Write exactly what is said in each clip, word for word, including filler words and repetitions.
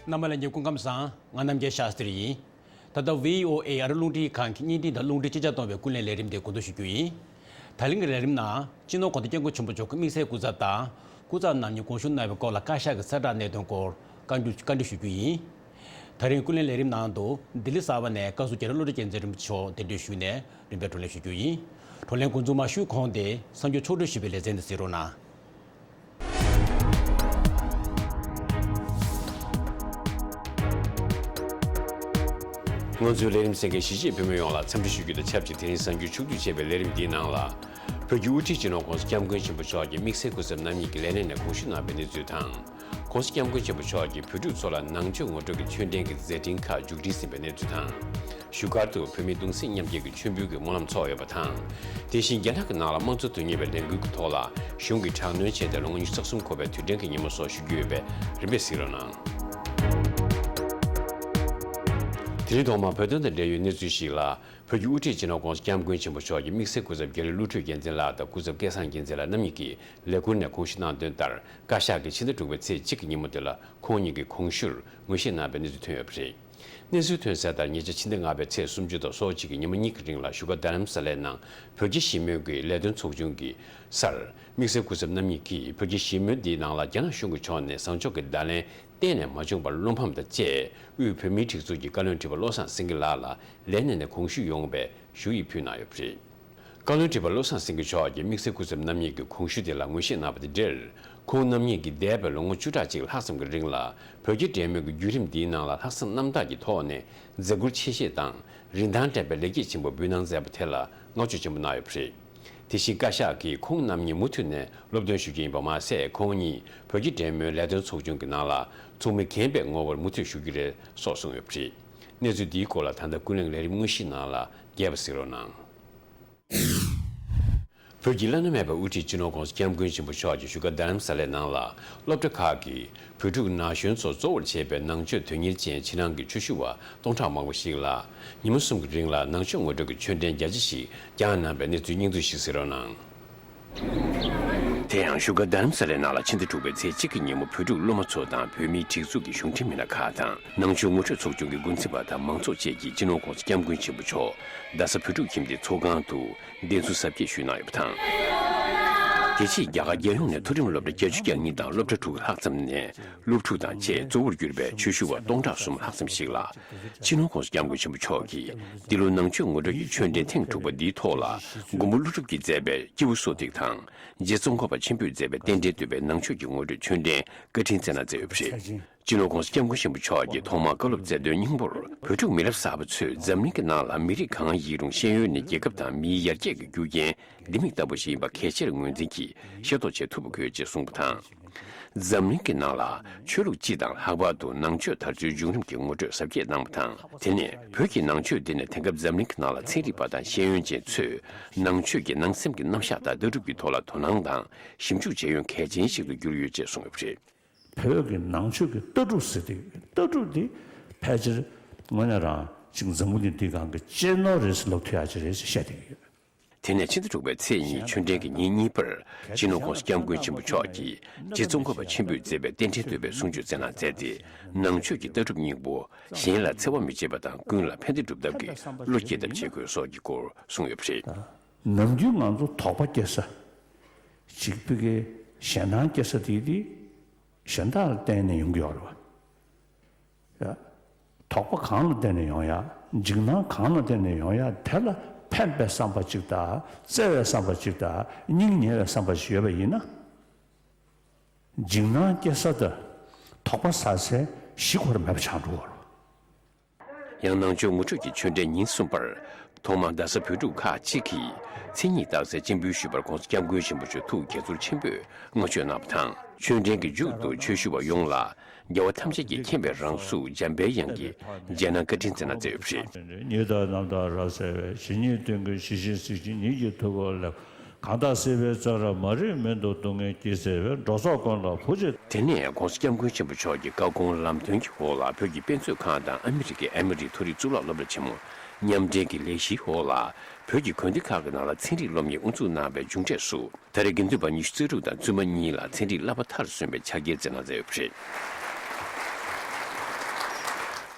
རྣམ་པ་ལྷན་རྒྱས་སྐུ་ཁམས་བཟང་། ང་རྣམ་རྒྱལ་ཤཱསྟྲི་ཡིན། ད་ལྟ་བྷི་ཨོ་ཨེ་ཨ་རི་རླུང་འཕྲིན་ཁང་གི་བརྙན་འཕྲིན་དང་རླུང་འཕྲིན་ཕྱི་ཁྱབ་གཏོང་བའི་ཀུན་གླེང་ལས་རིམ་དེ་འགོ་འཛུགས་ཞུ་རྒྱུ་ཡིན། ད་ལན་གྱི་ལས་རིམ་ནང་སྤྱི་ནོར་གོང་ས་སྐྱབས་མགོན་ཆེན་པོ་མཆོག་གི་དམིགས་བསལ་སྐུ་ཚབ་དང་། སྐུ་ཚབ་རྣམ་གཉིས་དགོངས་ཞུ་གནང་བའི་སྐོར་ལ་བཀའ་ཤག་གི་གསལ་བསྒྲགས་གནད་དོན་སྐོར་བཀའ་འདྲི་བཀའ་འདྲི་ཞུ་རྒྱུ་ཡིན། ད་རིང་ཀུན་གླེང་ལས་རིམ་ནང་དུ་ལྡི་ལི་གསར་པ་ནས་བཀའ་ཟུར་རྒྱ་རི་བློ་གྲོས་རྒྱལ་མཚན་རིན་པོ་ཆེ་མཆོག་གདན་འདྲེན་ཞུས་ནས་རིམ་པས་བགྲོ་གླེང་ཞུ་རྒྱུ་ཡིན། བགྲོ་གླེང་འགོ་འཛུགས་མ་ཞུས་གོང་དེ་གསར་འགྱུར་ཕྱོགས་བསྒྲིགས་ཞུས་པའི་ལེ་ཚན་དེ་གཟིགས་རོགས་གནང་། ང་ཚོའི་ལས་རིམ་གསན་མཁན་གཞིས་བྱེས་བོད་མི་ཡོངས་ལ་འཚམས་འདྲི་ཞུ་རྒྱུ་དང་ཆབས་ཅིག་དེ་རིང་གསར་འགྱུར་ཕྱོགས་བསྒྲིགས་བྱས་པའི་ལས་རིམ་འདིའི་ནང་ལ། བོད་ཀྱི་དབུ་ཁྲིད་སྤྱི་ནོར་༸གོང་ས་༸སྐྱབས་མགོན་ཆེན་པོ་མཆོག་གི་དམིགས་བསལ་སྐུ་ཚབ་རྣམ་གཉིས་ཀྱིས་ལས་གནས་ནས་དགོངས་ཞུ་གནང་བའི་གནས་ཚུལ་དང་། ༸གོང་ས་༸སྐྱབས་མགོན་ཆེན་པོ་མཆོག་གིས་བོད་ཕྲུག་ཚོ་ལ་ནང་ཆོས་ངོ་སྤྲོད་ཀྱི་ཆོས་འབྲེལ་གྱི་མཛད་འཕྲིན་ཁག་མཇུག་སྒྲིལ་ཟིན་པའི་གནས་ཚུལ་དང་། བཞུགས་སྒར་དུ་བོད་མིའི་གདུང་སེམས་མཉམ་སྐྱེད་ཀྱི་མཆོད་འབུལ་གྱི་སྨོན་ལམ་ཚོགས་ཡོད་པ་དང་། དེ་བཞིན་རྒྱ་ནག་གི་ནང་ལ་དམངས་གཙོ་དོན་གཉེར་བའི་ལས་འགུལ་གྱི་ཐོག་ལ་གཞུང་གིས་དྲག་གནོན་བྱས་ཏེ་ལོ་ངོ་ཉི་ཤུ་རྩ་གསུམ་འཁོར་བའི་དུས་དྲན་གྱི་ཉིན་མོ་སོགས་ཞུ་རྒྱུ་ཡོད་པས་རིམ་པས་གཟིགས་རོགས་གནང་། དེ་རིང་ཐོག་མར་བོད་དོན་དང་འབྲེལ་ཡོད་གནས་ཚུལ་ཞིག་ལ། བོད་ཀྱི་དབུ་ཁྲིད་སྤྱི་ནོར་༸གོང་ས་༸སྐྱབས་མགོན་ཆེན་པོ་མཆོག་གི་དམིགས་བསལ་སྐུ་ཚབ་རྒྱ་རི་བློ་གྲོས་རྒྱལ་མཚན་ལགས་དང་སྐུ་ཚབ་སྐལ་བཟང་རྒྱལ་མཚན་ལགས་རྣམ་གཉིས་ཀྱིས་ལས་ཁུར་ནས་དགོངས་ཞུ་གནང་དོན་ལྟར། བཀའ་ཤག་གིས་ཕྱི་ཟླ་དྲུག་པའི་ཚེས་གཅིག་གི་ཉིན་མོ་དེ་ལ་ཁོང་གཉིས་ཀྱི་དགོངས་ཞུར་ངོས་བཞེས་གནང་བའི་གནས་ཚུལ་ཐོན་ཡོད་པ་རེད། གནས་ཚུལ་ཐོན་གསལ་ལྟར། ཉེ་ཆར་ཕྱི་ཟླ་ལྔ་པའི་ཚེས་སུམ་ཅུ་དང་སོ་གཅིག་གི་ཉིན་མོ་གཉིས་ཀྱི་རིང་ལ་བཞུགས་སྒར་རྡ་རམ་ས་ལའི་ནང་བོད་རྒྱ་ཞི་མོལ་གྱི་ལས་དོན་ཚོགས་ཆུང་གི་སར། དམིགས་བསལ་སྐུ་ཚབ་རྣམ་གཉིས་ཀྱིས་བོད་རྒྱ་ཞི་མོལ་འདིའི་ནང་ལ་རྒྱ་ནག་གཞུང་གི་ཕྱོགས་ནས་བཟང་ཕྱོགས་ཀྱི་བརྡ་ལན་གཏན་ནས་མ་བྱུང་བར་བློ་ཕམ་དང་བཅས། དབུས་བོད་མིའི་སྒྲིག་འཛུགས་ཀྱི་བཀའ་བློན་ཁྲི་པ་བློ་བཟང་སེང་གེ་ལགས་ལ་ལས་གནས་ནས་དགོངས་ཞུ་ཡོང་བའི་ཞུ་ཡིག་ཕུལ་གནང་ཡོད་པ་རེད། བཀའ་བློན་ཁྲི་པ་བློ་བཟང་སེང་གེ་མཆོག་གིས་དམིགས་བསལ་སྐུ་ཚབ་རྣམ་གཉིས་ཀྱི་དགོངས་ཞུ་དེ་ལ་ངོས་བཞེས་གནང་བ་དང་འབྲེལ། ཁོང་རྣམ་གཉིས་ཀྱིས་འདས་པའི་ལོ་ངོ་བཅུ་ཕྲག་གཅིག་ལྷག་ཙམ་གྱི་རིང་ལ་བོད་རྒྱ་འབྲེལ་མོལ་གྱི་བརྒྱུད་རིམ་འདིའི་ནང་ལ་ལྷག་བསམ་རྣམ་དག་གི་ཐོག་ནས་མཛད་ཁུར་ཆེ་བཞེས་དང་རིན་ཐང་ལྡན་པའི་ལེགས་སྐྱེས་ཆེན་པོ་འབུལ་གནང་མཛད་པ་དེ་ལ་བསྔགས་བརྗོད་ཆེན་པོ་གནང་ཡོད་པ་རེད། དེ་བཞིན་བཀའ་ཤག་གིས་ཁོང་རྣམ་གཉིས་མུ་མཐུད་ནས་སློབ་སྟོན་ཞུ་རྒྱུ་ཡིན་པ་མ་ཟད། ཁོང་གཉིས་བོད་རྒྱ་འབྲེལ་མོལ་ལས་དོན་ཚོགས་ཆུང་གི་ནང་ལ་ཚོགས་མི་རྒན་པའི་ངོ་བོར་མུ་མཐུད་ཞུགས་ཀྱི་རེད་སོགས་གསུངས་ཡོད་པ་རེད། གནས་ཚུལ་འདིའི་སྐོར་ལ་ད་ལྟ་ཀུན་གླེང་ལས་རིམ་དངོས་གཞིའི་ནང་ལ་རྒྱས་པ་གཟིགས་རོགས་གནང་། བོད་ཀྱི་བླ་ན་མེད་པའི་དབུ་ཁྲིད་སྤྱི་ནོར་༸གོང་ས་༸སྐྱབས་མགོན་ཆེན་པོ་མཆོག་གིས་བཞུགས་སྒར་རྡ་རམ་ས་ལའི་ནང་ལ་སློབ་གྲྭ་ཁག་གི་བོད་ཕྲུག་ན་གཞོན་ཚོ་གཙོ་བོར་བྱས་པའི་ནང་ཆོས་དོན་གཉེར་ཅན་ཕྱི་ནང་གི་ཆོས་ཞུ་བ་སྟོང་ཕྲག་མང་པོ་ཞིག་ལ་ཉིན་མོ་གསུམ་གྱི་རིང་ལ་ནང་ཆོས་ངོ་སྤྲོད་ཀྱི་ཆོས་འབྲེལ་རྒྱ་ཆེ་ཞིག་བསྐྱངས་གནང་བའི་གནས་ཚུལ་སྙིང་བསྡུས་ཤིག་གཟིགས་རོགས་གནང་། དེ་ཡང་བཞུགས་སྒར་རྡ་རམ་ས་ལའི་ནང་ལ་ཕྱི་ཟླ་དྲུག་པའི་ཚེས་གཅིག་གི་ཉིན་མོ་བོད་ཕྲུག་སློབ་མ་ཚོ་དང་བོད་མིའི་སྒྲིག་འཛུགས་ཀྱི་གཞུང་འབྲེལ་མི་སྣ་ཁག་དང་། ནང་ཆོས་ངོ་སྤྲོད་ཚོགས་ཆུང་གི་འགོ་འཛིན་པ་དང་མང་ཚོགས་བཅས་ཀྱིས་སྤྱི་ནོར་༸གོང་ས་༸སྐྱབས་མགོན་ཆེན་པོ་མཆོག་རྡ་ས་བོད་ཕྲུག་ཁྱིམ་སྡེའི་ཚོགས་ཁང་དུ་བདེན་འཚོལ་གཟབ་རྒྱས་ཞུས་གནང་ཡོད་པ་དང་། དེ་རྗེས་རྒྱ་གར་རྒྱལ་ཡོངས་ནས་མཐོ་རིམ་སློབ་གྲྭ་བརྒྱད་ཅུ་གྱ་གཉིས་དང་སློབ་གྲྭ་དྲུག་ལྷག་ཙམ་ནས་སློབ་ཕྲུག་དང་བཅས་གཙོ་བོར་གྱུར་པའི་ཆོས་ཞུ་བ་སྟོང་ཕྲག་གསུམ་ལྷག་ཙམ་ཞིག་ལ། སྤྱི་ནོར་༸གོང་ས་༸སྐྱབས་མགོན་ཆེན་པོ་མཆོག་གིས་འདི་ལོ་ནང་ཆོས་ངོ་སྤྲོད་ཀྱི་ཆོས་འབྲེལ་ཐེངས་དྲུག་པ་འདིའི་ཐོག་ལ། མགོན་པོ་ཀླུ་སྒྲུབ་ཀྱིས་མཛད་པའི་སྐྱེས་བུ་གསོ་སྟེགས་དང་། རྗེ་ཙོང་ཁ་པ་ཆེན་པོས་མཛད་པའི་རྟེན་འབྲེལ་བསྟོད་པའི་ནང་ཆོས་ཀྱི་ངོ་སྤྲོད་ཆོས་འབྲེལ་བཀའ་དྲིན་སྩལ་གནང་མཛད་ཡོད་པ་རེད། སྤྱི་ནོར་༸གོང་ས་༸སྐྱབས་མགོན་ཆེན་པོ་མཆོག་གིས་ཐོག་མར་བཀའ་སློབ་སྩལ་དོན་སྙིང་པོར། བོད་ཕྲུག་མི་རབས་གསར་པ་ཚོས་འཛམ་གླིང་གི་ནང་ལ་མི་རིགས་གང་ཡིན་རུང་ཤེས་ཡོན་ནི་རྒྱལ་ཁབ་དང་མིའི་ཡར་རྒྱས་ཀྱི་རྒྱུ་རྐྱེན་ལྡེ་མིག་ལྟ་བུ་ཞིག་ཡིན་པ་གལ་ཆེར་ངོས་འཛིན་གྱིས་ཤེས་རྟོགས་བྱེད་ཐུབ་པ་དགོས་ཅེས་གསུངས་པ་དང་། འཛམ་གླིང་གི་ནང་ལ་ཆོས་ལུགས་སྤྱི་དང་ལྷག་པར་དུ་ནང་ཆོས་དར་ཚུལ་བྱུང་རིམ་གྱི་ངོ་སྤྲོད་གཟབ་རྒྱས་གནང་བ་དང་། དེ་ནས་བོད་ཀྱི་ནང་ཆོས་འདི་ནི་དེང་སྐབས་འཛམ་གླིང་གི་ནང་ལ་ཚན་རིག་པ་དང་ཤེས་ཡོན་ཅན་ཚོས་ནང་ཆོས་ཀྱི་ནང་སེམས་ཀྱི་རྣམ་གཞག་དང་ལྟ་གྲུབ་ཀྱི་ཐོག་ལ་དོ་སྣང་དང་ཞིབ་འཇུག་བྱེད་ཡུན་གལ་ཆེན་ཞིག་ཏུ་གྱུར་ཡོད་ཅེས་གསུངས་ཡོད་པ་རེད། བོད་ཀྱི་ནང་ཆོས་ཀྱི་ལྟ་གྲུབ་ཟེར་དེ་ལྟ་གྲུབ་འདི་ཕལ་ཆེར་དངོས་གནས་རང་ཅིག་འཛམ་བུ་གླིང་འདིའི་སྒང་གི་གཅེས་ནོར་རེད་ཟེར་ལབ་ཐུབ་ཡག་ཅིག་རེད་ཟེར་བཤད་བསྡད་ཀྱི་ཡོད། དེ་ནས་ཕྱི་ཟླ་དྲུག་པའི་ཚེས་གཉིས་ཆོས་འབྲེལ་གྱི་ཉིན་གཉིས་པར་སྤྱི་ནོར་༸གོང་ས་༸སྐྱབས་མགོན་ཆེན་པོ་མཆོག་གིས་རྗེ་ཙོང་ཁ་པ་ཆེན་པོས་མཛད་པའི་རྟེན་འབྲེལ་བསྟོད་པའི་གསུང་ཆོས་སྩལ་གནང་མཛད་དེ། ནང་ཆོས་ཀྱི་ལྟ་གྲུབ་སྙིང་པོ། གཞན་ལ་འཚེ་བ་མི་བྱེད་པ་དང་ཀུན་ལ་ཕན་བདེ་སྒྲུབ་ཐབས་ཀྱི་བློ་སྐྱེད་ཐབས་བྱེད་དགོས་སོགས་ཀྱི་སྐོར་གསུངས་ཡོད་པ་རེད། ནམ་རྒྱུན་ང་ཚོ་དོགས་པ་སྐྱེ་ས། ཅིག་ཕ་གི་ཞེད་སྣང་སྐྱེ་ས་དེ་དེ་གཞན་དག་ལ་བརྟེན་ནས་ཡོང་གི་ཡོད་རེད་བ། ཡ། དོགས་པ་གང་ལ་བརྟེན་ནས་ཡོང་ཡ། འཇིགས་སྣང་གང་ལ་བརྟེན་ནས་ཡོང་ཡ། དེ་ལ་ཕན་པའི་བསམ་པ་ཅིག་དང་བརྩེ་བའི་བསམ་པ་ཅིག་དང་སྙིང་ཉེ་བའི་བསམ་པ་ཞིག་ཡོད་པ་ཡིན་ན། འཇིགས་སྣང་སྐྱེ་ས་དང་དོགས་པ་ཟ་སའི་གཞི་ཁོ་རང་མེད་པ་ཆགས་འགྲོ་བ་རེད། ཡང་ནང་ཆོས་ངོ་སྤྲོད་ཀྱི་ཆོས་འབྲེལ་ཉིན་གསུམ་པར། ཐོག་མར་རྡ་ས་བོད་ཕྲུག་ཁག་ཅིག་གིས་མཚན་ཉིད་རྟགས་གསལ་སྤྱན་འབུལ་ཞུས་པར་༸གོང་ས་༸སྐྱབས་མགོན་ཆེན་པོ་མཆོག་ཐུགས་དགྱེས་ཚོར་ཆེན་པོས་བསྔགས་བརྗོད་གནང་བ་དང་། ཆོས་འབྲེལ་གྱི་མཇུག་ཏུ་ཆོས་ཞུ་བ་ཡོངས་ལ་རྒྱལ་བ་ཐམས་ཅད་ཀྱི་མཁྱེན་པའི་རང་གཟུགས་འཇམ་པའི་དབྱངས་ཀྱི་རྗེས་གནང་བཀའ་དྲིན་སྩལ་གནང་མཛད་ཡོད་པ་རེད། ཉིད་དང་རྣམ་དག་རབ་གསལ་བའི། ཇི་སྙེད་དོན་ཀུན་ཇི་བཞིན་གཟིགས་ཤིང་ཉིད་ཀྱི་ཐུགས་ཀར་སླེབས། གང་དག་སྲིད་པའི་རྩ་བྲལ་མ་རིག་མུན་དུ་སྡུག་བསྔལ་གྱིས་གཙེས་པའི་འགྲོ་ཚོགས་ཀུན་ལ་བུ་གཅིག་དེ་ནས་༸གོང་ས་༸སྐྱབས་མགོན་ཆེན་པོ་མཆོག་གི་བཀའ་དགོངས་ལམ་སྟོན་གྱི་འོག་ལ་བོད་ཀྱི་དཔེ་མཛོད་ཁང་དང་ཨ་མི་རི་ཀའི་ཨེ་མོ་རི་མཐོ་རིམ་གཙུག་ལག་སློབ་གྲྭ་ཆེན་མོ་མཉམ་འབྲེལ་གྱི་ལས་གཞིའི་འོག་ལ་བོད་ཀྱི་དགོན་སྡེ་ཁག་གི་ནང་ལ་ཚན་རིག་སློབ་གཉེར་དབུ་འཛུགས་གནང་བའི་མཇུག་འབྲས་སུ། ད་རེས་དགེ་འདུན་པ་ཉི་ཤུ་རྩ་དྲུག་དང་བཙུན་མ་གཉིས་ལ་ཚན་རིག་བསླབ་པ་མཐར་སོན་པའི་ཕྱག་འཁྱེར་སྩལ་གནང་མཛད་ཡོད་པ་རེད།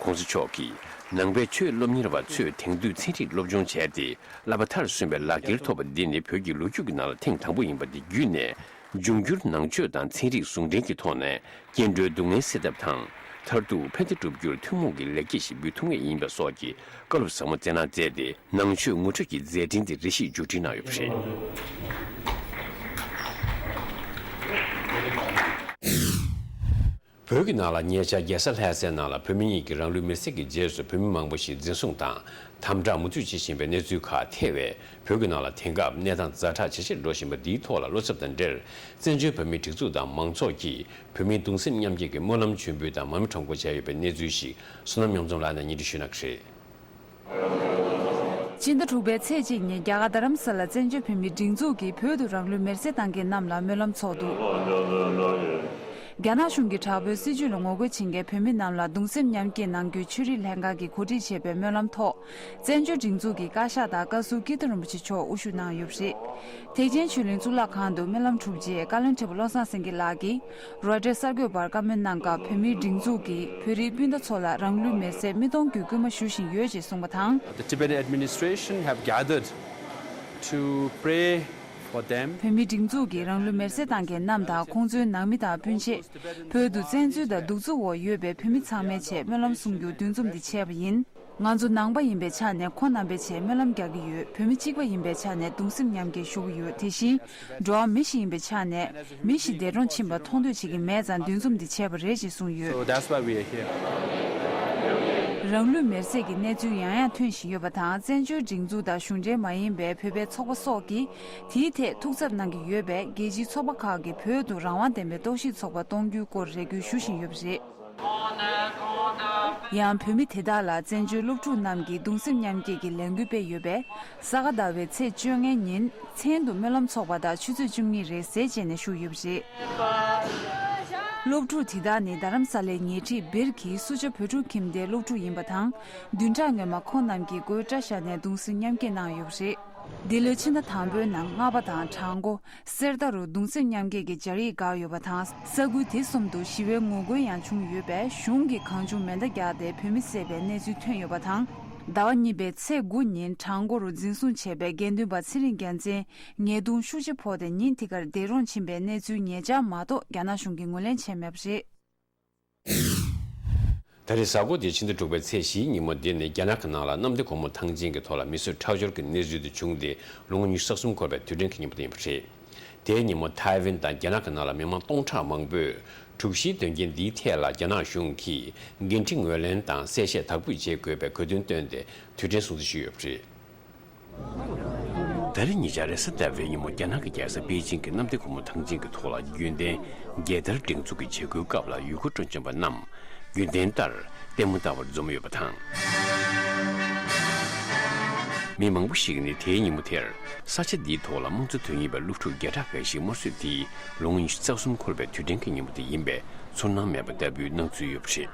༸གོང་ས་མཆོག་གིས་ནང་པའི་ཆོས་སློབ་གཉེར་བ་ཚོས་དེང་དུས་ཚན་རིག་སློབ་སྦྱོང་བྱས་ཏེ་བསླབ་པ་མཐར་སོན་པའི་ལག་འཁྱེར་ཐོབ་པ་འདི་ནི་བོད་ཀྱི་ལོ་རྒྱུས་ཀྱི་ནང་ལ་ཐེངས་དང་པོ་ཡིན་པ་འདི་བརྒྱུད་ནས། འབྱུང་འགྱུར་ནང་ཆོས་དང་ཚན་རིག་ཟུང་འབྲེལ་གྱི་ཐོག་ནས་སྐྱེ་འགྲོའི་སྡུག་བསྔལ་སེལ་ཐབས་དང་། མཐར་ཐུག་ཕན་བདེ་སྒྲུབ་རྒྱུར་ཐུན་མོང་གི་ལེགས་སྐྱེས་ཤིག་འབུལ་ཐུབ་ངེས་ཡིན་པ་སོགས་ཀྱི་བཀའ་སློབ་ཟབ་མོ་སྩལ་གནང་མཛད་དེ། ནང་ཆོས་ངོ་སྤྲོད་ཀྱི་མཛད་འཕྲིན་དེ་རེ་ཞིག་མཇུག་སྒྲིལ་གནང་ཡོད་པ་རེད། བོད་ཀྱི་ནང་ལ་ཉེ་ཆར་རྒྱལ་ས་ལྷ་སའི་ནང་ལ་བོད་མི་གཉིས་ཀྱིས་རང་ལུས་མེར་སྲེག་གི་རྗེས་སུ་བོད་མི་མང་པོ་ཞིག་འཛིན་བཟུང་དང་། དམ་དྲག་མུ་མཐུད་བྱེད་བཞིན་པའི་གནས་ཚུལ་ཁག་ཐེ་བས། བོད་ཀྱི་ནང་ལ་དེང་སྐབས་གནས་སྟངས་ཛ་དྲག་ཇེ་ཆེར་འགྲོ་བཞིན་པ་འདིའི་ཐོག་ལ་བློ་འཚབ་དང་འབྲེལ། བཙན་བྱོལ་བོད་མིའི་སྒྲིག་འཛུགས་དང་མང་ཚོགས་ཀྱིས་བོད་མིའི་གདུང་སེམས་མཉམ་སྐྱེད་ཀྱི་སྨོན་ལམ་མཆོད་འབུལ་དང་མར་མེ་ཁྲོམ་སྐོར་བྱས་ཡོད་པའི་གནས་ཚུལ་ཞིག་བསོད་ནམས་མཉམ་འཛོམས་ལགས་ནས་སྙན་སྒྲོན་ཞུ་གནང་གི་རེད། སྤྱི་ཟླ་དྲུག་པའི་ཚེས་གཅིག་ཉིན་རྒྱ་གར་རྡ་རམ་ས་ལ་བཙན་བྱོལ་བོད་མིའི་སྒྲིག་འཛུགས་ཀྱིས་བོད་དུ་རང་ལུས་མེར་སྲེག་བཏང་མཁན་རྣམས་ལ་སྨོན་ལམ་འཚོགས་འདུག་རྒྱ་ནག་གཞུང་གི་དྲག་པོའི་སྲིད་བྱུས་ལ་ངོ་རྒོལ་བྱེད་མཁན་བོད་མི་རྣམས་ལ་གདུང་སེམས་མཉམ་སྐྱེད་གནང་རྒྱུའི་ཆོས་རིག་ལྷན་ཁང་གིས་གོ་སྒྲིག་བྱས་པའི་སྨོན་ལམ་ཐོག་བཙན་བྱོལ་སྒྲིག་འཛུགས་ཀྱི་བཀའ་ཤག་དང་བཀའ་ཟུར་ཀིརྟི་རིན་པོ་ཆེ་མཆོག་དབུ་བཞུགས་གནང་ཡོད་པ་རེད། ཐེག་ཆེན་ཆོས་གླིང་གཙུག་ལག་ཁང་དུ་སྨོན་ལམ་གྲུབ་རྗེས་བཀའ་བློན་ཁྲི་པ་བློ་བཟང་སེང་གེ་ལགས་ཀྱིས་རོའི་ཊར་གསར་འགོད་པར་བཀའ་མོལ་གནང་སྐབས། བོད་མིའི་སྒྲིག་འཛུགས་ཀྱིས་བོད་རིགས་སྤུན་ཟླ་ཚོ་ལ་རང་ལུས་མེར་སྲེག་མི་གཏོང་རྒྱུའི་སྐུལ་མ་ཞུ་བཞིན་ཡོད་ཅེས་གསུངས་པ་དང་། The Tibetan administration have gathered to pray for them. བོད་མིའི་སྒྲིག་འཛུགས་ཀྱིས་རང་ལུས་མེར་སྲེག་བཏང་མཁན་རྣམས་དང་ཁོང་ཚོའི་ནང་མི་དང་སྤུན་མཆེད། བོད་དུ་བཙན་འཛུལ་དང་གདུག་རྩུབ་འོག་ཡོད་པའི་བོད་མི་ཚང་མའི་ཆེད་སྨོན་ལམ་གསུང་རྒྱུ་འདུ་འཛོམས་འདི་བྱས་པ་ཡིན། ང་ཚོ་ནང་པ་ཡིན་པའི་ཆ་ནས་ཁོང་རྣམ་པའི་ཆེད་སྨོན་ལམ་རྒྱག་གི་ཡོད། བོད་མི་གཅིག་པ་ཡིན་པའི་ཆ་ནས་གདུང་སེམས་མཉམ་སྐྱེད་ཞུ་གི་ཡོད། དེ་བཞིན་འགྲོ་བ་མི་ཞིག་ཡིན་པའི་ཆ་ནས་མི་ཞིག་འདས་གྲོངས་ཕྱིན་པ་མཐོང་འདོད་བྱེད་ཀྱི་མེད་ཙང་འདུ་འཛོམས་འདི་བྱས་པ་རེད་ཅེས་གསུངས་ཡོད། So that's why we are here. རང་ལུས་མེར་སྲེག་གི་གནས་ཚུལ་ཡང་ཡང་ཐོན་བཞིན་ཡོད་པ་དང་། བཙན་བྱོལ་སྒྲིག་འཛུགས་དང་གཞུང་འབྲེལ་མ་ཡིན་པའི་བོད་པའི་ཚོགས་པ་སོགས་ཀྱིས་དེའི་ཐད་ཐུགས་འཚབ་གནང་གི་ཡོད་པས། རྒྱལ་སྤྱིའི་ཚོགས་པ་ཁག་གིས་བོད་དུ་རང་དབང་ལྡན་པའི་རྟོག་ཞིབ་ཚོགས་པ་གཏོང་རྒྱུའི་སྐོར་རེ་སྐུལ་ཞུ་བཞིན་ཡོད་པ་རེད། ཡང་བོད་མི་དེ་དག་ལ་བཙན་བྱོལ་སློབ་ཕྲུག་རྣམས་ཀྱིས་གདུང་སེམས་མཉམ་སྐྱེད་ཀྱི་ལས་འགུལ་སྤེལ་ཡོད་པས། ས་ག་ཟླ་བའི་ཚེས་བཅོ་ལྔའི་ཉིན་མཚན་དུ་སྨོན་ལམ་ཚོགས་པ་དང་ཆུ་ཚོད་བཅུ་གཉིས་རེས་གཟའ་བྱས་ནས་ཞུགས་ཡོད་པ་རེད། སློབ་ཕྲུག་དེ་དག་ནི་རྡ་རམ་ས་ལའི་ཉེ་འཁྲིས་སྦིར་གྱི་སུ་ཇཱ་བོད་ཕྲུག་ཁྱིམ་སྡེའི་སློབ་ཕྲུག་ཡིན་པ་དང་། བདུན་ཕྲག་སྔོན་མ་ཁོང་རྣམས་ཀྱིས་སྒོའི་སྐྲ་བཞར་ནས་གདུང་སེམས་མཉམ་སྐྱེད་གནང་ཡོད་པ་རེད། འདི་ལོའི་ཕྱི་ཟླ་དང་པོའི་ནང་རྔ་པ་དང་བྲག་འགོ། གསེར་རྟ་རུ་གདུང་སེམས་མཉམ་སྐྱེད་ཀྱི་སྦྱར་ཡིག་བཀག་ཡོད་པ་དང་། ས་ཁུལ་དེ་གསུམ་དུ་ཞི་བའི་ངོ་རྒོལ་ཡང་བྱུང་ཡོད་པས། གཞུང་གིས་གང་བྱུང་མེ་མདའ་བརྒྱབ་སྟེ་བོད་མི་བསད་པའི་གནས་ཚུལ་ཐོན་ཡོད་པ་དང་། ཟླ་བ་གཉིས་པའི་ཚེས་དགུ་ཉིན་བྲག་འགོ་རུ་འཛིན་བཟུང་བྱས་པའི་དགེ་འདུན་པ་ཚེ་རིང་རྒྱལ་མཚན་ཉེས་རྡུང་ཤུགས་ཆེ་ཕོག་སྟེ་ཉིན་དེ་གར་འདས་གྲོངས་ཕྱིན་པའི་གནས་ཚུལ་ཉེ་ཆར་མ་གཏོགས་རྒྱ་ནག་གཞུང་གིས་ངོས་ལེན་བྱས་མེད་པ་རེད། ད་རེས་གཟའ་འཁོར་འདིའི་ཕྱི་ཟླ་དྲུག་པའི་ཚེས་བཞིའི་ཉིན་མོ་འདི་ནི་རྒྱ་ནག་གི་ནང་ལ་གནམ་བདེ་སྒོ་མོ་ཐང་ཆེན་གྱི་ཐོག་ལ་མི་གསོད་ཁྲག་སྦྱོར་གྱི་གནས་ཚུལ་དེ་བྱུང་སྟེ་ལོ་ངོ་ཉི་ཤུ་རྩ་གསུམ་འཁོར་བའི་དུས་དྲན་གྱི་ཉིན་མོ་དེ་ཡིན་པ་རེད། དེའི་ཉིན་མོ་ཐའེ་ཝན་དང་རྒྱ་ནག་གི་ནང་ལ་མི་མང་སྟོང་ཕྲག་མང་པོས་དྲུག་བཞིའི་དོན་རྐྱེན་འདིའི་ཐད་ལ་རྒྱ་ནག་གཞུང་གིས་འགན་འཁྲི་ངོས་ལེན་དང་གསལ་བཤད་དག་པོས་བྱེད་དགོས་པའི་དགོས་འདུན་བཏོན་ཏེ་དུས་དྲན་སྲུང་བརྩི་ཞུས་ཡོད་པ་རེད། ད་རེས་ཉེ་ཆར་རེས་གཟའ་ཟླ་བའི་ཉིན་མོ་རྒྱ་ནག་གི་རྒྱལ་ས་པེ་ཅིང་གི་གནམ་བདེ་སྒོ་མོ་ཐང་ཆེན་གྱི་ཐོག་ལ་རྒྱུན་ལྡན་རྒྱལ་དར་སྒྲེང་འཛུགས་ཀྱི་བྱེད་སྒོའི་སྐབས་ལ་ཡུལ་སྐོར་སྤྲོ་འཆམ་པ་རྣམས་རྒྱུན་ལྡན་ལྟར་ལྟད་མོ་ལྟ་བར་འཛོམས་ཡོད་པ་དང་། མི་མང་པོ་ཞིག་ནི་དེའི་ཉིན་མོ་དེར་ས་ཆ་འདིའི་ཐོག་ལ་དམངས་གཙོ་དོན་གཉེར་བའི་སློབ་ཕྲུག་བརྒྱ་ཕྲག་འགའ་ཞིག་དམར་གསོད་དེའི་ལོ་ངོ་ཉི་ཤུ་རྩ་གསུམ་འཁོར་བའི་དུས་དྲན་གྱི་ཉིན་མོ་དེ་ཡིན་པས། ཚོར་སྣང་མེད་པ་ལྟ་བུའི་སྣང་ཚུལ་ཡོད་པ་རེད།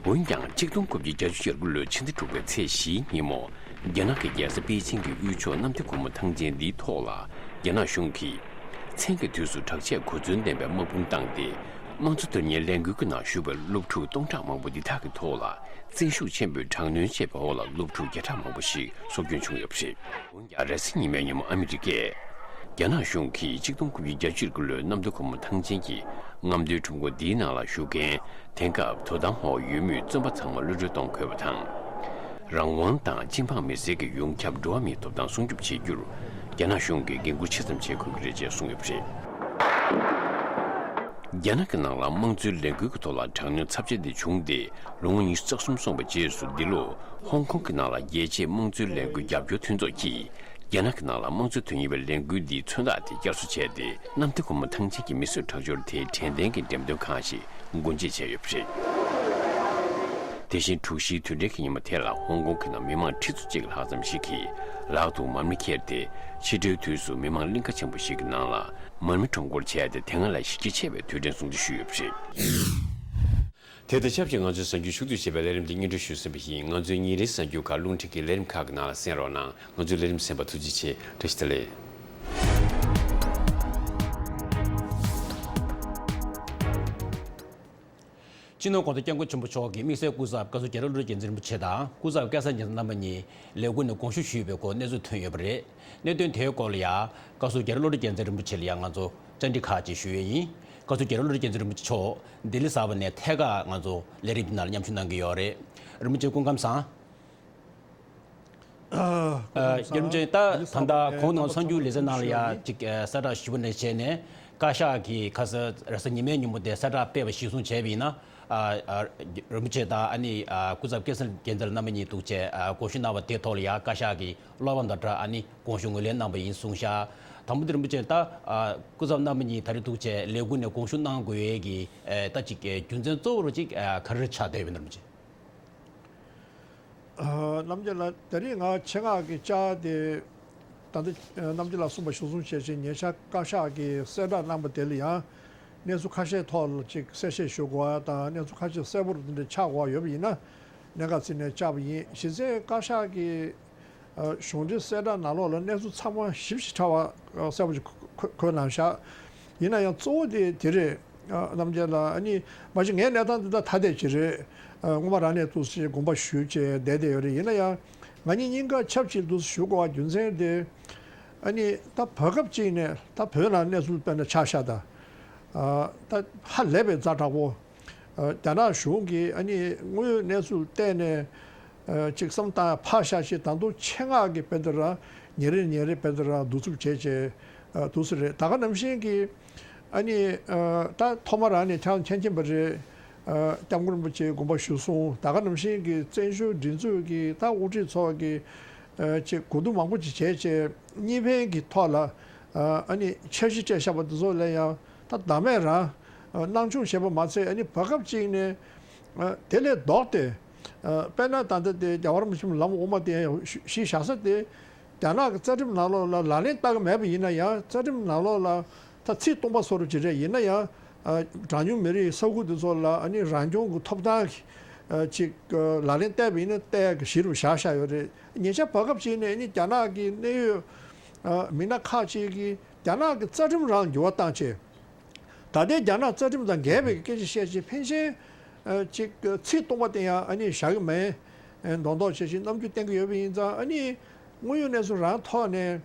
འོན་ཀྱང་གཅིག་སྟོང་དགུ་བརྒྱ་བརྒྱད་ཅུ་གྱ་དགུ་ལོའི་ཕྱི་ཟླ་དྲུག་པའི་ཚེས་བཞིའི་ཉིན་མོ། རྒྱ་ནག་གི་རྒྱལ་ས་པེ་ཅིང་གི་དབུས་ཕྱོགས་གནམ་བདེ་སྒོ་མོ་ཐང་ཆེན་འདིའི་ཐོག་ལ་རྒྱ་ནག་གཞུང་གིས་མཚན་གྱི་དུས་སུ་དྲག་ཆས་གོ་མཚོན་ལྡན་པའི་དམག་དཔུང་བཏང་སྟེ། དམངས་གཙོ་དོན་གཉེར་ལས་འགུལ་གྱི་ནང་ཞུགས་པའི་སློབ་ཕྲུག་སྟོང་ཕྲག་མང་པོ་འདི་དག་གི་ཐོག་ལ་བཙན་ཤུགས་ཆེན་པོས་དྲག་གནོན་བྱས་པའི་འོག་ལ་སློབ་ཕྲུག་བརྒྱ་ཕྲག་མང་པོ་ཞིག་སྲོག་སྐྱོན་བྱུང་ཡོད་པ་རེད། འོན་ཀྱང་རེས་གཟའ་ཉི་མའི་ཉིན་མོ་ཨ་མི་རི་ཀས། རྒྱ་ནག་གཞུང་གིས་གཅིག་སྟོང་དགུ་བརྒྱ་བརྒྱད་ཅུ་གྱ་དགུ་ལོའི་གནམ་བདེ་སྒོ་མོ་ཐང་ཆེན་གྱི་རྔམ་སྟོན་ཁྲོམ་སྐོར་འདིའི་ནང་ལ་ཞུགས་མཁན་དེང་སྐབས་དོ་དམ་འོག་ཡོད་མུས་བཙོན་པ་ཚང་མ་གློད་གྲོལ་གཏོང་དགོས་པ་དང་། རང་དབང་དང་སྤྱི་འབངས་མི་སེར་གྱི་ཡོངས་ཁྱབ་འགྲོ་བ་མིའི་ཐོབ་ཐང་སྲུང་སྐྱོབ་བྱེད་རྒྱུར་རྒྱ་ནག་གཞུང་གིས་འགན་འཁུར་ཆེ་ཙམ་བྱེད་དགོས་ཀྱི་རེད་ཅེས་གསུངས་ཡོད་པ་རེད། རྒྱ་ནག་གི་ནང་ལ་དམངས་གཙོའི་ལས་འགུལ་གྱི་ཐོག་ལ་དྲག་གནོན་ཚབས་ཆེ་འདི་བྱུང་སྟེ་ལོ་ངོ་ཉི་ཤུ་རྩ་གསུམ་སོང་བའི་རྗེས་སུ་འདི་ལོ་ཧོང་ཀོང་གི་ནང་ལ་རྒྱལ་སྤྱིའི་དམངས་གཙོའི་ལས་འགུལ་རྒྱབ་སྐྱོར་མཐུན་ཚོགས་ཀྱིས། རྒྱ་ནག་གི་ནང་ལ་དམངས་གཙོ་དོན་གཉེར་བའི་ལས་འགུལ་འདིའི་མཚོན་རྟགས་དེ་བསྐྱར་གསོ་བྱས་ཏེ། གནམ་བདེ་སྒོ་མོ་ཐང་ཆེན་གྱི་མི་གསོད་ཁྲག་སྦྱོར་དེའི་དྲན་རྟེན་གྱི་འགྲེམས་སྟོན་ཁང་ཞིག་སྒོ་འབྱེད་བྱས་ཡོད་པ་རེད། དེ་བཞིན་དྲུག་བཞིའི་དུས་དྲན་གྱི་ཉིན་མོ་དེ་ལ་ཧོང་ཀོང་གི་ནང་མི་མང་ཁྲི་ཚོ་གཅིག་ལྷག་ཙམ་ཞིག་གིས་ལག་ཏུ་མར་མེ་འཁྱེར་ཏེ། ཕྱི་དྲོའི་དུས་སུ་མི་མང་གླིང་ཁ་ཆེན་པོ་ཞིག་གི་ནང་ལ་མར་མེ་ཁྲོམ་སྐོར་བྱས་ཏེ། དེ་སྔ་ལས་གཞི་རྒྱ་ཆེ་བའི་དུས་དྲན་སྲུང་བརྩི་ཞུས་ཡོད་པ་རེད། དེ་དང་ཆབས་ཅིག་ང་ཚོའི་གསར་འགྱུར་ཕྱོགས་བསྡུས་བྱས་པའི་ལས་རིམ་འདི་སྙན་སྒྲོན་ཞུས་ཟིན་པ་ཡིན། ང་ཚོའི་ཉིན་རེའི་གསར་འགྱུར་ཁག་རླུང་འཕྲིན་གྱི་ལས་རིམ་ཁག་གི་ནང་ལ་གསན་རོགས་གནང་། ང་ཚོའི་ལས་རིམ་གསན་པར་ཐུགས་རྗེ་ཆེ། བཀྲ་ཤིས་བདེ་ལེགས། སྤྱི་ནོར་༧གོང་ས་༧སྐྱབས་མགོན་ཆེན་པོ་མཆོག་གིས་དམིགས་བསལ་སྐུ་ཚབ་བཀའ་ཟུར་རྒྱ་རི་བློ་གྲོས་རྒྱལ་མཚན་རིན་པོ་ཆེ་དང་སྐུ་ཚབ་སྐལ་བཟང་རྒྱལ་མཚན་རྣམ་པ་གཉིས་ལས་འགུལ་ནས་དགོངས་ཞུ་ཞུས་པའི་སྐོར་གནས་ཚུལ་ཐོན་ཡོད་པ་རེད། གནད་དོན་དེའི་སྐོར་ལ་ཡང་བཀའ་ཟུར་རྒྱ་རི་བློ་གྲོས་རྒྱལ་མཚན་རིན་པོ་ཆེ་ལ་ཡང་ང་ཚོ་བཅར་འདྲི་ཁག་ཅིག་ཞུ་ཡས་ཡིན། བཀའ་ཟུར་རྒྱ་རི་བློ་གྲོས་རྒྱལ་མཚན་རིན་པོ་ཆེ་མཆོག་ལྡི་ལི་གསར་པ་ནས་ཐད་ཀར་ང་ཚོ་ལས་རིམ་འདི་ནང་ལ་མཉམ་ཞུགས་གནང་གི་ཡོད་རེད། རིན་པོ་ཆེ་སྐུ་ཁམས་བཟང་། ཨ། རྒྱལ་ཡུམ་ཆེན། ད་ད་ལྟ་གོང་ནང་གསར་འགྱུར་ལེ་ཚན་ནང་ལ་ཡ་ཅིག་གསལ་བསྒྲགས་ཞུས་པ་ནས་བྱས་ནས་བཀའ་ཤག་གིས་ཁ་སང་རེས་གཟའ་ཉི་མའི་ཉིན་མོ་དེ་གསལ་བསྒྲགས་སྤེལ་བ་གཞིར་བཟུང་བྱས་པ་ཡིན་ན། ཨ། ཨ། རིན་པོ་ཆེ་དང་ཨ་ནི་ཨ་སྐུ་ཚབ་སྐལ་བཟང་རྒྱལ་མཚན་རྣམ་པ་གཉིས་འདུག་བྱས་ཨ་དགོངས་ཞུ་གནང་བ་དེ་ཐོག་ལ་ཡ་བཀའ་ཤག་གིས་བློ་ཕམ་དང་སྦྲགས་ཨ་ནི་དགོངས་ཞུ་ངོས་ལེན་གནང་བ་ཡིན་གསུངས་ཤག་དང་པོ་དེ་རིན་པོ་ཆེ་ད་ཨ་སྐུ་ཚབ་རྣམ་པ་གཉིས་ད་རེས་འདུག་བྱས་ལས་འགུལ་ནས་དགོངས་ཞུ་གནང་དགོས་ཡས་ཀྱི་ཨ་ད་ཅིག་རྒྱུ་མཚན་གཙོ་བོ་ཅིག་ཨ་ག་རེ་ཆགས་བསྡད་ཡོད་པ་ཡིན་ན། རིན་པོ་ཆེ། ཨ། རྣམ་རྒྱལ་ལགས། ད་རེས་ང་ཆེད་མངགས་ཀྱི་བཅར་ཏེ་ད་ལྟ་རྣམ་རྒྱལ་ལགས་གསུངས་པ་གཞིར་བཟུང་བྱས་ཤིང་ཉེ་ཆར་བཀའ་ཤག་གིས་གསལ་བསྒྲགས་གནང་པ་དེ་ལ་ཡང་གནས་ཚུལ་ཁ་ཤས་ཐོག་ལ་ཅིག་གསལ་བཤད་ཞུ་དགོས་པ་དང་གནས་ཚུལ་ཁ་ཤས་གསལ་པོ་དེ་འདྲ་ཆགས་དགོས་པ་ཡོད་པ་ཡིན་ན་གནད་འགག་བརྩིས་ནས་བཅར་བ་ཡིན། གཞི་རྩའི་བཀའ་ཤག་གི་ཨ་གཞུང་འབྲེལ་གསལ་བསྒྲགས་ནང་ལོགས་ལ་གནས་ཚུལ་ཚང་མ་ཞིབ་ཞིབ་ཕྲ་བ་གསལ་པོ་ཞིག་འཁོད་གནང་ཤག་ཡིན་ན་ཡང་གཙོ་བོ་དེ་དེ་རེད། ཨ། རྣམ་རྒྱལ་ལགས། ཨ་ནི་མ་གཞི་ངའི་གནས་སྟངས་འདི་ད་ཐ་དད་ཅིག་རེད། ཨ། སྔོན་མ་རང་ནས་ཏོག་ཙམ་དགོངས་པ་ཞུས་བྱས་བསྡད་བསྡད་ཡོད་རེད། ཡིན་ན་ཡང་ང་གཉིས་གཉིས་ཀ་ཆབས་ཅིག་འདུག་ཞུ་དགོས་པ་རྒྱུ་མཚན་དེ། ཨ་ནི་ད་བར་སྐབས་ཅིག་ནས་ད་བོད་ནང་གནས་ཚུལ་དཔེར་ན་ཆ་བཞག་ད། ཨ། ད་ཧ་ལས་པའི་ཛ་དྲག་པོ། ཨ། རྒྱ་ནག་གཞུང་གིས་ཨ་ནི་དངོས་ཡོད་གནས་ཚུལ་བལྟས་ནས། ཨ། ཅིག་བསམ་བཏང་ཕར་བཞག་ཅིག་ད་དུང་ཆེད་མངགས་ཀྱི་དཔེ་འདི་ར་ཉིན་རེ་ཉིན་རེ་དཔེ་འདི་ར་གདུག་རྩུབ་བྱས་བྱས། ཨ། འདུག་སེ་རེད། ད་ག་ནང་བཞིན་གྱི་ཨ་ནི། ཨ། ད་ཐོག་མ་རང་ནས་ཁྱེད་རང་མཁྱེན་མཁྱེན་པ་རེད། ཨ། སྐྱབས་མགོན་རིན་པོ་ཆེའི་དགོངས་པ་ཞུ་སོང་། ད་ག་ནང་བཞིན་གྱི་བཙན་བྱོལ་སྒྲིག་འཛུགས་ཀྱི་ད་དབུ་ཁྲིད་ཚོ་གི་ཨ། ཅིག་གོ་བསྡུར་མང་པོ་ཅིག་བྱས་བྱས་གཉིས་ཕན་གྱི་ཐོག་ལ། ཨ། ཨ་ནི་འཆར་གཞི་སྤྲད་བཞག་པ་འདི་ཚོ་ལ་ཡང་ད་ཟླ་མེད་རང་། ཨ། སྣང་ཆུང་བྱས་པ་མ་ཚད་ཨ་ནི་བར་སྐབས་ཅིག་ནས། ཨ། དེ་ལས་ལྡོག་སྟེ། ཨ། དཔེར་ན་ད་ལྟ་དེ་རྒྱལ་བ་རིན་པོ་ཆེའི་ལམ་འོག་མ་དེ་ཡང་གཞི་བཞག་ས་དེ་རྒྱ་ནག་གི་རྩ་ཁྲིམས་ནང་ལོགས་ལ་ལག་ལེན་བསྟར་གྱི་མེད་པ་ཡིན་ན་ཡང་རྩ་ཁྲིམས་ནང་ལོགས་ལ་ད་ཚིག་སྟོང་པ་བཟོ་འདྲ་ཅིག་རེད། ཡིན་ན་ཡང་། ཨ། གྲངས་ཉུང་མི་རིགས་ས་ཁུལ་དེ་ཚོ་ལ་ཨ་ནི་རང་སྐྱོང་གི་ཐོབ་ཐང་གི། ཨ། ཅིག་ཨ། ལག་ལེན་བསྟར་བ་ཡིན་ན་བསྟར་ཡག་གི་གཞི་རུ་བཞག་བཞག་ཡོད་རེད། ཉེ་ཆར་བར་སྐབས་ཅིག་ནས་ཨ་ནི་རྒྱ་ནག་གི་གནད་ཡོད། ཨ། མི་སྣ་ཁག་ཅིག་གིས་རྒྱ་ནག་གི་རྩ་ཁྲིམས་རང་འགྱུར་བ་བཏང་བྱས། ད་ལྟའི་རྒྱ་ནག་རྩ་ཁྲིམས་དང་འགལ་བའི་སྐད་ཆ་བཤད་ཅིང་ཕན་ཆད། ཨ། ཅིག་ཚིག་སྟོང་པ་དེ་ཡང་ཨ་ནི་བཞག་གི་མེད། ཨ། མདོག་མདོག་བྱེད་བཞིན་རྣམ་འགྱུར་བསྟན་གྱི་ཡོད་པ་ཡིན་ཙང་ཨ་ནི་དངོས་ཡོད་གནས་ཚུལ་རང་ཐོག་ནས།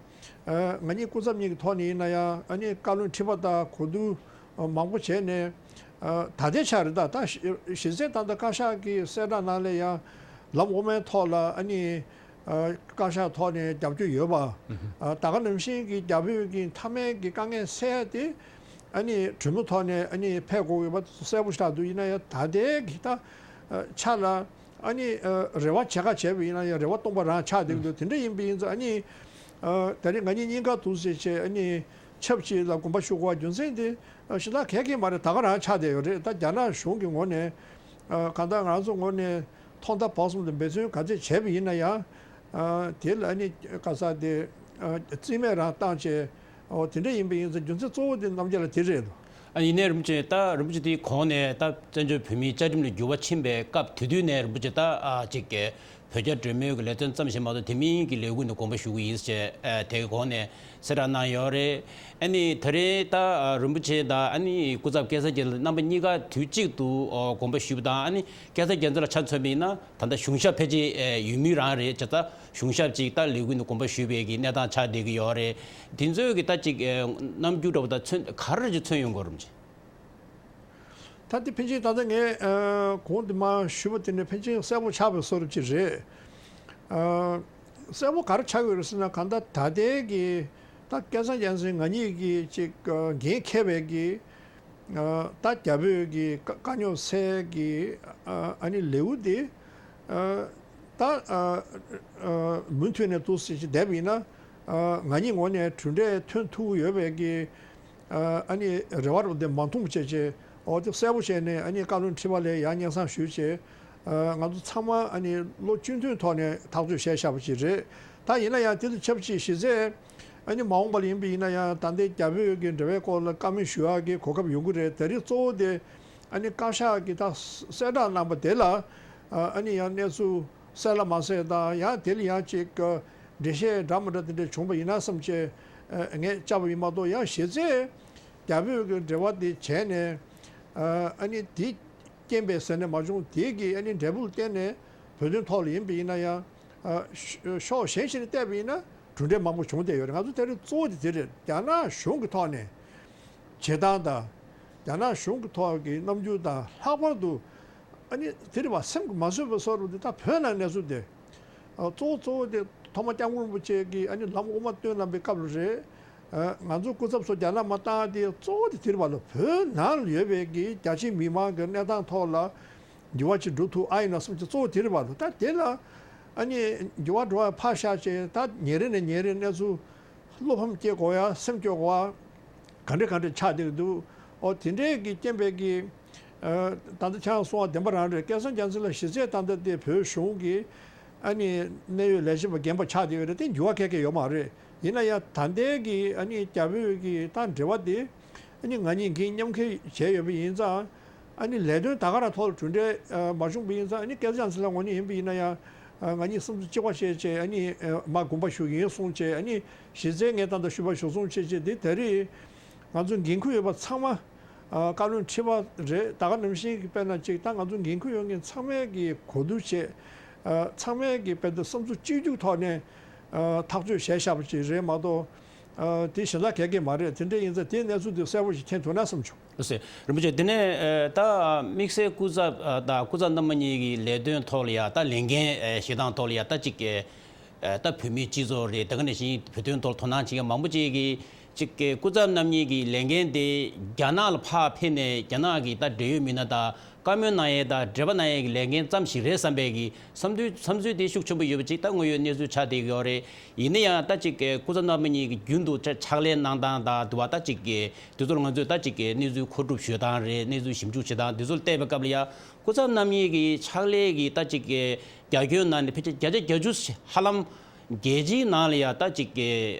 ཨ། ང་གཉིས་སྐུ་ཚབ་གཉིས་ཀྱི་ཐོག་ནས་ཡིན་ན་ཡང་ཨ་ནི་བཀའ་བློན་ཁྲི་པ་དང་གོ་བསྡུར་མང་པོ་བྱས་ནས། ཨ། ད་ལྟའི་ཆར་རེད་ད། ད་གཞི་རྩའི་ད་ལྟ་བཀའ་ཤག་གི་གསལ་བསྒྲགས་ནང་ལ་ཡང་ལམ་དབུ་མའི་ཐོག་ལ་ཨ་ནི། ཨ། བཀའ་ཤག་ཐོག་ནས་རྒྱབ་སྐྱོར་ཡོད་པ། ཨ། ད་ག་ནང་བཞིན་གྱི་རྒྱ་བོད་ཀྱི་མཐའ་མའི་གི་དཀའ་ངལ་སེལ་ཡ་དེ་ཨ་ནི་གྲོས་མོལ་ཐོག་ནས་ཨ་ནི་ཕེབས་དགོས་ཡོད་པ་གསལ་པོ་ཞིག་ཆགས་འདུག་ཡིན་ན་ཡང་ད་ལྟའི་གི་ད་ཆ་ལ་ཨ་ནི་རེ་བ་བྱེད་ཁ་བྱས་པ་ཡིན་ན་ཡང་རེ་བ་སྟོང་པ་རང་ཆགས་བསྡད་ཀྱི་འདུག་དེ་འདྲ་ཡིན་པ་ཡིན་ཙང་ཨ་ནི་ད་རེས་ང་གཉིས་གཉིས་ཀ་འདུག་ཟེར་བྱས་ཨ་ནི་ཆབས་ཅིག་ལ་དགོངས་པ་ཞུ་དགོས་པ་རྒྱུ་མཚན་དེ་ཞེ་དྲག་གལ་གལ་མ་རེད། ད་ག་རང་ཆགས་བསྡད་ཡོད་རེད། ད་རྒྱ་ནག་གཞུང་གི་ངོས་ནས་གང་ལྟར་ང་ཚོ་ངོས་ནས། ཐོག་མཐའ་བར་གསུམ་དུ་འབད་བརྩོན་ག་ཚད་བྱས་པ་ཡིན་ན་ཡང་། ཨ། དེ་ལ་ནི་ག་ས་དེ། ཨ། རྩིས་མེད་རང་བཏང་བྱས། ཨོ། དེ་འདྲ་ཡིན་པ་ཡིན་ཙང་རྒྱུ་མཚན་གཙོ་བོ་དེ་རྣམ་རྒྱལ་ལགས་དེ་རེད་དོ། ཨ། ཡིན་ནའི་རིན་པོ་ཆེ་ད་རིན་པོ་ཆེ་དེའི་གོང་ནས་ད་བཙན་བྱོལ་བོད་མིའི་བཅའ་ཁྲིམས་ལ་འགྱུར་བ་ཕྱིན་པའི་སྐབས་དེ་དུས་ནས་རིན་པོ་ཆེ་ད་ཨ་ཅིག་གི་བོད་རྒྱ་འབྲེལ་མོལ་གྱི་ལས་དོན་ཙམ་ཞིག་མ་གཏོགས་དེ་མིན་གྱི་ལས་འགུལ་ནས་དགོངས་པ་ཞུ་གི་ཡིན་ཟེར་ཨ་དེ་གི་གོང་ནས་གསལ་བསྒྲགས་གནང་ཡོད་རེད། ཨ་ནི་ད་རེས་ད་ཨ་རིན་པོ་ཆེ་དང་ཨ་ནི་སྐུ་ཚབ་སྐལ་བཟང་རྒྱལ་མཚན་རྣམ་པ་གཉིས་ཀ་དུས་གཅིག་ཏུ་ཨོ་དགོངས་པ་ཞུས་པ་དང་ཨ་ནི་སྐལ་བཟང་རྒྱལ་མཚན་ལ་ཆ་མཚོན་པ་ཡིན་ན་ད་ལྟ་གཞུང་ཞབས་ཕལ་ཆེར་ཨེ་ཡོད་མུས་རང་རེད། བྱས་ཙང་གཞུང་ཞབས་ཅིག་ད་ལས་འགུལ་ནས་དགོངས་པ་ཞུས་པའི་གི་གནས་སྟངས་ཆགས་བསྡད་ཀྱི་ཡོད་རེད། དེ་ཚོའི་གི་ད་ཅིག་ཨེ་རྣམ་འགྱུར་འདྲ་པོ་ད་མཚོན་ག་རེ་ཅིག་མཚོན་ཡོང་གི་རེད་རིན་པོ་ཆེ། ད་དེ་ཕལ་ཆེར་ད་ལྟ་ངས་ཨ་གོང་དུ་མར་ཞུས་པ་དེ་ནས་ཕལ་ཆེར་གསལ་པོ་ཆགས་པའི་བཟོ་འདྲ་ཅིག་རེད། ཨ་གསལ་པོ་ག་རེ་ཆགས་ཡོད་རེད་ཟེར་ན་གང་ལྟར་ད་ལྟའི་གི་ད་སྐལ་བཟང་རྒྱལ་མཚན་ང་གཉིས་ཀྱི་ཅིག་ཨ་འགན་འཁྱེར་བའི་གི་ཨ་ད་རྒྱ་བོད་ཀྱི་དཀའ་དཀའ་རྙོག་སེལ་གི་ཨ་ཨ་ནི་ལེའུ་དེ་ཨ་ད་ཨ་ཨ་མུ་མཐུད་ནས་འདུག་སེ་ཅིག་བསྡད་པ་ཡིན་ན་ཨ་ང་གཉིས་ངོས་ནས་གྲུབ་འབྲས་ཐོན་ཐུབ་ཡོད་པའི་གི་ཨ་ནི་རེ་བ་རུ་དེ་མ་མཐོང་བྱས་བྱས་འོ་དེ་གསལ་པོ་བྱས་ནས་ཨ་ནི་བཀའ་བློན་ཁྲི་པ་ལ་ཡང་སྙན་སེང་ཞུས་བྱས་ཨ་ང་ཚོ་ཚང་མ་ཨ་ནི་བློ་གཅིག་མཐུན་ཐོག་ནས་ཐག་གཅོད་བྱས་བཞག་པ་ཞིག་རེད། ད་ཡིན་ན་ཡང་དེ་དང་ཆབས་ཅིག་གཞི་རྩའི་ཨ་ནི་མ་འོངས་པ་ལ་ཡིན་པ་ཡིན་ན་ཡང་ད་ལྟའི་རྒྱ་བོད་ཀྱི་འབྲེལ་བའི་སྐོར་ལ་བཀའ་མོལ་ཞུ་ཡག་གི་གོ་སྐབས་ཡོང་གི་རེད། དེ་རིང་གཙོ་བོ་དེ་ཨ་ནི་བཀའ་ཤག་གིས་ད་གསལ་བསྒྲགས་གནང་པ་དེ་ལ་ཨ་ནི་ཡང་གནས་ཚུལ་གསལ་ལ་མ་གསལ་དང་ཡང་དེ་ལ་ཡང་ཅིག་འགྲེལ་བཤད་འདྲ་མི་འདྲ་དེ་འདྲ་བྱུང་པ་ཡིན་ན་བསམ་བྱས་ངས་བཅར་བ་ཡིན་མ་གཏོགས་ཡང་གཞི་རྩའི་རྒྱ་བོད་ཀྱི་འབྲེལ་བ་དེ་བྱས་ནས་ཨ་ནི་དེ་ རྐྱེན་པས་ཟེར་ནས་མ་བྱུང་། དེ་གི་ཨ་ནི་འབྲས་བུ་ལ་བརྟེན་ནས་བོད་དོན་ཐོག་ལ་ཡིན་པ་ཡིན་ན་ཡང་། ཨ་ཕྱོགས་གཞན་ཞིག་ནས་བལྟས་པ་ཡིན་ན་གྲུབ་འབྲས་མང་པོ་བྱུང་བསྡད་ཡོད་རེད། ང་ཚོ་དེ་རིང་གཙོ་བོ་དེ་དེ་རེད། རྒྱ་ནག་གཞུང་གི་ཐོག་ནས་བྱེད་སྟངས་དང་། རྒྱ་ནག་གཞུང་གི་ཐོག་གི་རྣམ་འགྱུར་དང་། ལྷག་པར་དུ་ཨ་ནི་དེ་རེད་བ། སེམས་ཀྱིས་མ་བཟོད་པའི་བཟོ་འདྲ་དེ་ད་བོད་ནང་གནས་ཚུལ་དེ། ཨ་གཙོ་བོ་གཙོ་བོ་དེ་ཐོག་མ་སྐྱབས་མགོན་རིན་པོ་ཆེ་གིས་ཨ་ནི་ལམ་དབུ་མ་སྟོན་གནང་པའི་སྐབས་ལ་རེད། ཨ་ང་ཚོ་སྐུ་ཚབ་ཚོ་རྒྱ་ནག་མར་བཏང་དེ་གཙོ་བོ་དེ་དེ་རེད་བ་ལ། བོད་ནང་ལ་ཡོད་པའི་གི་རྒྱ་ཆེའི་མི་མང་གི་གནས་སྟངས་ཐོག་ལ་འགྱུར་བ་ཅིག་འགྲོ་ཐུབ་ཨ་ཡིན་ན་བསམ་གྱི་གཙོ་བོ་དེ་རེད་བ་ལ། ད་དེ་ལ་ཨ་ནི་འགྱུར་བ་འགྲོ་བ་ཕར་བཞག་བྱས། ད་ཉིན་རེ་ནས་ཉིན་རེ་གནས་ཚུལ་བློ་ཕམ་སྐྱེ་དགོས་ཡ། སེམས་སྐྱོ་དགོས་ཡ། ག་འདྲ་ག་འདྲ་ཆགས་བསྡད་འདུག། ཨོ་དེ་འདྲའི་གི་རྐྱེན་པས་ཀྱི། ཨ་ད་ལྟ་ཁྱེད་རང་གསུངས་པ་བདེན་པ་རང་རེད། སྐལ་བཟང་རྒྱ་མཚོ་ལགས་གཞི་རྩའི་ད་ལྟ་དེ་བོད་གཞུང་གི་ཨ་ནི་གནད་ཡོད་ལས་བྱེད་པ་རྒན་པ་ཆགས་བསྡད་ཡོད་རེད། དེ་འགྱུར་བ་གང་ཡང་ཡོད་མ་རེད། ཡིན་ན་ཡང་ད་ལྟའི་གི་ཨ་ནི་རྒྱ་བོད་ཀྱི་ད་འབྲེལ་བ་དེ་ཨ་ནི་ང་གཉིས་འགན་མཉམ་འཁུར་བྱས་ཡོད་པ་ཡིན་ཙང་། ཨ་ནི་ལས་དོན་ད་ག་རང་ཐོག་ལ་གྲུབ་འབྲས་ཨ་མ་བྱུང་པ་ཡིན་ཙང་། ཨ་ནི་སྐལ་བཟང་རྒྱ་མཚོ་ལགས་ངོས་ནས་ཡིན་པ་ཡིན་ན་ཡང་། ཨ་ང་གཉིས་བསམ་ཚུལ་གཅིག་པ་བྱས་བྱས། ཨ་ནི་ཨ་མར་དགོངས་པ་ཞུ་གི་ཡིན་གསུངས་བྱས། ཨ་ནི་གཞི་རྩའི་ངས་ད་ལྟ་ཞུས་པ་ཞུ་གསུངས་བྱས་བྱས། དེ་ད་རེས་ང་ཚོ་འགན་འཁུར་ཡོད་པ་ཚང་མ། ཨ་བཀའ་བློན་ཁྲི་པ་རེད། ད་ག་ནང་བཞིན་གྱི་དཔེར་ན་ཅིག་ད་ང་ཚོ་འགན་འཁུར་ཡོད་མཁན་ཚང་མས་ཀྱི་གོ་བསྡུར་བྱས། ཨ་ཚང་མས་ཀྱི་དཔེ་ད་བསམ་ཚུལ་གཅིག་གྱུར་ཐོག་ནས་ཨ་ཐག་གཅོད་བྱས་བཞག་པ་ཅིག་རེད་མ་གཏོགས། ཨ་དེ་གཞན་དག་ག་གེ་མ་རེད། དེ་འདྲ་ཡིན་ཙང་དེའི་གནས་ཚུལ་དེ་གསལ་པོ་ཞིག་མཁྱེན་ཐུབ་ན་བསམ་བྱུང་། ལགས་སོ། རིན་པོ་ཆེ། དེ་ནས་ཨ་ད་དམིགས་བསལ་སྐུ་ཚབ་ཨ་དང་སྐུ་ཚབ་རྣམ་པ་གཉིས་ཀྱི་ལས་དོན་ཐོག་ལ་ཡ། ད་ལས་འགན་ཨ་བཞེས་སྟངས་ཐོག་ལ་ཡ། ད་ཅིག་ཨ་ད་བོད་མིའི་སྤྱི་ཚོགས་རེད། ད་ག་ནང་བཞིན་བོད་དོན་ཐོག་དོ་སྣང་བྱེད་མཁན་མང་པོ་ཅིག་གིས་ཅིག་སྐུ་ཚབ་རྣམ་གཉིས་ཀྱི་ལས་འགན་དེ་རྒྱ་ནག་ལ་ཕར་ཕེབས་ནས་རྒྱ་ནག་གི་ད་འབྲེལ་ཡོད་མི་སྣ་དང་བཀའ་མོལ་གནང་ཡས་དང་འབྲེལ་བ་གནང་ཡས་ཀྱི་ལས་འགན་ཙམ་ཞིག་རེད་བསམ་པའི་གི་བསམ་ཚུལ་བསམ་ཚུལ་དེ་ཤུགས་ཆེན་པོ་ཡོད་པ་ཅིག་ད་དངོས་ཡོད་གནས་ཚུལ་ཆགས་བསྡད་ཀྱི་ཡོད་རེད། ཡིན་ན་ཡང་ད་ཅིག་སྐུ་ཚབ་རྣམ་པ་གཉིས་ཀྱི་རྒྱུན་དུ་ཕྱག་ལས་གནང་སྟངས་དང་དུ་བ། ད་ཅིག་དེ་ཚོར་ང་ཚོས་ད་ཅིག་གནས་ཚུལ་མཁོ་སྒྲུབ་ཞུ་སྟངས་རེད། གནས་ཚུལ་ཞིབ་འཇུག་བྱེད་སྟངས་དེ་ཚོར་བལྟས་པའི་སྐབས་ལ་ཡ། སྐུ་ཚབ་རྣམ་གཉིས་ཀྱི་ཕྱག་ལས་ཀྱི་ད་ཅིག་རྒྱ་ཁྱོན་ནང་ནས་ཕལ་ཆེར་བརྒྱ་ཆ་བརྒྱད་ཅུ་ཧ་ལམ་རྒྱལ་སྤྱིའི་ནང་ལ་ཡ་ད་ཅིག་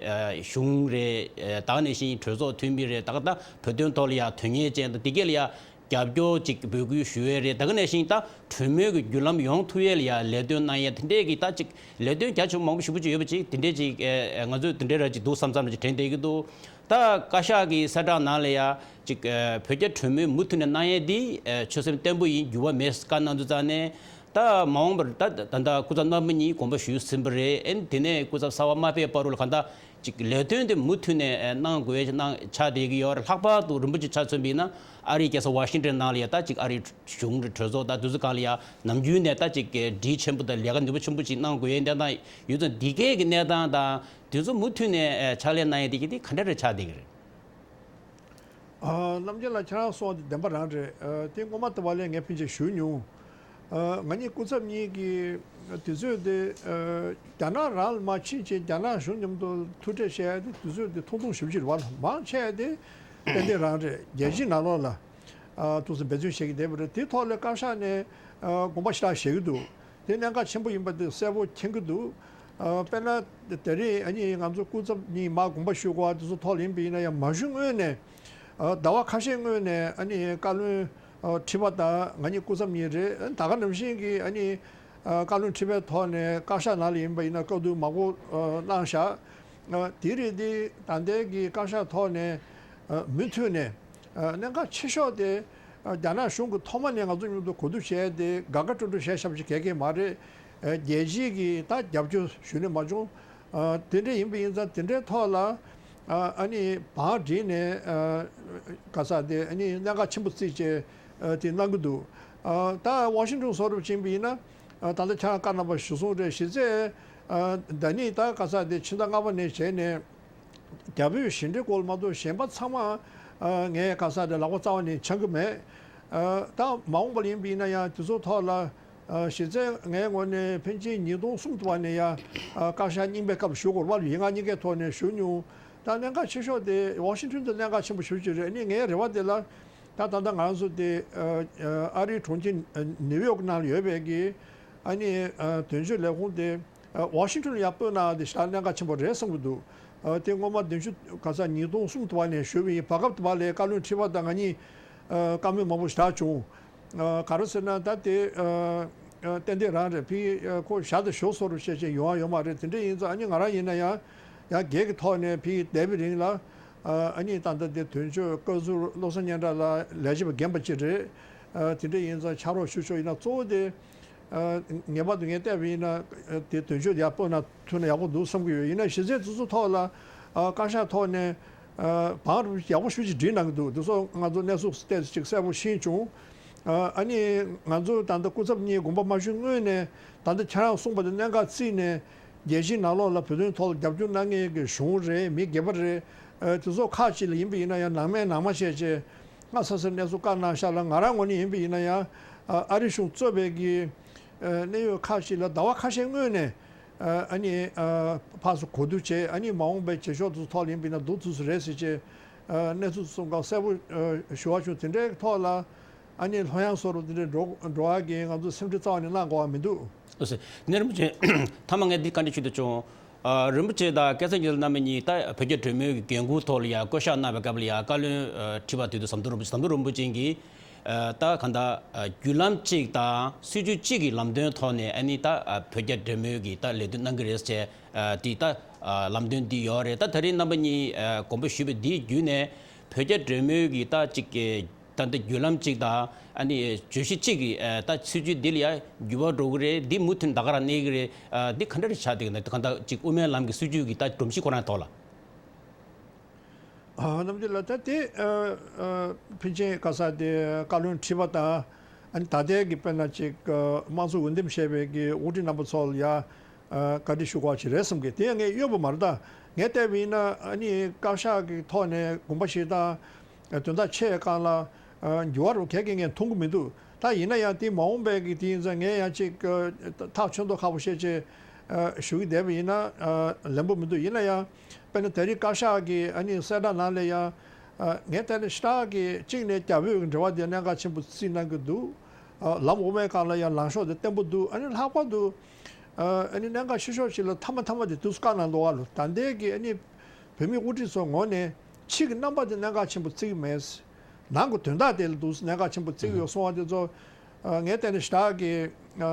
གཞུང་རེད། ད་ག་ནང་བཞིན་གྲོས་ཚོགས་འཐུས་མི་རེད། ད་ག་ད་བོད་དོན་ཐོག་ལ་ཡ་དོན་གཉེར་ཅན་དང་དེ་གས་ལ་ཡ་རྒྱབ་སྐྱོར་ཅིག་འབོད་སྐུལ་ཞུ་ཡས་རེད། ད་ག་ནང་བཞིན་ད་གྲོས་མོལ་གྱི་བརྒྱུད་ལམ་ཡོང་ཐུབ་ཡས་ལ་ཡ་ལས་དོན་གནང་ཡས་དེ་འདྲས་ཀྱི་ད་ཅིག་ལས་དོན་རྒྱ་ཆེ་མང་པོ་ཞེ་པོ་ཅིག་ཡོད་པ་ཅིག་དེ་འདྲས་ཅིག་ཨ་ང་ཚོས་དེ་འདྲས་ར་ཅིག་འདུག་བསམ་བསམ་ཅིག་དྲན་བསྡད་ཀྱི་འདུག། ད་བཀའ་ཤག་གི་གསལ་བསྒྲགས་ནང་ལ་ཡ་ཅིག་ཨ་བོད་རྒྱ་གྲོས་མོལ་མུ་མཐུད་ནས་གནང་ཡས་འདི་ཨ་ཆོད་སེམས་བརྟན་པོ་ཡིན། འགྱུར་བ་མེད་བཀའ་གནང་དུས་ཙང་ནས། ད་མ་འོངས་པར་ད་ད་ལྟ་སྐུ་ཚབ་རྣམ་པ་གཉིས་དགོངས་པ་ཞུས་ཟིན་པ་རེད། ཨེ་དེ་ནས་སྐུ་ཚབ་གསར་པ་མ་ཕེབས་བར་དུ་ལ་གང་ལྟར་ཅིག་ལས་དོན་དེ་མུ་མཐུད་ནས་ཨ་གནང་དགོས་ཡས་ཅིག་གནང་ཆགས་བསྡད་ཀྱི་ཡོད་རེད། ལྷག་པར་དུ་རིན་པོ་ཆེ་ཆ་མཚོན་པ་ཡིན་ན། ཨ་རིའི་རྒྱལ་ས་ཝ་ཤིང་ཏོན་ནང་ལ་ཡ་ད་ཅིག་ཨ་རིའི་གཞུང་གི་གྲོས་ཚོགས་དང་དེ་ཚོ་སྒང་ལ་ཡ་ནམ་རྒྱུན་ནས་ད་ཅིག་གི་སྒྲིག་ཆེན་པོ་དང་ལས་ཀ་ནུས་པ་ཆེན་པོ་ཅིག་གནང་དགོས་ཡས་གནས་སྟངས་ཡོད་ཙང་། འདི་གའི་གི་གནས་སྟངས་དང་དེ་ཚོ་མུ་མཐུད་ནས་ཨ་ཕྱག་ལས་གནང་ཡས་དེ་གི་དེ་ག་འདྲ་རེ་ཆགས་བསྡད་ཀྱི་རེད། ཨ་རྣམ་རྒྱལ་ལགས། ཁྱེད་རང་གསུངས་པ་དེ་བདེན་པ་རང་རེད། ཨ་དེ་སྔོན་མ་དེ་བ་ལས་ངས་ཕན་ཆད་ཞུས་མྱོང་། ཨ་ང་གཉིས་སྐུ་ཚབ་གཉིས་ཀྱིས་དུས་ཚོད་དེ་ཨ་རྒྱ་ནག་རང་ལ་མར་ཕྱིན་བྱས་རྒྱ་ནག་གཞུང་མཉམ་དུ་ཐུག་འཕྲད་བྱས་ཏེ་དུས་ཚོད་དེ་ཐུང་ཐུང་ཞེ་པོ་ཅིག་རེད་བ། མང་ཆེ་བ་དེ་ཏན་ཏན་རང་རེད། རྒྱལ་སྤྱིའི་ནང་ལོགས་ལ་ཨ་ཐུགས་སེམས་འབད་བརྩོན་བྱེད་ཀྱི་བསྡད་པ་རེད། དེ་ཐོག་ལ་བཀའ་ཤག་ནས་ཨ་དགོངས་པ་ཞེ་དྲག་བཞེས་ཀྱི་འདུག། དེ་གནད་འགག་ཆེན་པོ་ཡིན་པ་དེ་གསལ་པོ་མཁྱེན་གྱི་འདུག། ཨ་དཔེར་ན་དེ་རིང་ཨ་ནི་ང་ཚོ་སྐུ་ཚབ་གཉིས་མར་དགོངས་པ་ཞུ་དགོས་པ་དེ་ཚོ་ཐོག་ལ་ཡིན་པ་ཡིན་ན་ཡང་། མ་ཞུ་སྔོན་ནས་ཨ་ཟླ་བ་ཁ་ཤས་སྔོན་ནས་ཨ་ནི་བཀའ་བློན་ཨ་ཁྲི་པ་དང་ང་གཉིས་སྐུ་ཚབ་གཉིས་རེད། ཨ་ད་ག་ནང་བཞིན་གྱི་ཨ་ནི་ཨ་བཀའ་བློན་ཁྲི་པའི་ཐོག་ནས་བཀའ་ཤག་ནང་ལ་ཡིན་པ་ཡིན་ན་བཀའ་བསྡུར་མང་པོ་ཨ་གནང་བཞག། ཨ་དེ་རེད། དེ་ད་ལྟའི་གི་བཀའ་ཤག་ཐོག་ནས་ཨ་མུ་མཐུད་ནས། ཨ་གནད་འགག་ཆེ་ཤོས་དེ་ཨ་རྒྱ་ནག་གཞུང་གིས་ཐོག་མ་ནས་ང་ཚོ་མཉམ་དུ་གོ་བསྡུར་བྱས་ཏེ་དགའ་དགའ་སྤྲོ་སྤྲོ་བྱས་བཞག་པ་ཞིག་ག་གེ་མ་རེད། ཨ་རྒྱལ་སྤྱིའི་གི་ད་རྒྱབ་སྐྱོར་ཞུ་ནས་མ་བྱུང་། ཨ་དེ་འདྲ་ཡིན་པ་ཡིན་ཙང་དེ་འདྲའི་ཐོག་ལ་ཨ་ཨ་ནི་བང་བསྒྲིགས་ནས་ཨ་ག་ས་དེ་ཨ་ནི་གནད་འགག་ཆེན་པོ་བརྩིས་བྱས་ཨ་དེ་གནང་གི་འདུག། ཨ་ད་ཝ་ཤིང་ཊོན་བཟོ་འདྲ་ཅིག་ཡིན་པ་ཡིན་ན། ཨ་ད་ལྟ་ཁྱེད་རང་བཀའ་གནང་བ་གཞིར་བཟུང་རེད། གཞི་རྩའི་ཨ་ཟླ་ནི་ད་ག་ས་དེ་ཕྱི་ཟླ་ལྔ་པ་ནས་བྱས་ནས། རྒྱ་བོད་ཞི་འགྲིག་སྐོར་ལ་མ་གཏོགས་གཞན་པ་ཚང་མ་ཨ་ངས་ག་ས་དེ་ལག་པ་རྩ་བ་ནས་འཆང་གི་མེད། ཨ་ད་མ་འོངས་པ་ལ་ཡིན་པ་ཡིན་ན་ཡང་དེ་ཚོ་ཐོག་ལ་ཨ་གཞི་རྩའི་ངའི་ངོས་ནས་ཕན་ཆད་ཉིས་སྟོང་གསུམ་དུ་བ་ནས་ཡང་ཨ་བཀའ་ཤག་རྙིང་པའི་སྐབས་ཞུ་དགོས་པ་ལ་ཡིན། ང་གཉིས་ཀའི་ཐོག་ནས་ཞུ་མྱོང་། ད་གནད་འགག་ཆེ་ཤོས་དེ་ཝ་ཤིང་ཊོན་དུ་གནད་འགག་ཆེན་པོ་ཞེ་པོ་ཅིག་རེད། ཨ་ནི་ངའི་རེ་བ་དེ་ལ་ད་ད་ལྟ་ང་རང་ཚོ་དེ་ཨ་ཨ་རིའི་གྲོང་ཁྱེར་ནིའུ་ཡོག་ནང་ལ་ཡོད་པའི་གི་ཨ་ནི་ཨ་དོན་གཅོད་ལས་ཁུངས་དེ། ཝ་ཤིང་ཊོན་ལ་ཡར་སྤོས་གནང་དེ་ཞེ་དྲག་གནད་འགག་ཆེན་པོ་རེད་བསམ་གྱི་འདུག། དེ་སྔོན་མ་གདན་ཞུ་ག་ས་ཉིས་སྟོང་གསུམ་དུ་བ་ནས་ཞུས་པ་ཡིན། བར་སྐབས་དུ་བ་ལས་བཀའ་བློན་ཁྲི་པ་དང་ང་གཉིས་བཀའ་མོལ་མང་པོ་ཞེ་དྲག་བྱུང་། ག་རེ་ཟེར་ན་ད་དེ་ཏན་ཏན་རང་རེད། ཕི་ཁོ་ཞག་དང་ཞོགས་སོ་རུ་བཤད་བྱས་ཡོང་བ་ཡོད་མ་རེད། དེ་འདྲ་ཡིན་ཙང་ཨ་ནི་ང་རང་ཡིན་ན་ཡང་ཡང་སྒེར་གྱི་ཐོག་ནས་ཕི་བསྡད་པའི་རིང་ལ་ཨ་ནི་ད་ལྟ་དེ་དོན་གཅོད་བཀའ་ཟུར་བློ་བཟང་སྙན་གྲགས་ལགས་ལས་བྱེད་པ་རྒན་པ་ཅིག་རེད། ཨ་དེ་འདྲ་ཡིན་ཙང་ཕྱག་རོགས་ཞུ་ཆོག་ཡིན་ན། གཙོ་བོ་དེ་ཨ་ངེས་པར་དུ་ངས་བལྟས་པ་ཡིན་ན་ཨ་དེ་དོན་གཅོད་ཡག་པོ་ན་ཐུག་ན་ཡག་པོ་འདུག་བསམ་གྱི་ཡོད། ཡིན་ན་གཞི་རྩའི་དེ་ཚོ་ཐོག་ལ་ཨ་བཀའ་ཤག་ཐོག་ནས་ཨ་བང་ཡག་པོ་ཞེ་ཅིག་སྒྲིག་གནང་གི་འདུག། དེ་ཚོ་ང་ཚོ་གནས་ཚུལ་ཏོག་ཙམ་ཅིག་གསལ་པོ་ཤེས་བྱུང་། ཨ་ཨ་ནི་ང་ཚོ་ད་ལྟ་སྐུ་ཚབ་གཉིས་དགོངས་པ་མ་ཞུས་སྔོན་ནས་ད་ལྟ་ཁྱེད་རང་གསུངས་པ་དེ་གནད་འགག་བརྩིས་ནས། རྒྱལ་སྤྱིའི་ནང་ལོགས་ལ་བོད་དོན་ཐོག་ལ་རྒྱབ་སྐྱོར་གནང་མཁན་གྱི་གཞུང་རེད། མི་སྒེར་པ་རེད། ཨ་དེ་ཚོ་ཁག་ཅིག་ལ་ཡིན་པ་ཡིན་ན་ཡང་ནང་མེད་ནང་མ་བྱས་བྱས་སྔ་ས་སར་གནས་ཚུལ་བཀའ་གནང་ཤག་ལ། ང་རང་ངོས་ནས་ཡིན་པ་ཡིན་ན་ཡང་ཨ་ཨ་རི་གཞུང་གཙོས་པའི་གི་ཨ་གནད་ཡོད་ཁག་ཅིག་ལ་ཟླ་བ་ཁ་ཤས་སྔོན་ནས་ཨ་ཨ་ནི་ཨ་ཕར་ཚུར་གོ་བསྡུར་བྱས། ཨ་ནི་མ་འོངས་པའི་བྱེད་ཕྱོགས་དེ་ཚོ་ཐོག་ལ་ཡིན་པ་ཡིན་ན་འདུག་ཚུལ་སུ་རེད་ཟེར་བྱས་ཨ་གནས་ཚུལ་གསུམ་ཀ་གསལ་པོ་ཨ་ཞུ་བ་བྱུང་། དེ་འདྲའི་ཐོག་ལ་ཨ་ནི་ལྷོད་ཡངས་བཟོ་འདྲ་དེ་འདྲའི་འགྲོ་འགྲོ་བ་གི་ང་ཚོ་སེམས་ཁྲལ་རྩ་བ་ནས་གནང་དགོས་པ་མི་འདུག། ཨོ་སེ། ནེ་རིན་པོ་ཆེ། མཐའ་མ་ངས་འདི་བཀའ་འདྲི་ཞུ་འདོད་བྱུང་། ཨ་རིན་པོ་ཆེ་དང་སྐལ་བཟང་རྒྱལ་མཚན་རྣམ་པ་གཉིས་ད་བོད་རྒྱ་འབྲེལ་མོལ་གྱི་འགན་འཁུར་ཐོག་ལ་ཡང་བསྐོ་གཞག་གནང་བའི་སྐབས་ལ་ཡང་བཀའ་བློན་ཨ་ཁྲི་པ་དེ་དུས་ཟམ་གདོང་རིན་པོ་ཆེ། ཟམ་གདོང་རིན་པོ་ཆེ་གིས་ཨ་ད་གང་ལྟར་ཨ་བརྒྱུད་ལམ་གཅིག་དང་སྲིད་བྱུས་གཅིག་གི་ལམ་སྟོན་ཐོག་ནས་ཨ་ནི་ད་ཨ་བོད་རྒྱ་འབྲེལ་མོལ་གྱི་ད་ལས་དོན་གནང་གི་རེད་ཟེར་བྱས་ཨ་དེ་ད་ཨ་ལམ་སྟོན་འདི་ཡོད་རེད། ད་ད་རེས་རྣམ་པ་གཉིས་ཨ་དགོངས་པ་ཞུས་པ་འདིའི་བརྒྱུད་ནས་བོད་རྒྱ་འབྲེལ་མོལ་གྱི་ད་གཅིག་གི་ད་ལྟ་བརྒྱུད་ལམ་གཅིག་དང་ཨ་ནི་བརྗོད་གཞི་གཅིག་གིས་ཨ་ད་སྲིད་བྱུས་འདི་ལ་ཡང་འགྱུར་བ་འགྲོ་གི་རེད། འདི་མུ་མཐུད་ད་ག་རང་གནས་ཀྱི་རེད། ཨ་འདི་ག་འདྲ་རེད་ཆགས་བསྡད་ཀྱི་ན། གང་ལྟར་གཅིག་དབུ་མའི་ལམ་གྱི་སྲིད་བྱུས་ཀྱི་ད་སྒྲོམ་གཞི་ཁོ་རང་ཐོག་ལ། ཨ་རྣམ་རྒྱལ་ལགས། ད་དེ་ཨ་ཨ་ཕན་ཆད་ག་ས་དེ་བཀའ་བློན་ཁྲི་པ་དང་ཨ་ནི་ད་ལྟའི་གི་དཔེར་ན་ཅིག་ཨ་དམངས་གཙོ་འོས་འདེམས་བྱས་པའི་གི་དབུ་ཁྲིད་རྣམ་པ་ཚོ་ལ་ཡ་ཨ་བཀའ་འདྲི་ཞུ་དགོས་ཅིག་རེད་བསམ་གི། དེ་ཡང་ངས་གཡོལ་བ་མ་རེད། ད་ངས་བལྟས་པ་ཡིན་ན་ཨ་ནི་བཀའ་ཤག་གི་ཐོག་ནས་དགོངས་པ་བཞེས་སྟངས་དོན་དག་ཆེ་བའི་སྒང་ལ་ཨ་འགྱུར་བ་རུ་གས་གས་ངས་མཐོང་གི་མི་འདུག། ད་ཡིན་ན་ཡང་དེ་མ་འོངས་པའི་གི་དེ་ཡིན་ཙང་ངས་ཡང་ཅིག་ཨ་ཐག་ཆོད་མདོག་ཁ་པོ་བཤད་ཅིག་ཨ་ཞུ་གི་བསྡད་པ་ཡིན་ན་ཨ་ལན་པོ་མི་འདུག། ཡིན་ན་ཡང་དཔེར་ན་ད་རེས་བཀའ་ཤག་གི་ཨ་ནི་གསལ་བསྒྲགས་ནང་ལ་ཡང་ཨ་ངས་བལྟས་ན་ཞེ་དྲག་གི་གཅིག་ནས་རྒྱ་བོད་ཀྱི་འབྲེལ་བ་དེ་གནད་འགག་ཆེན་པོ་བརྩིས་གནང་གི་འདུག། ཨ་ལམ་དབུ་མའི་སྒང་ལ་ཡང་ལངས་ཕྱོགས་དེ་བརྟན་པོ་འདུག། ཨ་ནི་ལྷག་པར་དུ་ཨ་ནི་གནད་འགག་ཆེ་ཤོས་ཤིག་ལ་མཐའ་མ་མཐའ་མ་དེ་དུས་སུ་བཀའ་གནང་འདུག་བ་ལོ། ད་ལྟའི་གི་ཨ་ནི་བོད་མི་དབུ་ཁྲིད་ཚོ་ངོས་ནས་ཕྱི་གི་རྣམ་པ་དེ་གནད་འགག་ཆེན་པོ་བརྩི་གི་མེད། ནང་གི་དོན་དག་དེ་ལ་འདུག་གནད་འགག་ཆེན་པོ་བརྩི་གི་ཡོད་གསུང་བ་དེ་ཚོ་ཨ་ངས་བལྟས་ན་ཞེ་དྲག་གི་ཨ་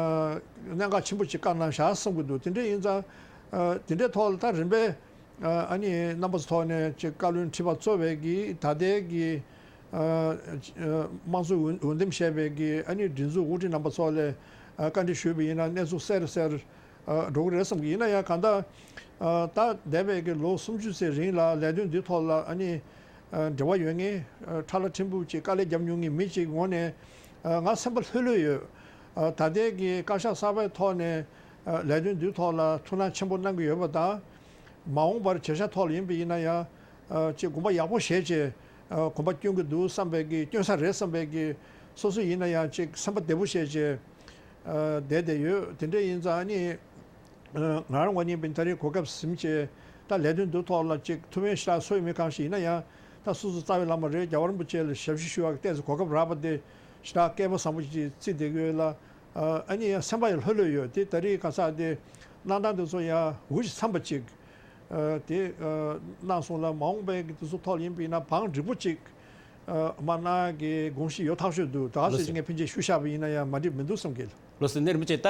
གནད་འགག་ཆེན་པོ་ཅིག་བཀའ་གནང་བཞག་བསམ་གི་འདུག། དེ་འདྲ་ཡིན་ཙང་ཨ་དེ་འདྲའི་ཐོག་ལ་ད་རིམ་པས་ཨ་ཨ་ནི་རྣམ་པ་ཚོ་ཐོག་ནས་ཅིག་བཀའ་བློན་ཁྲི་པ་གཙོས་པའི་གི་ད་ལྟའི་གི་ཨ་ཨ་དམངས་གཙོ་འོས་འོས་འདེམས་བྱས་པའི་གི་ཨ་ནི་སྒྲིག་འཛུགས་དབུ་ཁྲིད་རྣམ་པ་ཚོ་ལ་ཨ་བཀའ་འདྲི་ཞུས་པ་ཡིན་ན་གནས་ཚུལ་གསལ་རུ་གསལ་རུ་ཨ་འགྲོ་གི་རེད་བསམ་གི། ཡིན་ན་ཡང་གང་ལྟར་ཨ་ད་འདས་པའི་གི་ལོ་སུམ་ཅུ་ཙམ་རིང་ལ་ལས་དོན་འདི་ཐོག་ལ་ཨ་ནི་ཨ་འབྲེལ་བ་ཡོད་མཁན་ཨ་ཁྲ་ལ་ཕྲན་བུ་ཅིག་དཀའ་ལས་བརྒྱབ་མྱོང་མཁན་མི་ཅིག་ངོས་ནས་ཨ་ང་སེམས་པ་ལྷོད་ལྷོད་ཡོད། ཨ་ད་ལྟའི་གི་བཀའ་ཤག་གསར་པའི་ཐོག་ནས་ཨ་ལས་དོན་འདི་ཐོག་ལ་ཐུགས་སྣང་ཆེན་པོ་གནང་གི་ཡོད་པ་དང་། མ་འོངས་པར་བྱེད་བྱ་ཐོག་ལ་ཡིན་པ་ཡིན་ན་ཡང་ཨ་ཅིག་དགོངས་པ་ཡག་པོ་བཞེས་བྱས་ཨ་གོམ་པ་སྐྱོན་གྱི་འདུག་བསམ་པའི་གི་སྐྱོན་ས་རེད་བསམ་པའི་གི་སོ་སོ་ཡིན་ན་ཡང་ཅིག་སེམས་པ་བདེ་པོ་བྱས་བྱས་ཨ་བསྡད་བསྡད་ཡོད། དེ་འདྲ་ཡིན་ཙང་ཨ་ནི་ཨ་ང་རང་ངོས་ནས་ཡིན་པ་ཡིན་ན་ད་རེས་གོ་སྐབས་ཟིན་བྱས་ད་ལས་དོན་འདི་ཐོག་ལ་ཅིག་ཐུགས་ཕན་ཞེ་དྲག་གསོ་ཡི་མེད། གང་ཞིག་ཡིན་ན་ཡང་ད་སོ་སོ་རྩ་བའི་བླ་མ་རེད། རྒྱལ་བ་རིན་པོ་ཆེ་ལ་ཞབས་ཕྱི་ཞུ་བ་གི་ཏོག་ཙམ་གོ་སྐབས་རག་པ་དེ་ཞེ་དྲག་སྐལ་པ་བཟང་པོ་ཅིག་བརྩིས་བསྡད་ཀྱི་ཡོད་ལ། ཨ་ཨ་ནི་ཡང་སེམས་པ་ཡང་ལྷོད་ལྷོད་ཡོད། དེ་ད་རེས་ག་ས་དེ་གནང་སྟངས་དེ་ཚོ་ཡང་འུ་ཅག་འཚམས་པ་ཅིག་ཨ་དེ་ཨ་གནང་སོང་ལ། མ་འོངས་པའི་གི་དེ་ཚོ་ཐོག་ཡིན་པ་ཡིན་ན་བང་སྒྲིག་པོ་ཅིག་ཨ་མ་གནང་གི་དགོངས་གཞི་ཡོད་ཐག་ཆོད་འདུག། ད་ག་ལགས་སེ་སེ། ངས་ཕན་ཆད་ཞུ་བཞག་པ་ཡིན་ན་ཡང་མ་འགྲིག་མི་འདུག་བསམ་གི། ལགས་སེ། ནེ་རིན་པོ་ཆེ། ད་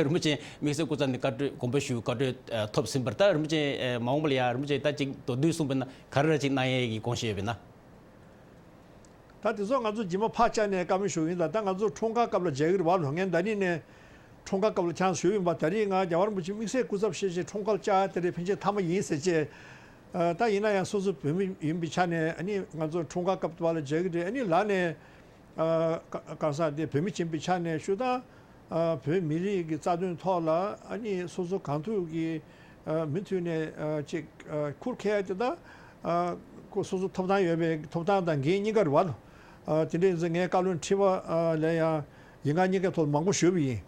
རིན་པོ་ཆེ་དམིགས་བསལ་སྐུ་ཚབ་ནས་བཀའ་འཁྲོལ་དགོངས་པ་ཞུ་བཀའ་འཁྲོལ་ཨ་ཐོབ་ཟིན་པ་རེད། ད་རིན་པོ་ཆེ་ཨ་མ་འོངས་པ་ལ་ཡང་རིན་པོ་ཆེ་ད་ཅིག་མདོར་བསྡུས་གསུངས་པ་ཡིན་ན་ག་རེ་རེ་ཅིག་གནང་ཡས་ཀྱི་དགོངས་བཞེས་ཡོད་པ་ཡིན་ན། ད་དེ་ཚོ་ང་ཚོ་རྗེས་མ་ཕར་བཅར་ནས་བཀའ་མོལ་ཞུ་གི་ཡིན། ད་ད་ང་ཚོ་འཁྲུངས་སྐར་སྐབས་ལ་མཇལ་གི་རེད་བ་ལོ། ངས་ད་ནི་ནས་འཁྲུངས་སྐར་སྐབས་ལ་ཆང་ཞུ་གི་ཡིན་པ། ད་རེས་ང་རྒྱལ་བ་རིན་པོ་ཆེ་དམིགས་བསལ་སྐུ་ཚབ་བྱས་བྱས་འཁྲུངས་སྐར་བཅར་དེ་རེད། ཕན་ཆད་མཐའ་མ་ཡིན་ཟེར་བྱས། ཨ་ད་ཡིན་ན་ཡང་སོ་སོ་བོད་མི་ཡིན་པའི་ཆ་ནས་ཨ་ནི་ང་ཚོ་འཁྲུངས་སྐར་སྐབས་དུ་བ་ལ་མཇལ་གི་རེད། ཨ་ནི་ལར་ནས་ཨ་ག་གང་ཟག་དེ་བོད་མི་ཡིན་པའི་ཆ་ནས་ཞུ་དང་། ཨ་བོད་མི་རིགས་ཀྱི་རྩ་དོན་ཐོག་ལ་ཨ་ནི་སོ་སོ་གང་ཐུབ་ཀྱིས་ཨ་མུ་མཐུད་ནས་ཨ་ཅིག་ཨ་ཁུར་ཁྱེར་ཡ་དེ་དང་། ཨ་ཁོ་སོ་སོ་ཐོབ་ཐང་ཡོད་པའི་ཐོབ་ཐང་དང་འགན་གཉིས་ཀ་རེད་བ་ལོ། ཨ་དེ་འདྲ་ཡིན་ཙང་ངས་བཀའ་བློན་ཁྲི་པ་ཨ་ལ་ཡང་ཡིག་ངག་གཉིས་ཀའི་ཐོག་ལ་མང་པོ་ཞུས་པ་ཡིན།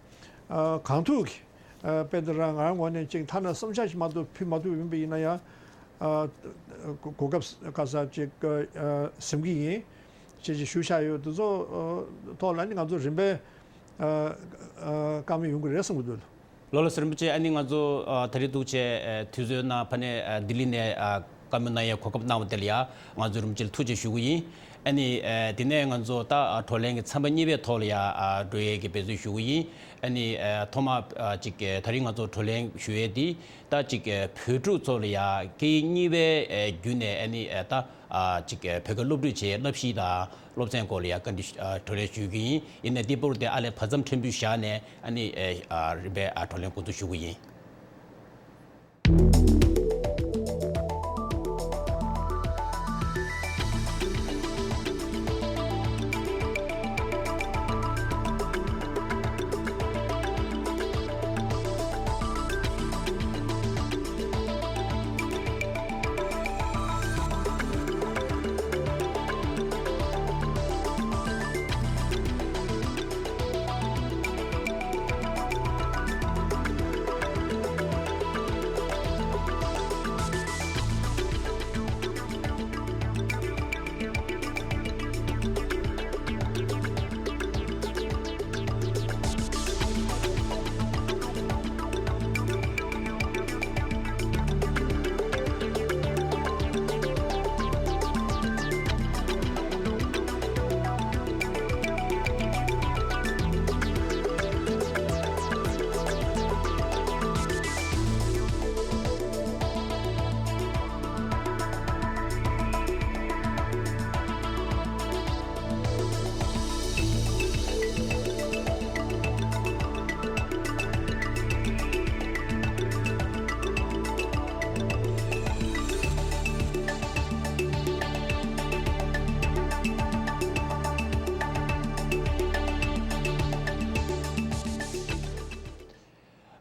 ཨ་གང་ཐུབ་ཀྱིས་ཨ་དཔེ་འདི་རང་ང་རང་ངོས་ནས་ཅིག་ཐ་ན་བསམ་འཆར་ཞིག་མ་གཏོགས་ཕུལ་མ་ཐུབ་ཡིན་པ་ཡིན་ན་ཡང་། ཨ་གོ་གོ་སྐབས་ག་ས་ཅིག་ཨ་ཟིན་གྱི་ཡིན། ཅེས་ཅིག་ཞུ་བཞག་ཡོད། དེ་ཚོ་ཨ་ཐོག་ལ་ནི་ང་ཚོ་རིམ་པས་ཨ་ཨ་བཀའ་མོལ་ཡོང་གི་རེད་བསམ་གྱི་འདུག། ལགས་ལགས་སེ། རིན་པོ་ཆེ། ཨ་ནི་ང་ཚོ་ཨ་ད་རེས་འདུག་བྱས་ཨ་དུས་ཚོད་ནང་ཕ་ནས་ཨ་ལྡི་ལི་ནས་ཨ་ བཀའ་མོལ་གནང་ཡའི་གོ་སྐབས་གནང་བ་དེ་ལ་ཡང་ང་ཚོས་རིན་པོ་ཆེ་ལ་ཐུགས་རྗེ་ཆེ་ཞུ་གི་ཡིན། ཨ་ནི་ཨ་དེ་ནས་ང་ཚོ་ད་ཨ་བགྲོ་གླེང་གི་ཚན་པ་གཉིས་པའི་ཐོག་ལ་ཡང་ཨ་འགྲོ་ཡས་ཀྱི་འབད་བརྩོན་ཞུ་གི་ཡིན། ཨ་ནི་ཨ་ཐོག་མ་ཨ་ཅིག་ཨ་དེ་རིང་ང་ཚོ་བགྲོ་གླེང་ཞུ་ཡས་དེ་ད་ཅིག་ཨ་བོད་ཕྲུག་ཚོ་ལ་ཡང་སྐད་ཡིག་གཉིས་པའི་ཨ་བརྒྱུད་ནས་ཨ་ནི་ཨ་ད་ཨ་ཅིག་ཨ་བོད་སྐད་སློབ་ཁྲིད་བྱེད་ཡས་བསླབ་གཞི་དང་སློབ་ཚན་སྐོར་ལ་ཡང་བཀའ་འདྲི་ཨ་བགྲོ་གླེང་ཞུ་གི་ཡིན། ཡིན་ནའི་འདི་བར་དུ་ཨ་ལས་བར་མཚམས་ཕྲན་བུ་བཞག་ནས་ཨ་ནི་ཨ་རིམ་པས་ཨ་བགྲོ་གླེང་འགོ་འཛུགས་ཞུ་གི་ཡིན།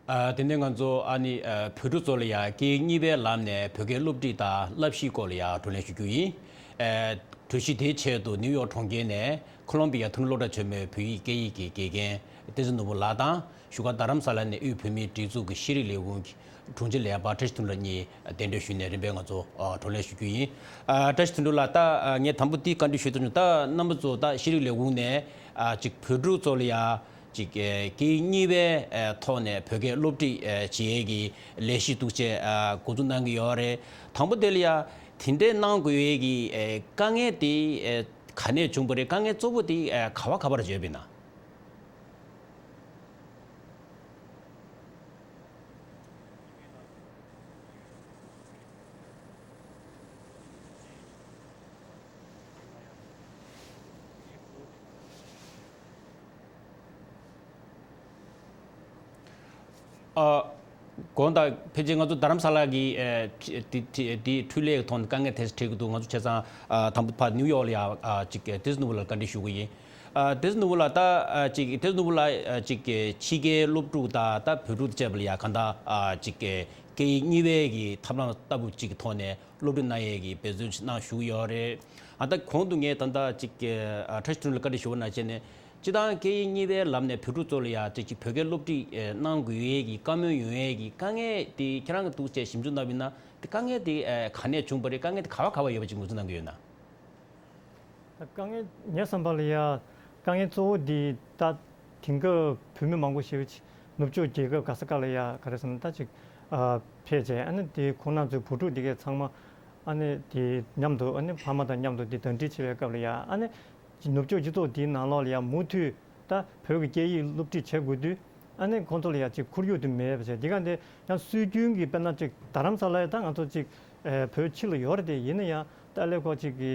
ཨ་དེ་ནས་ང་ཚོ་ཨ་ནི་ཨ་བོད་ཕྲུག་ཚོ་ལ་ཡང་སྐད་ཡིག་གཉིས་པའི་ལམ་ནས་བོད་སྐད་སློབ་ཁྲིད་དང་བསླབ་གཞིའི་སྐོར་ལ་ཡང་བགྲོ་གླེང་ཞུ་རྒྱུ་ཡིན། ཨ་གྲོས་གཞི་དེའི་ཆེད་དུ་ནིའུ་ཡོག་གྲོང་ཁྱེར་ནས་ཁོ་ལོམ་བི་ཡ་མཐོ་རིམ་སློབ་གྲྭ་ཆེན་མོའི་བོད་ཡིག་སྐད་ཡིག་གི་དགེ་རྒན་བསྟན་འཛིན་ནོར་བུ་ལགས་དང་། བཞུགས་སྒར་རྡ་རམ་ས་ལ་ནས་དབུས་བོད་མིའི་སྒྲིག་འཛུགས་ཀྱི་ཤེས་རིག་ལས་ཁུངས་ཀྱི་དྲུང་ཆེ་ལས་པ་བཀྲ་ཤིས་དོན་གྲུབ་ལགས་གཉིས་གདན་འདྲེན་ཞུས་ནས་རིམ་པས་ང་ཚོ་ཨ་བགྲོ་གླེང་ཞུ་རྒྱུ་ཡིན། ཨ་བཀྲ་ཤིས་དོན་གྲུབ་ལགས། ད་ཨ་ངས་དང་པོ་འདི་བཀའ་འདྲི་ཞུ་ཐུབ་བྱུང་། ད་རྣམ་པ་ཚོ་ད་ཤེས་རིག་ལས་ཁུངས་ནས་ཨ་ཅིག་བོད་ཕྲུག་ཚོ་ལ་ཡ་ཅིག་ཨ་སྐད་ཡིག་གཉིས་པའི་ཨ་ཐོག་ནས་བོད་སྐད་སློབ་ཁྲིད་ཨ་བྱེད་ཡས་ཀྱི་ལས་གཞི་འདུག་སེ་ཨ་འགོ་འཛུགས་གནང་གི་ཡོད་རེད། དང་པོ་དེ་ལ་ཡ་དེ་འདྲའི་གནང་དགོས་ཡས་ཀྱི་ཨ་དཀའ་ངལ་དེ་ཨ་ག་ནས་བྱུང་བ་རེད། དཀའ་ངལ་གཙོ་བོ་དེ་ཨ་ག་བ་ག་བར་ཡོད་པ་ཡིན་ན། ཨ་དགོངས་དག་ཕལ་ཆེར་ང་ཚོ་རྡ་རམ་ས་ལ་གི་ཨ་དེ་དེ་དེ་འཕྲུལ་ལས་ཀྱི་ཐོག་ནས་དཀའ་ངལ་དེ་འཕྲད་ཀྱི་འདུག་ང་ཚོ་བྱས་ཙང་ཨ་དང་པོ་ཕར་ནིའུ་ཡོག་ལ་ཡ་ཨ་ཅིག་བསྟན་འཛིན་ནོར་བུ་ལགས་བཀའ་འདྲི་ཞུ་གི་ཡིན། ཨ་བསྟན་འཛིན་ནོར་བུ་ལགས། ད་ཨ་ཅིག་བསྟན་འཛིན་ནོར་བུ་ལགས་ཨ་ཅིག་ཕྱི་རྒྱལ་སློབ་ཕྲུག་དང་ད་བོད་ཕྲུག་དང་བཅས་པ་ལ་ཡ་གང་ལྟར་ཨ་ཅིག་སྐད་ཡིག་གཉིས་པའི་གི་ཐབས་ལམ་ལྟ་བུ་ཅིག་གི་ཐོག་ནས་སློབ་ཁྲིད་གནང་ཡས་ཀྱི་འབད་བརྩོན་ཅིག་གནང་བཞུགས་ཡོད་རེད། ཨ་ད་གོང་དུ་ངས་ད་ལྟ་ཅིག་ཨ་བཀྲ་ཤིས་དོན་གྲུབ་ལ་བཀའ་འདྲི་ཞུ་བ་ནང་བཞིན་ནས། སྤྱིར་བཏང་སྐད་ཡིག་གཉིས་པའི་ལམ་ནས་བོད་ཕྲུག་ཚོ་ལ་ཡ་ཅིག་ཅིག་བོད་སྐད་སློབ་ཁྲིད་ཨེ་གནང་དགོས་ཡས་ཀྱི་བཀའ་མོལ་ཡོང་ཡས་ཀྱི་དཀའ་ངལ་དེ་ཁྱེད་རང་གིས་འདུག་སེ་ཞིབ་འཇུག་གནང་བ་ཡིན་ན། དེ་དཀའ་ངལ་དེ་ཨེ་ག་ནས་བྱུང་བ་རེད། དཀའ་ངལ་དེ་ག་བ་ག་བ་ཡོད་པ་ཅིག་ངོས་འཛིན་གནང་གི་ཡོད་ན། དཀའ་ངལ་ངའི་བསམ་པ་ལ་ཡ་དཀའ་ངལ་གཙོ་བོ་འདི་ད་དེང་སྐབས་བོད་མི་མང་པོ་ཞེ་པོ་ཅིག་ནུབ་ཕྱོགས་རྒྱལ་ཁབ་ག་ས་ག་ལ་ཡ་ག་རེ་ཟེར་ན་ད་ཅིག་ཨ་ཕེབས་བྱས། ཨ་ནི་དེ་ཁོང་རྣམ་ཚོའི་བུ་ཕྲུག་འདི་གས་ཚང་མ་ཨ་ནི་དེ་མཉམ་དུ་ཨ་ནི་ཕ་མ་དང་མཉམ་དུ་དེ་གདན་འདྲེན་བྱེད་པའི་སྐབས་ལ་ཡ་ཨ་ནི་ནུབ་ཕྱོགས་སྤྱི་ཚོགས་འདིའི་ནང་ལོགས་ལ་ཡ་མུ་མཐུད་ད་བོད་ཀྱི་སྐད་ཡིག་སློབ་ཁྲིད་བྱེད་དགོས་དུས། ཨ་ནི་ཁོང་ཚོ་ལ་ཡ་ཅིག་ཁོར་ཡུག་དེ་མེད་པ་བྱས། འདི་ག་འདི་ཡང་སྲོལ་རྒྱུན་གྱི་དཔེར་ན་ཅིག་རྡ་རམ་ས་ལ་ཡ་ད་ང་ཚོ་ཅིག་ཨེ་བོད་ཕྱི་ལ་ཡོད་རེད་དེ། ཡིན་ན་ཡང་ད་ཨ་ལས་ཁོ་ཅིག་གི་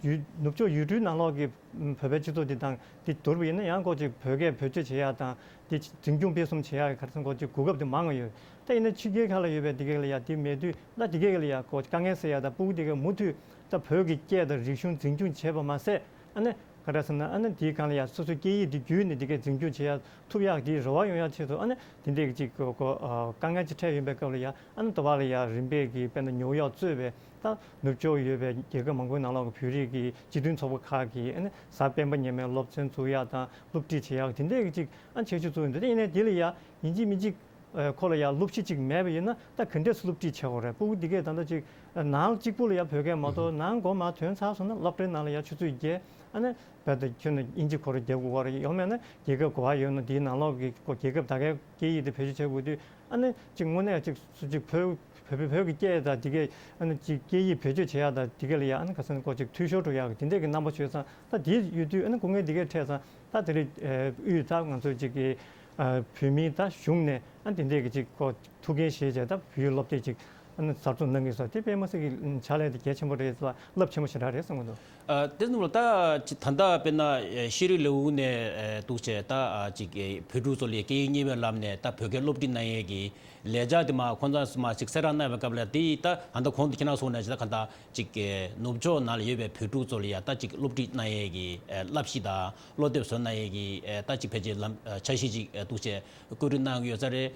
ཡུལ་ནུབ་ཕྱོགས་ཡུལ་གྲུའི་ནང་ལོགས་ཀྱི་བོད་པའི་སྤྱི་ཚོགས་འདི་དང་འདི་བསྡུར་བ་ཡིན་ན་ཡང་ཁོ་ཅིག་བོད་སྐད་བེད་སྤྱོད་བྱེད་ཡ་དང་འདི་འཛིན་སྐྱོང་སྤེལ་གསུམ་བྱེད་ཡ་ག་རེ་ཟེར་ཁོ་ཅིག་གོ་སྐབས་དེ་མང་བ་ཡོད། ད་ཡིན་ན་ཕྱི་རྒྱལ་ཁག་ལ་ཡོད་པའི་འདི་གས་ལ་ཡ་དེ་མེད་དུས་ད་འདི་གས་ལ་ཡ་ཁོ་དཀའ་ངལ་སེལ་ཡ་ད་ཕྲུ་གུ་འདི་གས་མུ་མཐུད་ད་བོད་ཀྱི་སྐད་དང་རིག་གཞུང་འཛིན་སྐྱོང་བྱས་པ་མ་ཟད། ཨ་ནི་ག་རེ་ཟེར་ན་ཨ་ནི་དེའི་སྒང་ལ་ཡ་སོ་སོའི་སྐད་ཡིག་དེ་བརྒྱུད་ནས་དེ་གས་འཛིན་སྐྱོང་བྱེད་ཡ་ཐུབ་ཡག་དེའི་རེ་བ་ཡོང་ཡག་ཆེད་དུ་ཨ་ནི་དེ་འདྲས་ཀྱི་ཅིག་གོ་གོ་ཨ་དཀའ་ངལ་ཅིག་འཕྲད་ཡོང་པའི་སྐབས་ལ་ཡ་ཨ་ནི་དེ་བ་ལ་ཡ་རིམ་པས་ཀྱི་དཔེར་ན་ཉོག་གཡོག་གཙོས་པའི་ད་ནུབ་ཕྱོགས་ཡོད་པའི་རྒྱལ་ཁབ་མང་པོའི་ནང་ལོགས་ཀྱི་བོད་རིགས་ཀྱི་སྤྱི་མཐུན་ཚོགས་པ་ཁག་གིས་ཨ་ནི་གཟའ་སྤེན་པ་ཉི་མའི་སློབ་ཚན་འཛུགས་ཡག་དང་སློབ་ཁྲིད་བྱེད་ཡག་དེ་འདྲས་ཀྱི་ཅིག་ཨ་བྱེད་ཆོག་ཚུལ་འདུག་དེ་ཡིན་ནའི་དེ་ལ་ཡ་ཡིན་གཅིག་མིན་གཅིག་ ཨ་ཁོ་ལ་ཡང་སློབ་གཞི་གཅིག་མེད་པ་ཡིན་ན་ད་ག་འདྲས་སློབ་ཁྲིད་བྱེད་དགོས་རེད། སྤུ་གུ་འདི་གས་ད་ལྟ་ཅིག་ནང་གཅིག་པུ་ལ་ཡང་བོད་སྐད་མ་གཏོགས་ནང་སྒོ་མར་ཐོན་ཚར་སོང་ན་སློབ་གྲྭའི་ནང་ལ་ཡང་ཆུ་ཚོད་བརྒྱད་ཨ་ནི་བོད་དང་ཁྱོད་ནི་དབྱིན་ཇི་ཁོ་རང་རྒྱག་དགོས་རེད། ཡང་མེད་ན་རྒྱལ་ཁབ་ག་པར་ཡོད་ན་དེའི་ནང་ལོགས་ཀྱི་ཁོ་རྒྱལ་ཁབ་ད་གའི་སྐད་ཡིག་དེ་བེད་སྤྱོད་བྱེད་དགོས་དུས་ཨ་ནི་ཅིག་དངོས་གནས་ཅིག་སུ་ཅིག་བོད་བོད་བོད་ཀྱི་སྐད་དང་དེ་གས་ཨ་ནི་ཅིག་སྐད་ཡིག་བེད་སྤྱོད་བྱེད་ཡག་དང་དེ་གས་ལ་ཡ་ཨ་ནི་ག་ཚོད་ནི་ཁོ་ཅིག་འཐུས་ཤོར་འགྲོ་ཡག་གི་དེ་འདྲས་ཀྱི་རྣམ་པ་བྱུང་ཙང་ད་དེ་ཡོད་དུས་ཨ་ནི་སྐུ་ངལ་དེ་གས་འཕྲད་ཙང་ད་དེ་རིང་ཨ་དབུས་ད་ང་ཚོ་ཅིག་གི་ཨ་བོད་མིའི་ད་གཞུང་ནས་ཨ་དེ་འདྲས་ཀྱི་ཅིག་ཁོ་ཐུགས་འགན་བཞེས་བྱས་ད་བོད་ཡིག་སློབ་དེབ་ཅིག་ཨ་ནི་གསར་བཙུགས་གནང་གི་སོགས་དེ་དཔེ་མི་སྲིད་ཀྱི་ཕྱག་ལས་དེ་གལ་ཆེན་པོ་རེད་ལ་རླབས་ཆེན་པོ་ཞེ་དྲག་རེད་བསམ་གྱི་འདུག་ཨ་དེ་ནང་ལ་ད་ཅི་ད་ལྟ་དཔེར་ན་ཨ་ཤེས་རིག་ལས་ཁུངས་ནས་ཨ་འདུག་བྱས་ད་ཨ་ཅིག་ཨ་བོད་ཕྲུག་ཚོ་ལ་སྐད་ཡིག་གཉིས་པའི་ལམ་ནས་ད་བོད་སྐད་སློབ་ཁྲིད་གནང་ཡས་ཀྱི་ལས་འཆར་དེ་མ་ཁོང་ཚོ་མ་ཅིག་གསལ་བསྒྲགས་གནང་བའི་སྐབས་ལ་དེ་ད་ད་ལྟ་གོང་དུ་ཁྱེད་རང་གསུངས་ནང་བཞིན་ད་ག་ད་ཅིག་ཨ་ནུབ་ཕྱོགས་ནང་ལ་ཡོད་པའི་བོད་ཕྲུག་ཚོ་ལ་ཡ་ད་ཅིག་སློབ་ཁྲིད་གནང་ཡས་ཀྱི་ཨ་བསླབ་གཞི་དང་སློབ་དེབ་བཟོ་གནང་ཡས་ཀྱི་ཨ་ད་ཅིག་ཕལ་ཆེར་ལམ་ཨ་འཆར་གཞི་ཅིག་ཨ་འདུག་བྱས་བཀོད་སྒྲིག་གནང་གི་ཡོད་ས་རེད།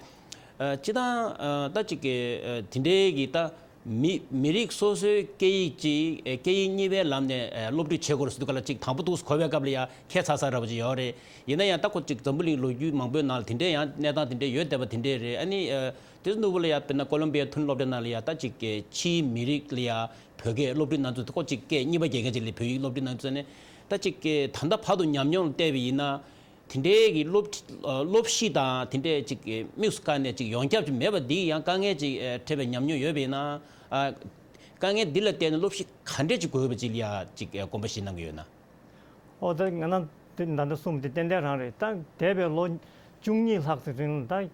ཨ་སྤྱིར་བཏང་ཨ་ད་ཅིག་གི་ཨ་དེ་འདྲའི་གི་ད་མི་མི་རིགས་སོ་སོའི་སྐད་ཡིག་ཅིག་ཨ་སྐད་ཡིག་གཉིས་པའི་ལམ་ནས་ཨ་སློབ་ཁྲིད་བྱེད་དགོས་རེད་ཟེར་དུས་སྐབས་ལ་ཅིག་དང་པོ་འདུག་གོ་བའི་སྐབས་ལ་ཡ་ཁྱད་མཚར་ས་འདྲ་པོ་ཅིག་ཡོད་རེད། ཡིན་ན་ཡང་ད་ཁོ་ཅིག་འཛམ་བུ་གླིང་ལོ་རྒྱུས་མང་པོའི་ནང་ལ་དེ་འདྲའི་ཡང་གནས་སྟངས་དེ་འདྲའི་ཡོད་བསྡད་པ་དེ་འདྲའི་རེད། ཨ་ནི་ཨ་དེ་ཚོ་ནོར་བུ་ལ་ཡ་དཔེར་ན་ཀོ་ལོམ་བི་ཡའི་མཐོ་རིམ་སློབ་གྲྭ་ནང་ལ་ཡ་ད་ཅིག་གི་ཕྱིའི་མི་རིགས་ལ་ཡ་བོད་སྐད་སློབ་ཁྲིད་གནང་ཚུལ་ཁོ་ཅིག་སྐད་གཉིས་པ་རྒྱལ་ཁབ་ཅིག་ལ་བོད་ཡིག་སློབ་ཁྲིད་གནང་ཚུལ་ནི་ད་ཅིག་གི་ད་ལྟ་བར་དུ་ཉམས་མྱོང་ལ་བལྟས་པ་ཡིན་ན། དེ་འདྲའི་གི་སློབ་ཁྲིད་ཨ་སློབ་གཞི་དང་དེ་འདྲའི་ཅིག་གི་དམིགས་སུ་བཀར་ནས་ཅིག་ཡོངས་ཁྱབ་ཅིག་མེད་པ་འདི་ཡང་དཀའ་ངལ་ཅིག་ཨ་འཕྲད་པའི་ཉམས་མྱོང་ཡོད་པ་ཡིན་ན། ཨ་དཀའ་ངལ་འདི་ལ་བརྟེན་ནས་སློབ་གཞི་ག་འདྲས་ཅིག་དགོས་པ་ཅིག་ལ་ཡ་ཅིག་ཨ་དགོངས་པ་བཞེས་གནང་གི་ཡོད་ན། ཨོ་ད་ང་རང་དེ་ད་ལྟ་གསུངས་དེ་ཏན་ཏན་རང་རེད། ད་འདས་པའི་ལོ་བཅུ་གཉིས་ལྷག་ཙམ་རིང་ལ་ད་ཡ་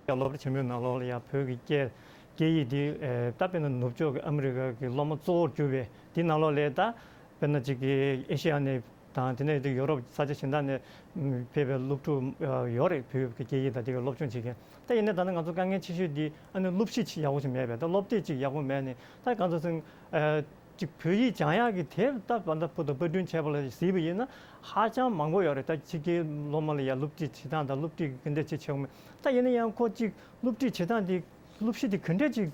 སློབ་གྲྭ་ཆེན་མོའི་ནང་ལོགས་ལ་ཡ་བོད་ཀྱི་སྐད་སྐད་ཡིག་འདི་ཨ་ད་དཔེར་ན་ནུབ་ཕྱོགས་ཀྱི་ཨ་མི་རི་ཀ་གི་སློབ་མ་གཙོ་བོར་གྱུར་པའི་འདི་ནང་ལོགས་ལ་ད་དཔེར་ན་ཅིག་གི་ཨེ་ཤེ་ཡ་ནས་དང་དེ་ནས་དེ་ཡོ་རོབ་ས་ཆ་གཞན་དག་ནས་ཕེབས་པའི་སློབ་ཕྲུག་ཡོད་རེད། བོད་ཀྱི་སྐད་ཡིག་དང་དེ་གའི་སློབ་སྦྱོང་བྱེད་མཁན། ད་ཡིན་ནའི་ད་ནི་ང་ཚོ་དཀའ་ངལ་ཆེ་ཤོས་འདི་ཨ་ནི་སློབ་གཞི་ཅིག་ཡག་པོ་ཞིག་མེད་པས། ད་སློབ་དེབ་ཅིག་ཡག་པོ་མེད་ནས་ད་གང་ཚོད་ཚིང་ཅིག་བོད་ཡིག་སྦྱང་ཡག་གི་དེབ་ད་བར་ད་བུ་དང་པར་སྐྲུན་བྱས་པ་ལ་གཟིགས་པ་ཡིན་ན་ཧ་ཅང་མང་པོ་ཡོད་རེད། ད་ཕྱི་རྒྱལ་སློབ་མ་ལ་ཡ་སློབ་ཁྲིད་བྱེད་སྟངས་དང་སློབ་ཁྲིད་གི་འདྲ་ཅིག་བྱེད་དགོས་མེད། ད་ཡིན་ན་ཡང་ཁོ་ཅིག་སློབ་ཁྲིད་བྱེད་སྟངས་དེ་སློབ་གཞི་དེ་ག་འདྲ་ཅིག་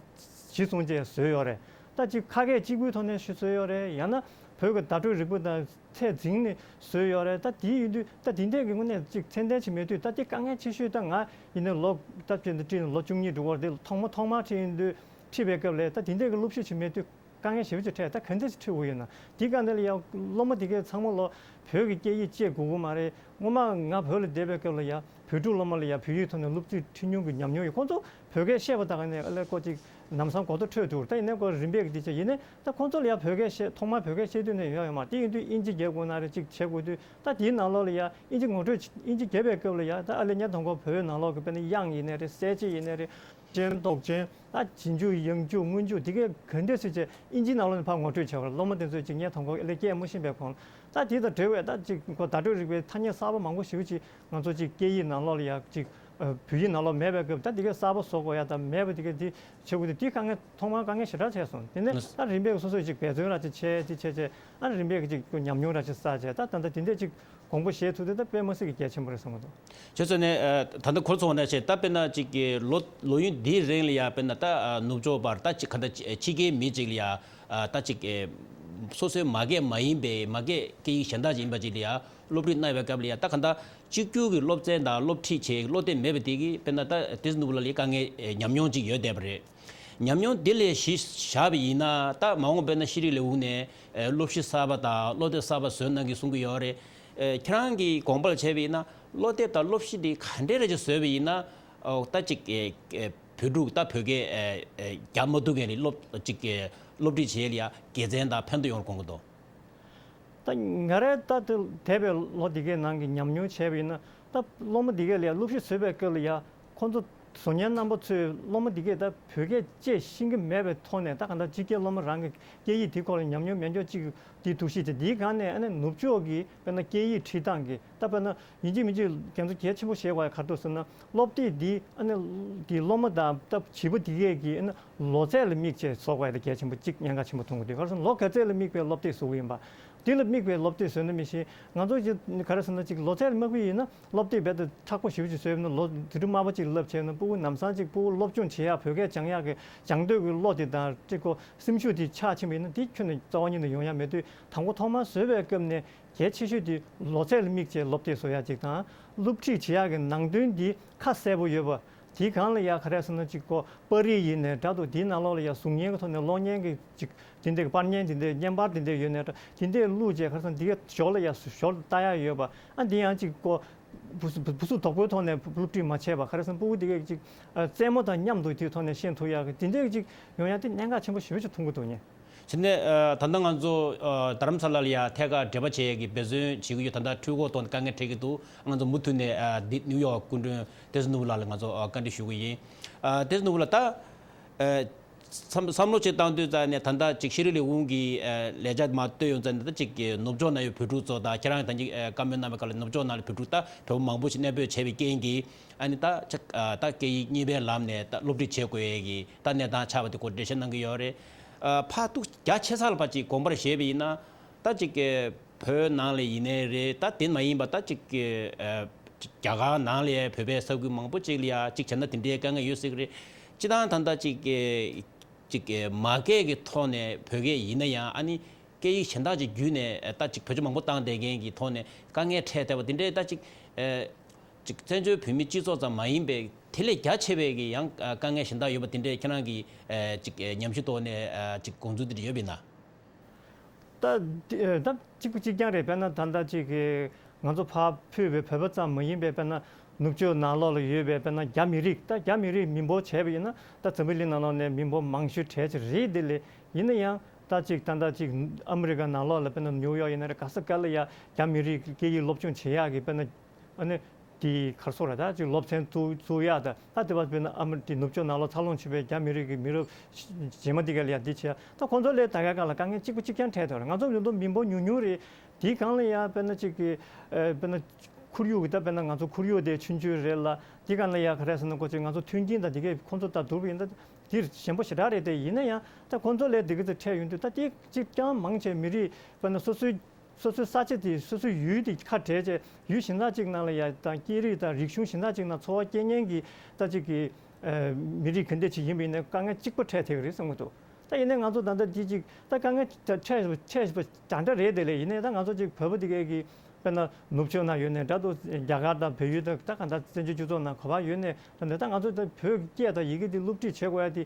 གཞི་བཟུང་བྱས་བཟོས་ཡོད་རེད། ད་ཅིག་ཁ་སྐད་གཅིག་པུའི་ཐོག་ནས་ཞུ་བཟོས་ཡོད་རེད། ཡང་ན་བོད་ཀྱི་བརྡ་སྤྲོད་རིག་པ་དང་ཚད་འཛིན་ནས་བཟོས་ཡོད་རེད། ད་དེ་ཡིན་དུས་ད་དེ་འདྲས་ཀྱི་དངོས་གནས་ཅིག་ཚད་ལྡན་ཅིག་མེད་དུས་ད་དེ་དཀའ་ངལ་ཆེ་ཤོས་ད་ང་ཡིན་ན་ལོ་ད་བྱས་ན་ཁྲིད་ལོ་བཅུ་གཉིས་འགྲོ་གི་རེད། དེ་ཐོག་མ་ཐོག་མར་ཁྲིད་ཡིན་དུས་ཁྲིད་པའི་སྐབས་ལ་ད་དེ་འདྲས་ཀྱི་སློབ་གཞི་ཅིག་མེད་དུས་དཀའ་ངལ་ཞེ་པོ་ཅིག་འཕྲད། ད་ག་འདྲས་ཅིག་ཁྲིད་དགོས་ཡོད་ན་དེ་ག་འདྲས་ལ་ཡང་སློབ་མ་དེ་གས་ཚང་མ་ལོ་བོད་ཀྱི་སྐད་ཡིག་གཅེས་དགོས་ཀྱི་མ་རེད། སྔོན་མ་ང་བོད་ལ་བསྡད་པའི་སྐབས་ལ་ཡ་བོད་ཕྲུག་སློབ་མ་ལ་ཡ་བོད་ཡིག་ཐོག་ནས་སློབ་ཁྲིད་ཁྲིད་མྱོང་གི་ཉམས་མྱོང་ཡོད། ཁོང་ཚོ་བོད་སྐད་བཤད་པ་དག་ནས་ཨ་ལས་ཀོ་ཅིག་ལམ་སང་གོ་བརྡ་འཕྲོད་འདུག་ད་ཡིན་ནའི་ཁོ་རིམ་པས་ཀྱི་དེ་ཆ་ཡིན་ནའི་ད་ཁོང་ཚོ་ལ་ཡ་བོད་སྐད་བཤད་ཐོག་མར་བོད་སྐད་བཤད་དུས་ནས་ཡོད་ཡོད་མ་རེད། དེ་ཡིན་དུས་དབྱིན་ཇི་རྒྱབ་དགོས་ན་རེད་ཅིག་བྱེད་དགོས་དུས་ད་དེའི་ནང་ལོགས་ལ་ཡ་དབྱིན་ཇི་ངོ་སྤྲོད་དབྱིན་ཇི་རྒྱབ་པའི་སྐབས་ལ་ཡ་ད་ཨ་ལས་ཉ་དང་གོ་བོད་ནང་ལོགས་ཀྱི་དཔེར་ན་དབྱངས་ཡིན་ནའི་རེད། གསལ་བྱེད་ཡིན་ནའི་རེད། ཅན་འདོགས་ཅན། ད་ཇི་འཇུག་ཡང་འཇུག་སྔོན་འཇུག་དེ་གས་ག་འདྲས་སེ་བྱས་དབྱིན་ཇིའི་ནང་ལོགས་ནས་ཕར་ངོ་སྤྲོད་བྱས་པ་རེད། སློབ་མ་དེ་ཚོས་ཅིག་ངས་དང་པོ་ཨེ་ལས་སྐད་མ་ཤེས་པའི་གོང་ལ་ད་དེ་དང་འབྲེལ་བའི་ད་ཅིག་ཁོ་བརྡ་སྤྲོད་རིག་པའི་ཐ་སྙད་གསར་པ་མང་པོ་ཞེ་པོ་ཅིག་ང་ཚོ་ཅིག་སྐད་ཡིག་ནང་ལོགས་ལ་ཡ་ཅིག་བོད་ཡིག་ནང་ལོགས་མེད་པའི་སྐབས་ད་དེ་གས་གསར་པ་བཟོ་དགོས་ཡ་ད་མེད་པ་དེ་གས་དེ་བྱེད་དགོས་དེ་དེ་དཀའ་ངལ་ཐོག་མར་དཀའ་ངལ་ཞེ་དྲག་འཕྲད་སོང་། དེ་ནས་ད་རིམ་པས་སོ་སོས་ཅིག་འབད་བརྩོན་ར་ཅིག་བྱས་དེ་བྱས་བྱས་ཨ་རིམ་པས་ཅིག་ཉམས་མྱོང་ར་ཅིག་བསགས་བྱས་ད་ད་ལྟ་དེ་འདྲས་ཅིག་དགོངས་པ་བཞེས་ཐུབ་དེ་ད་དཔེ་མི་སྲིད་ཀྱི་གལ་ཆེན་པོ་རེད་བསམ་གྱི་འདུག་ཁྱོད་ཚོ་ནས་ཨ་ད་ལྟ་ཁོ་ཚོ་འོ་ན་བྱས་ད་དཔེར་ན་ཅིག་གི་ལོ་ལོ་ཡུན་འདིའི་རིང་ལ་ཡ་དཔེར་ན་ད་ཨ་ནུབ་ཕྱོགས་པར་ད་ཅིག་ག་ད་ཕྱི་རྒྱལ་མི་ཅིག་ལ་ཡ་ཨ་ད་ཅིག་གི་སོ་སོའི་མ་སྐད་མ་ཡིན་པའི་མ་སྐད་སྐད་ཡིག་གཞན་དག་ཅིག་ཡིན་པ་ཅིག་ལ་ཡ་སློབ་ཁྲིད་གནང་བའི་སྐབས་ལ་ཡ་ད་ག་ད་གཅིག་གྱུར་གྱི་སློབ་ཚན་དང་སློབ་ཁྲིད་བྱེད་སློབ་དེབ་མེད་པ་དེ་གིས་དཔེར་ན་ད་དེ་ནུབ་ལ་ལ་དཀའ་ངལ་ཉམས་མྱོང་ཅིག་ཡོད་བསྡད་པ་རེད། ཉམས་མྱོང་འདི་ལས་གཞི་བཞག་པ་ཡིན་ན་ད་མ་འོངས་པ་ན་ཤེས་རིག་ལས་ཁུངས་ནས་ཨེ་སློབ་གཞི་གསར་པ་དང་སློབ་དེབ་གསར་པ་བཟོས་གནང་གི་གསུང་གི་ཡོད་རེད། ཨེ་ཁྱེད་རང་གི་དགོངས་པ་ལ་བྱས་པ་ཡིན་ན་སློབ་དེབ་དང་སློབ་གཞི་འདི་ག་འདྲས་རེ་ཅིག་བཟོས་པ་ཡིན་ན་ཨོ་ད་ཅིག་ཨེ་ཨེ་བོད་ཕྲུག་ད་བོད་སྐད་ཨེ་ཨེ་རྒྱག་མ་ཐུབ་མཁན་ལ་སློབ་ཅིག་ཨེ་སློབ་ཁྲིད་བྱེད་ཡ་ལ་ཡ་དགེ་མཚན་དང་ཕན་ཐོགས་ཡོང་དགོངས་ཀྱི་འདུག་ད་ང་རའི་ད་དེ་འདས་པའི་ལོ་འདི་གའི་ནང་གི་ཉམས་མྱོང་བྱས་པ་ཡིན་ན་ད་སློབ་མ་འདི་གས་ལ་ཡ་སློབ་གཞི་བཟོས་པའི་སྐབས་ལ་ཡ་ཁོང་ཚོ་བཟོ་མཁན་རྣམ་པ་ཚོས་སློབ་མ་འདི་གས་ད་བོད་སྐད་བཅས་ཤེས་ཀྱི་མེད་པའི་ཐོག་ནས་ད་ག་ད་ཕྱི་རྒྱལ་སློབ་མ་རང་གི་སྐད་ཡིག་དེ་སྐོར་ལ་ཉམས་མྱོང་མེད་མཁན་གཅིག་དེ་འདུ་ཤེས་བྱས་དེའི་སྒང་ནས་ཨ་ནི་ནུབ་ཕྱོགས་ཀྱི་དཔེར་ན་སྐད་ཡིག་ཁྲིད་སྟངས་ཀྱི་ད་དཔེར་ན་ཡིན་གཅིག་མིན་གཅིག་རྒྱ་མཚོ་གལ་ཆེན་པོ་བཤད་དགོས་ཡ་ག་རེ་འདུག་ཟེར་ན་སློབ་དེབ་འདི་ཨ་ནི་འདི་སློབ་མ་དང་ད་བྱིས་པ་འདི་གས་ཀྱི་ཨ་ནི་ལོ་ཚད་ལ་དམིགས་བྱས་བཟོ་དགོས་ཡ་དེ་གལ་ཆེན་པོ་གཅིག་ཉེན་ཁ་ཆེན་པོ་མཐོང་གི་འདུག་ག་རེ་ཟེར་ན་ལོ་ག་ཚད་ལ་དམིགས་པའི་སློབ་དེབ་བཟོ་གི་ཡིན་པ། དེ་ལ་དམིགས་པའི་སློབ་དེབ་བཟོས་ན་མི་ཤེས། ང་ཚོ་གི་ག་རེ་ཟེར་ན་ཅིག་ལོ་ཚད་ལ་དམིགས་པ་ཡིན་ན་སློབ་དེབ་རྦད་དེ་མཁྲེགས་པོ་ཞེ་པོ་ཅིག་བཟོས་ཡོད་ན་ལོ་དུས་རབས་དམའ་བ་ཅིག་ལ་བསླབས་བྱས་ན་སྤུ་གུ་ལམ་སང་ཅིག་སྤུ་གུ་སློབ་སྦྱོང་བྱེད་ཡག་བོད་སྐད་སྦྱང་ཡག་གི་སྦྱང་འདོད་ཀྱི་བློ་དེ་དང་ཅིག་ཁོ་སེམས་ཤུགས་དེ་ཆག་ཕྱིན་པ་ཡིན་ན་དེ་ཁྱོན་ནས་རྩ་བ་ཉིད་ནས་ཡོང་ཡག་མེད་དུས་དང་པོ་ཐོག་མར་བཟོས་པའི་སྐབས་ནས་གལ་ཆེ་ཤོས་དེ་ལོ་ཚད་ལ་དམིགས་བྱས་སློབ་དེབ་བཟོ་ཡག་ཅིག་དང་སློབ་ཁྲིད་བྱེད་ཡག་གི་ནང་དོན་དེ་ཁ་གསལ་པོ་ཡོད་པ། དེའི་སྒང་ལ་ཡ་ག་རེ་ཟེར་ན་ཅིག་གོ་པར་རིས་ཡིན་ནའི་འདྲ་འདུག་དེའི་ནང་ལོགས་ལ་ཡ་གཟུགས་བརྙན་གྱི་ཐོག་ནས་གློག་བརྙན་གྱི་ཅིག་དེ་འདྲའི་གི་པར་བརྙན་དེ་འདྲའི་བརྙན་པར་དེ་འདྲའི་ཡོད་ནའི་འདྲ་དེ་འདྲའི་བླུགས་བྱས་ག་རེ་ཟེར་ན་དེ་གའི་ཞོར་ལ་ཡ་ཞོར་ལ་ལྟ་ཡ་ཡོད་པ་ཨ་འདི་ཡང་ཅིག་གོ་བུ་སུ་བུ་སུ་དོག་པོའི་ཐོག་ནས་སློབ་ཁྲིད་མ་བྱས་པ་ག་རེ་ཟེར་ན་སྤུ་གུ་དེ་གའི་ཅིག་རྩེད་མོ་དང་མཉམ་དུ་དེའི་ཐོག་ནས་ཤེས་ཐུབ་ཡ་གི་དེ་འདྲའི་ཅིག་ཡོང་ཡ་དེ་གནད་འགག་ཆེན་པོ་ཞེ་པོ་ཅིག་མཐོང་གི་འདུག་ཉེ། བྱས་ནས་ཨ་ད་ལྟ་ང་ཚོ་ཨ་རྡ་རམ་ས་ལ་ལ་ཡ་ཐད་ཀར་འབྲེལ་བ་བྱེད་ཡས་ཀྱི་འབད་བརྩོན་བྱེད་ཀྱི་ཡོད། ད་ལྟ་འཕྲུལ་འཁོར་ཐོག་ནས་དཀའ་ངལ་འཕྲད་ཀྱི་འདུག་ང་ཚོ་མུ་མཐུད་ནས་ཨ་འདི་ནིའུ་ཡོག་སྐུ་མགྲོན་ཏེ་ཛི་ནུ་བུ་ལགས་ལ་ང་ཚོ་ཨ་བཀའ་འདྲི་ཞུ་གི་ཡིན། ཨ་ཏེ་ཛི་ནུ་བུ་ལགས་ད་ཨ་བསམ་བསམ་བློ་ཅིག་བཏང་དུས་ཙ་ནས་ད་ལྟ་ཅིག་ཤེས་རིག་ལས་ཁུངས་ཀྱི་ཨ་ལས་བྱ་མར་བཏོན་ཡོང་ཙ་ནས་ད་ཅིག་ནུབ་ཕྱོགས་ན་ཡོད་བོད་ཕྲུག་ཚོ་དང་ཁྱེད་རང་ད་ཅིག་ཨ་བཀའ་མོལ་གནང་བའི་སྐབས་ལ་ནུབ་ཕྱོགས་ནང་ལ་བོད་ཕྲུག་ད་གྲོགས་མང་པོ་ཞིག་གནས་སྤོས་བྱས་པའི་རྐྱེན་གྱིས་ཨ་ནི་ད་ཅིག་ཨ་ད་སྐད་ཡིག་གཉིས་པའི་ལམ་ནས་ད་སློབ་ཁྲིད་བྱེད་དགོས་ཡས་ཀྱི་ད་གནས་སྟངས་ཆགས་པ་དེ་སྐོར་འགྲེལ་བཤད་གནང་གི་ཡོད་རེད། ཨ་ཕར་ཏུ་རྒྱ་ཆེ་ས་ལ་ཕར་ཅིག་དགོངས་པར་བཞེས་པ་ཡིན་ན། ད་ཅིག་གི་བོད་ནང་ལ་ཡིན་ནའི་རེད། ད་དེ་མ་ཡིན་པ་ད་ཅིག་གི་ཨ་རྒྱ་གར་ནང་ལ་ཡ་བོད་པའི་ས་ཁུལ་མང་པོ་ཅིག་ལ་ཡ་ཅིག་བྱས་ན་དེ་འདྲའི་དཀའ་ངལ་ཡོད་སྲིད་ཀྱི་རེད། སྤྱིར་བཏང་ད་ལྟ་ཅིག་གི་ཅིག་གི་མ་སྐད་ཀྱི་ཐོག་ནས་བོད་སྐད་ཡིན་ན་ཡང་ཨ་ནི་སྐད་ཡིག་གཞན་དག་ཅིག་བརྒྱུད་ནས་ད་ཅིག་བེད་སྤྱོད་མང་པོ་བཏང་བསྡད་མཁན་གྱི་ཐོག་ནས་དཀའ་ངལ་འཕྲད་བསྡད་པ་དེ་འདྲའི་ད་ཅིག་ཨ་ཅིག་བཙན་བྱོལ་བོད་མིའི་སྤྱི་ཚོགས་ཙམ་མ་ཡིན་པའི་དེ་ལས་རྒྱ་ཆེ་བའི་གི་ཡང་ཨ་དཀའ་ངལ་གཞན་དག་ཡོད་པ་དེ་འདྲའི་ཁྱེད་རང་གི་ཨ་ཅིག་ཨ་ཉམས་ཞིབ་ཐོག་ནས་ཨ་ཅིག་དགོངས་ཚུལ་དེ་འདྲ་ཡོད་པ་ཡིན་ན། ད་དེ་ད་གཅིག་པ་གཅིག་རྐྱང་རེད། དཔེར་ན་ད་ལྟ་གཅིག་གི་ང་ཚོ་ཕར་ཕུད་པའི་བོད་པ་ཙམ་མ་ཡིན་པའི་དཔེར་ན་ནུབ་ཕྱོགས་ནང་ལོགས་ལ་ཡོད་པའི་དཔེར་ན་རྒྱ་མི་རིགས་ད་རྒྱ་མི་རིགས་མི་འབོར་བྱས་པ་ཡིན་ན་ད་འཛམ་བུ་གླིང་ནང་ལོགས་ནས་མི་འབོར་མང་ཤོས་གྲས་ཅིག་རེད། དེ་ལས་ཡིན་ན་ཡང་ད་གཅིག་ད་ལྟ་གཅིག་ཨ་མི་རི་ཀ་ནང་ལོགས་ལ་དཔེར་ན་ནིའུ་ཡོག་ཡིན་ན་རེད། ག་ས་ག་ལ་ཡ་རྒྱ་མི་རིགས་སྐད་ཡིག་སློབ་སྦྱོང་བྱེད་ཡག་གི་དཔེར་ན། ཨ་ནི་དེ་གར་སོ་ར་ད་ཅིག་སློབ་ཚན་བཙུགས་བཙུགས་ཡག་ད་ད་དེ་བ་དཔེར་ན་ཨ་མི་དེ་ནུབ་ཕྱོགས་ནང་ལོགས་འཚར་ལོངས་བྱུང་བའི་རྒྱ་མི་རིགས་ཀྱི་མི་རབས་རྗེས་མ་དེ་ག་ལ་ཡ་འདི་བྱས་ད་ཁོང་ཚོ་ལས་ད་ག་ག་ལ་དཀའ་ངལ་གཅིག་པ་གཅིག་རྐྱང་འཕྲད་དོ་ར། ང་ཚོ་ཡོད་དོ་མི་འབོར་ཉུང་ཉུང་རེད། དེའི་སྒང་ལ་ཡ་དཔེར་ན་ཅིག་གི་ཨ་དཔེར་ན་ཁོར་ཡུག་གི་ད་དཔེར་ན་ང་ཚོ་ཁོར་ཡུག་དེ་ཆུང་ཆུང་རེད་ལ་དེའི་སྒང་ལ་ཡ་ག་རེ་ཟེར་ན་ཀོ་ཅིག་ང་ཚོ་མཐུན་རྐྱེན་དང་དེ་གས་ཁོང་ཚོ་ད་བསྡུར་བ་ཡིན་ད་དེ་ཞན་པོ་ཞེ་དྲག་རེད། དེ་ཡིན་ན་ཡང་ད་ཁོང་ཚོ་ལས་དེ་ག་ཚོད་འཕྲད་ཡོང་དུས་ད་དེ་གཅིག་རྐྱང་མང་ཆེ་མི་རིགས་དཔེར་ན་སོ་སོའི། སོ་སོའི་ས་ཆ་དེ་སོ་སོའི་ཡུལ་དེ་ཁ་བྲལ་བྱས་ཡུལ་གཞན་དག་ཅིག་ནང་ལ་ཡ་དང་སྐད་རིགས་དང་རིག་གཞུང་གཞན་དག་ཅིག་ནང་འཚོ་བ་སྐྱེལ་མཁན་གྱི་ད་ཅིག་གི་ཨ་མི་རིགས་ག་འདྲ་ཅིག་ཡིན་པ་ཡིན་ན་དཀའ་ངལ་གཅིག་པ་འཕྲད་ཐེག་རེད་བསམ་གྱི་འདུག་ད་ཡིན་ནའི་ང་ཚོ་ད་ལྟ་འདི་ཅིག་ད་དཀའ་ངལ་འཕྲད་འཕྲད་འཕྲད་འདྲ་འདྲ་རེད། དེ་ལས་ཡིན་ནའི་ད་ང་ཚོ་ཅིག་བོད་པ་འདི་གའི་གི་དཔེར་ན་ནུབ་ཕྱོགས་ན་ཡོད་ནའི་འདྲ་འདུག་རྒྱ་གར་དང་བལ་ཡུལ་དང་ད་ག་འདྲ་བཙན་བྱོལ་སྤྱི་ཚོགས་ནང་ག་པར་ཡོད་ནའི་ད་ནི་ད་ང་ཚོ་ད་བོད་ཀྱི་སྐད་དང་ཡི་གེ་འདི་སློབ་ཁྲིད་བྱེད་དགོས་ཡ་དེ་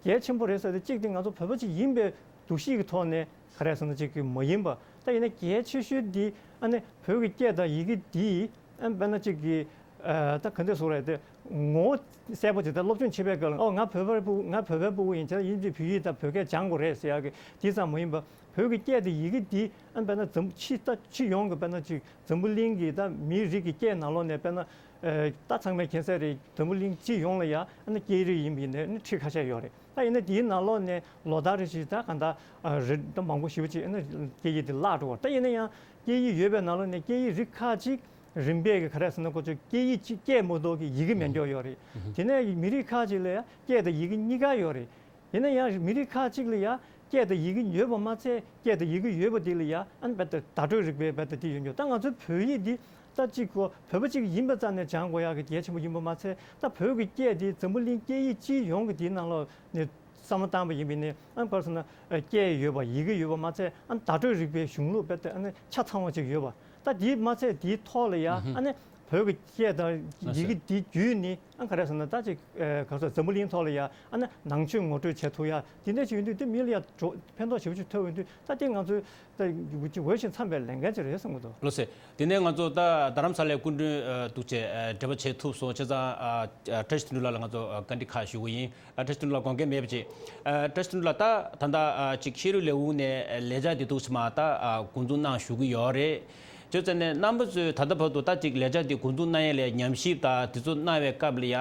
གལ་ཆེན་པོ་རེད་ཟེར་ཏེ་གཅིག་དེ་ང་ཚོ་བོད་པ་ཅིག་ཡིན་པའི་འདུ་ཤེས་ཀྱི་ཐོག་ནས། ག་རེ་ཟེར་ན་ཅིག་གི་མ་ཡིན་པ། ད་ཡིན་ན་གལ་ཆེ་ཤོས་འདི་ཨ་ནི་བོད་ཀྱི་སྐད་དང་ཡི་གེ་འདི་ཨ་དཔེར་ན་ཅིག་གི་ཨ་ད་ག་འདྲ་ཟེར་རེད་དེ་ངོ་བོ་གསལ་པོ་ཅིག་ད་སློབ་སྦྱོང་བྱེད་པའི་སྐབས་ལ་ཨོ་ང་བོད་པའི་ཕྲུ་གུ་ང་བོད་པའི་ཕྲུ་གུ་ཡིན་ཙང་ཡིན་གཅིག་བོད་ཡིག་དང་བོད་སྐད་སྦྱང་དགོས་རེད་ཟེར་ཡག་གི་འདི་ཙམ་མ་ཡིན་པ་བོད་ཀྱི་སྐད་དང་ཡི་གེ་འདི་ཨ་དཔེར་ན་འཛམ་ཕྱི་ད་ཕྱི་ཡོངས་ཀྱི་དཔེར་ན་ཅིག་འཛམ་བུ་གླིང་གི་ད་མིའི་རིགས་ཀྱི་སྐད་ནང་ལོགས་ནས་དཔེར་ན་ཨ་ད་ཚང་མས་མཁྱེན་གསལ་རེད། འཛམ་བུ་གླིང་སྤྱི་ཡོངས་ལ་ཡ་ཨ་ནི་སྐད་རིགས་ཡིན་པ་ཡིན་ནའི་ཨ་ནི་ཁྲི་ཁ་ཤས་ཡོད་རེད། ད་ཡིན་ན་དེའི་ནང་ལོགས་ནས་ལོ་ལྟར་རེ་བཞིན་ད་གང་ལྟར་ཨ་རེ་ད་མང་པོ་ཞེ་པོ་ཅིག་ཨ་ནི་སྐད་ཡིག་དེ་བརླག་འགྲོ་བ། ད་ཡིན་ན་ཡང་སྐད་ཡིག་ཡོད་པའི་ནང་ལོགས་ནས་སྐད་ཡིག་རིགས་ཁག་ཅིག་རིམ་པས་ཀྱི་ག་རེ་ཟེར་ན་ཁོ་ཚོས་སྐད་ཡིག་གཅིག་སྐད་མ་གཏོགས་ཀྱི་ཡི་གེ་མེད་མཁན་ཡོད་རེད། དེ་ནས་མི་རིགས་ཁག་ཅིག་ལ་ཡང་སྐད་དང་ཡི་གེ་གཉིས་ཀ་ཡོད་རེད། ཡིན་ན་ཡང་མི་རིགས་ཁག་ཅིག་ལ་ཡང་སྐད་དང་ཡི་གེ་ཡོད་པ་མ་ཚད་སྐད་དང་ཡི་གེ་ཡོད་པ་དེ་ལ་ཡང་ཨ་ནི་རྦད་དེ་བརྡ་སྤྲོད་རིག་པའི་རྦད་དེ་དེ་ཡོད་མཁན། ད་ང་ཚོའི་བོད་ཡིག་འདི་ད་གཅིག་གོ་བོད་པ་གཅིག་ཡིན་པ་རྩ་ནས་སྦྱང་དགོས་ཡག་གི་གལ་ཆེན་པོ་ཡིན་པ་མ་ཚད་ད་བོད་ཀྱི་སྐད་འདི་འཛམ་བུ་གླིང་སྐད་ཡིག་སྤྱི་ཡོངས་ཀྱི་འདིའི་ནང་ལོགས་ནས་བསམ་བློ་བཏང་པ་ཡིན་པ་ཡིན་ནའི་ཨ་ནི་ག་རེ་ཟེར་ན་ཨ་སྐད་ཡོད་པ་ཡི་གེ་ཡོད་པ་མ་ཚད་ཨ་ནི་བརྡ་སྤྲོད་རིག་པའི་གཞུང་ལུགས་རྦད་དེ་ཨ་ནི་ཆ་ཚང་བ་ཅིག་ཡོད་པ། ད་དེའི་མ་ཚད་དེའི་ཐོག་ལ་ཡ་ཨ་ནི་བོད་ཀྱི་སྐད་དང་ཡི་གེ་དེ་བརྒྱུད་ནས་ཨ་ག་རེ་ཟེར་ན་ད་ཅིག་ཨ་ག་རེ་ཟེར་འཛམ་བུ་གླིང་ཐོག་ལ་ཡ་ཨ་ནི་ནང་ཆོས་ངོ་སྤྲོད་བྱེད་ཐུབ་ཡ་དེ་འདྲ་ཅིག་ཡོང་དུས་དེ་མི་ལ་ཡ་འགྲོ་ཕན་ཐོགས་ཞེ་པོ་ཅིག་ཐོབ་ཡོང་དུས་ད་དེ་ང་ཚོའི་ད་འོས་ཤིང་འཚམས་པའི་ལས་འགན་ཅིག་རེད་བསམ་གྱི་འདུག་ལགས་སོ། དེ་ནས་ང་ཚོ་ད་རྡ་རམ་ས་ལའི་སྐུ་མགྲོན་ཨ་འདུག་བྱས་ཨ་འབྲེལ་བ་བྱེད་ཐུབ་སོང་། བྱས་ཙང་ཨ་ཨ་བཀྲ་ཤིས་དོན་གྲུབ་ལགས་ལ་ང་ཚོ་ཨ་བཀའ་འདྲི་ཁག་ཞུ་གི་ཡིན། ཨ་བཀྲ་ཤིས་དོན་གྲུབ་ལགས་དགོངས་འགལ་མེད་པ་ཅིག་ཨ་བཀྲ་ཤིས་དོན་གྲུབ་ལགས་ད་ད་ལྟ་ཨ་ཅིག་ཤེས་རིག་ལས་ཁུངས་ནས་ལས་འཆར་དེ་འདུག་སེ་མར་ད་ཨ་འགོ་འཛུགས་གནང་བཞུགས་ཀྱི་ཡོད་རེད། བྱས་ཙང་ནས་རྣམ་པ་ཚོས་ད་ལྟ་བར་དུ་ད་ཅིག་ལས་འཆར་དེ་འགོ་འཛུགས་གནང་ཡས་ལ་ཉམས་ཞིབ་དང་དེ་ཚོ་གནང་བའི་སྐབས་ལ་ཡ་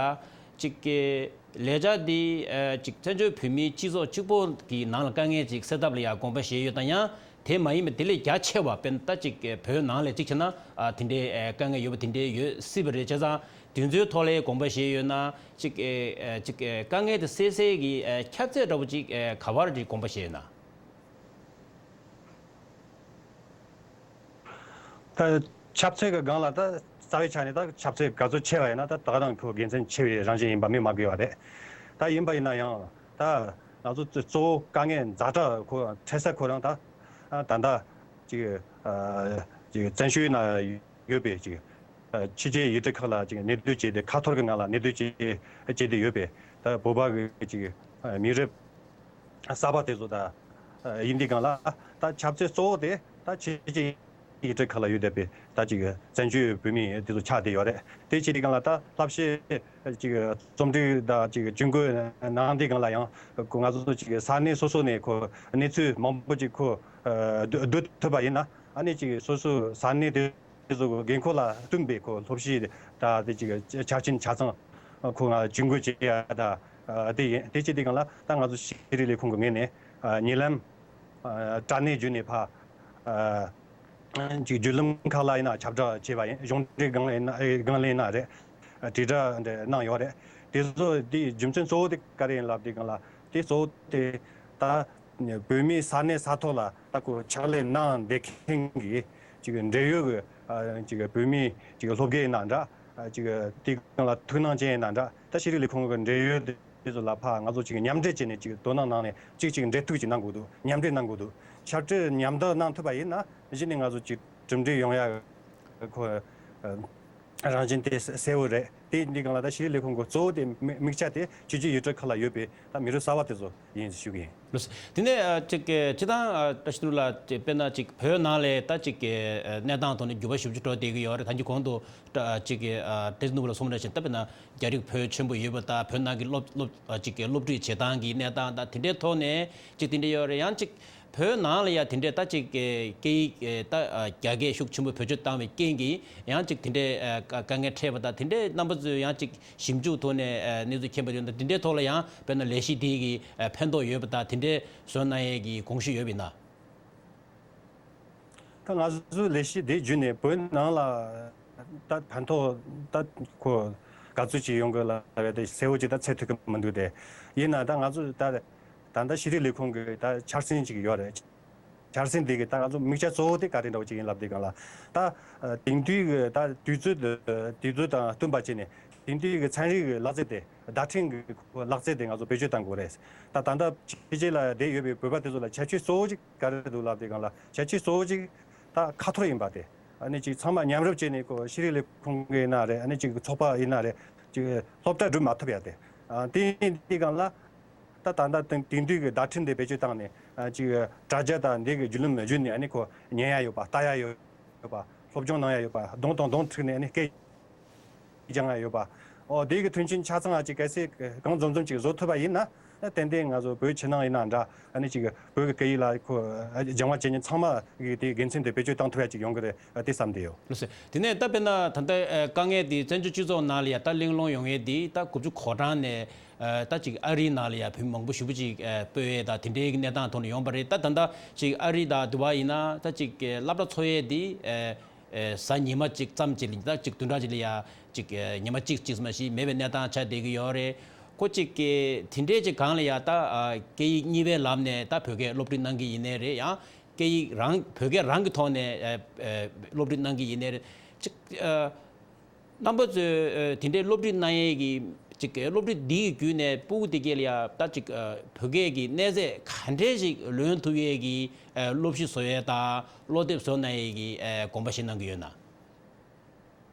ཅིག་གི་ལས་འཆར་དེ་ཨ་ཅིག་བཙན་བྱོལ་བོད་མིའི་སྤྱི་ཚོགས་གཅིག་པོ་གི་ནང་ལ་དཀའ་ངལ་ཅིག་སེལ་ཐབས་ལ་ཡ་དགོངས་པ་བཞེས་ཡོད་དང་ཡང་དེ་མ་ཡིན་པ་དེ་ལས་རྒྱ་ཆེ་བ་དཔེར་ན་ད་ཅིག་བོད་ནང་ལ་ཅིག་བྱས་ན་ཨ་དེ་འདྲའི་ཨ་དཀའ་ངལ་ཡོད་པ་དེ་འདྲའི་ཡོད་སྲིད་པ་རེད། བྱས་ཙང་དེ་ཚོའི་ཐོག་ལ་དགོངས་པ་བཞེས་ཡོད་ན་ཅིག་ཨ་ཨ་ཅིག་ཨ་དཀའ་ངལ་དེ་སེལ་སའི་གི་ཨ་ཁྱབ་ཚད་འདྲ་པོ་ཅིག་ཨ་ག་བར་ཅིག་དགོངས་པ་བཞེས་ཡོད་ན། ད་ཁྱབ་ཚད་ཀྱི་སྒང་ལ་ད་རྩ་བའི་ཆ་ནས་ད་ཁྱབ་ཚད་ག་ཚོད་ཆེ་བ་ཡིན་ན་ད་ད་ག་རང་ཁོ་དགེ་མཚན་ཆེ་བའི་རང་བཞིན་ཡིན་པ་སྨོས་མ་དགོས་པ་རེད། ད་ཡིན་པ་ཡིན་ན་ཡང་ད་ང་ཚོ་གཙོ་བོ་དཀའ་ངལ་ཛ་དྲག་ཁོ་འཕྲད་ས་ཁོ་རང་ད་ད་ལྟ་ཅིག་ཨ་ཅིག་བཙན་བྱོལ་ན་ཡོད་པའི་ཅིག་ ཕྱི་རྒྱལ་ཡུལ་གྲུ་ཁག་ལ་ཅིག་གནས་སྡོད་བྱས་ཏེ། ཁ་ཐོར་གྱི་ངང་ལ་གནས་སྡོད་བྱས་བྱས་ཏེ་ཡོད་པའི་ད་བོད་པ་གི་ཅིག་མི་རབས་གསར་པ་དེ་ཚོ་ད་ཡིན་དུས་སྒང་ལ། ད་ཁྱབ་ཚད་གཙོ་བོ་དེ་ད་ཕྱི་རྒྱལ་ཡུལ་གྲུ་ཁག་ལ་ཡོད་བསྡད་པའི་ད་ཅིག་བཙན་བྱོལ་བོད་མི་དེ་ཚོ་ཆགས་བསྡད་ཡོད་རེད། དེ་བྱས་དུས་སྒང་ལ་ད་བསླབ་བྱའི་ཅིག་རྩོམ་སྒྲིག་དང་ཅིག་ཇུས་འགོད་གནང་དུས་སྒང་ལ་ཡང་ཁོ་ང་ཚོ་ཅིག་ས་གནས་སོ་སོ་ནས་ཁོ་གནས་ཚུལ་མང་པོ་ཅིག་ཁོ་བསྡུ་བསྡུ་ཐུབ་པ་ཡིན་ན། ཨ་ནི་ཅིག་སོ་སོའི་ས་གནས་དེ་དེ་ཚོ་གི་འགན་ཁུར་ལ་བསྟུན་པའི་ཁོ་སློབ་གཞི་ད་དེ་ཅིག་ཆ་རྐྱེན་ཆ་ཚང་ཁོ་ང་ཇུས་འགོད་བྱེད་ཡ་ད་དེ་ཡིན། དེ་བྱེད་དུས་སྒང་ལ་ད་ང་ཚོ་ཤེས་རིག་ལས་ཁུངས་ཀྱི་ངོས་ནས་ཉེ་ལམ་དྲ་གནས་བརྒྱུད་ནས་ཕ་ཅིག་བརྒྱུད་ལམ་ཁག་ལ་ཡིན་ན་ཁྱབ་བསྒྲགས་བྱས་པ་ཡིན། གཞུང་འབྲེལ་སྒང་ལ་ཡིན་ན་སྒང་ལ་ཡིན་ན་རེད། དྲིལ་བསྒྲགས་འདྲ་གནང་ཡོད་རེད། དེ་ཚོ་དེའི་རྒྱུ་མཚན་གཙོ་བོ་དེ་ག་རེ་ཡིན་ལབ་དུས་སྒང་ལ། དེ་གཙོ་བོ་དེ་ད་བོད་མིའི་ས་གནས་ས་ཐོག་ལ་ད་ཁོ་ཕྱག་ལས་གནང་བསྡད་མཁན་གྱི་ཅིག་འབྲེལ་ཡོད་ཀྱི་ཨ་ཅིག་བོད་མིའི་ཅིག་སློབ་དགེ་ཡིན་ན་འདྲ། ཨ་ཅིག་དེའི་སྒང་ལ་ཐུགས་སྣང་ཅན་ཡིན་ན་འདྲ། ད་ཤེས་རིག་ལས་ཁུངས་ཀྱི་འབྲེལ་ཡོད་དེ་ཚོ་ལ་ཕ་ང་ཚོ་ཅིག་མཉམ་འབྲེལ་བྱས་ནས་ཅིག་དོ་སྣང་གནང་ནས་ཅིག་ཅིག་འབྲེལ་གཏུག་ཅིག་གནང་དགོས་འདུག་མཉམ་འབྲེལ་གནང་དགོས་འདུག་ཕྱག་བྲིས་མཉམ་དུ་གནང་ཐུབ་པ་ཡིན་ན་གཞི་ནས་ང་ཚོ་ཅིག་གྲུབ་འབྲས་ཡོང་ཡ་ཁོ་རང་བཞིན་དེ་གསལ་བོ་རེད། དེ་འདི་སྒང་ལ་ད་ཤེས་རིག་ལས་ཁུངས་ཀྱི་གཙོ་བོ་དེ་དམིགས་དམིགས་བྱ་དེ་ཕྱི་རྒྱལ་ཡུལ་གྲུ་ཁག་ལ་ཡོད་པའི་ད་མི་རབས་གསར་པ་དེ་ཚོ་ཡིན་ཞུ་གི་ཡིན། ལགས། དེ་ནས་ཨ་ཅིག་གི་སྤྱིར་བཏང་ཨ་བཀྲ་ཤིས་དོན་གྲུབ་ལགས་ཅིག་དཔེར་ན་ཅིག་བོད་ནང་ལ་ད་ཅིག་གི་ཨ་གནས་སྟངས་ཐོག་ནས་འགྱུར་བ་ཞེ་པོ་ཅིག་འགྲོ་བསྡད་ཀྱི་ཡོད་རེད། ད་གིན་གོང་དུ་ཨ་ཅིག་གི་ཨ་བཀྲ་ཤིས་དོན་གྲུབ་ལགས་གསུངས་པ་ནང་བཞིན། ད་དཔེར་ན་རྒྱ་རིགས་བོད་ཆེན་པོ་ཡོད་པ་དང་། བོད་ནང་གི་སློབ་སློབ་ཨ་ཅིག་གི་སློབ་ཁྲིད་བྱེད་སྟངས་ཀྱི་གནས་སྟངས་དང་དེ་འདྲའི་ཐོག་ནས་ཅིག་དེ་འདྲ་ཡོད་རེད། ཡང་ཅིག་བོད་ནང་ལ་ཡང་དེ་འདྲའི་ད་ཅིག་གི་སྐད་ཡིག་ཨེ་ད་ཨ་རྒྱ་སྐད་ཤུགས་ཆེན་པོས་བེད་སྤྱོད་བཏང་བའི་རྐྱེན་གྱིས་ཡང་ཅིག་དེ་འདྲའི་ཨ་དཀའ་དཀའ་ངལ་འཕྲད་པ་དང་། དེ་འདྲའི་རྣམ་པ་ཚོས་ཡང་ཅིག་ཞིབ་འཇུག་ཐོག་ནས་ཨ་གནས་ཚུལ་མཁྱེན་པ་ཡོད་ན། དེ་འདྲའི་ཐོག་ལ་ཡང་དཔེར་ན་ལས་གཞི་དེ་གི་ཨ་ཕན་ཐོགས་ཡོད་པ་དང་། དེ་འདྲའི་བཟོ་གནང་ཡས་ཀྱི་དགོངས་གཞི་ཡོད་པ་ཡིན་ན། ད་ང་ཚོའི་ལས་གཞི་དེ་བརྒྱུད་ནས་བོད་ནང་ལ་ད་ཕན་ཐོགས་ད་ཁོ་ག་ཚོད་ཅིག་ཡོང་གི་ལབ་ཡ་དེ་གསལ་བོ་ཅིག་ད་འཚོལ་ཐུབ་ཀྱི་མི་འདུག་སྟེ། ཡིན་ན་ད་ང་ཚོ་ད་ད་ལྟ་ཤེས་རིག་ལས་ཁུངས་ཀྱི་ད་འཆར་ཟིན་ཅིག་ཡོད་རེད། འཆར་ཟིན་དེ་གི་ད་ང་ཚོ་དམིགས་བྱ་གཙོ་བོ་དེ་ག་རེ་འདྲ་བོ་ཅིག་ཡིན་ལབ་དུས་སྒང་ལ། ད་དེང་དུས་ཀྱི་ད་དུས་ཚོད་དུས་ཚོད་དང་བསྟུན་པ་བྱས་ནས་དེང་དུས་ཀྱི་ཚན་རིག་གི་ལག་རྩལ་དེ། བརྡ་འཕྲིན་གྱི་ལག་རྩལ་དེ་ང་ཚོ་བེད་སྤྱོད་གཏང་དགོས་རེད། ད་ད་ལྟ་ཕྱི་རྒྱལ་ལ་བསྡད་ཡོད་པའི་བོད་པ་དེ་ཚོ་ལ་ཁྱད་ཆོས་གཙོ་བོ་གཅིག་ག་རེ་འདུག་ལབ་དུས་སྒང་ལ། ཁྱད་ཆོས་གཙོ་བོ་གཅིག་ད་ཁ་ཐོར་ཡིན་པ་དེ། ཨ་ནི་ཅིག་ཚང་མ་མཉམ་རུབ་བྱས་ནས་ཁོ་ཤེས་རིག་ལས་ཁུངས་ཀྱི་ཡིན་ན་རེད། ཨ་ནི་ཅིག་ཚོགས་པ་ཡིན་ན་རེད། ཅིག་སློབ་གྲྭ་སྒྲུབ་མ་ཐུབ་ཡ་དེ། ཨ་དེ་ཡིན་དུས་སྒང་ལ་ད་ད་ལྟ་དེང་དེང་དུས་ཀྱི་བརྡ་འཕྲིན་དེ་བེད་སྤྱོད་བཏང་ནས། ཨ་ཅིག་དྲ་རྒྱ་དང་འདི་གི་བརྒྱུད་ལམ་བརྒྱུད་ནས་ཨ་ནི་ཁོ་ཉན་ཡ་ཡོད་པ། ལྟ་ཡ་ཡོད་ཡོད་པ། སློབ་སྦྱོང་གནང་ཡ་ཡོད་པ། གདོང་དང་གདོང་ཐུག་ནས་ཨ་ནི་སྐད་སྦྱང་ཡ་ཡོད་པ། ཨོ་དེ་གི་མཐུན་རྐྱེན་ཆ་ཚང་ཨ་ཅིག་གལ་སྲིད་གང་འཛོམས་འཛོམས་ཅིག་བཟོ་ཐུབ་པ་ཡིན་ན། ཏན་ཏན་ང་ཚོ་བོད་ཕྱི་ནང་ཡིན་ན་འདྲ། ཨ་ནི་ཅིག་བོད་ཀྱི་སྐད་ཡིག་ལ་ཁོ་སྦྱང་བ་བྱེད་མཁན་ཚང་མ་གི་དེའི་དགེ་མཚན་དེ་བེད་སྤྱོད་བཏང་ཐུབ་ཡ་ཅིག་ཡོང་གི་རེད། ཨ་དེ་བསམ་བསྡད་ཡོད། ལགས་སོ། དེ་ནས་ད་དཔེར་ན་ད་ལྟ་ཨ་དཀའ་ངལ་དེ་བཙན་བྱོལ་སྤྱི་ཚོགས་ནང་ལ་ཡ་ད་གླེང་སློང་ཡོང་ཡས་དེ་ད་དགུ་བཅུ་གོ་གྲངས་ནས་ཨ་ད་ཅིག་ཨ་རིའི་ནང་ལ་ཡ་བོད་མི་མང་པོ་ཞེ་པོ་ཅིག་ཨ་སྤོས་ཡས་ད་དེ་འདྲའི་གནས་སྟངས་ཐོག་ནས་ཡོང་པ་རེད། ད་ད་ལྟ་ཅིག་ཨ་རི་དང་དུ་བ་ཡིན་ན་ད་ཅིག་སློབ་གྲྭ་འཚོགས་ཡས་དེ་ཨ་ཨེ་གཟའ་ཉི་མ་གཅིག་ཙམ་ཅིག་ལ། ད་ཅིག་བདུན་ཕྲག་ཅིག་ལ་ཡ་ཅིག་ཨེ་ཉི་མ་གཅིག་གཅིག་ཙམ་ཞིག་མེད་པའི་གནས་སྟངས་ཆགས་བསྡད་ཀྱི་ཡོད་རེད། ཁོ་ཅིག་གི་དེ་འདྲའི་ཅིག་སྒང་ལ་ཡ་ད་ཨ་སྐད་ཡིག་གཉིས་པའི་ལམ་ནས་ད་བོད་སྐད་སློབ་ཁྲིད་གནང་གི་ཡིན་ནའི་རེད། ཡང་སྐད་ཡིག་རང་བོད་སྐད་རང་གི་ཐོག་ནས་ཨེ་ཨེ་སློབ་ཁྲིད་གནང་གི་ཡིན་ནའི་རེད། ཅིག་ཨ་རྣམ་པ་ཚོས་ཨ་དེ་འདྲའི་སློབ་ཁྲིད་གནང་ཡས་ཀྱི་ཅིག་སློབ་ཁྲིད་འདིའི་བརྒྱུད་ནས་སྤུ་གུ་དེ་གས་ལ་ཡ་ད་ཅིག་ཨ་བོད་སྐད་ཀྱི་གནས་ཚད་ག་འདྲས་ཞིག་ལོན་ཐུབ་ཡས་ཀྱི་ཨ་སློབ་གཞི་བཟོ་ཡས་དང་སློབ་དེབ་བཟོ་གནང་ཡས་ཀྱི་ཨ་དགོངས་པ་བཞེས་གནང་གི་ཡོད་ན།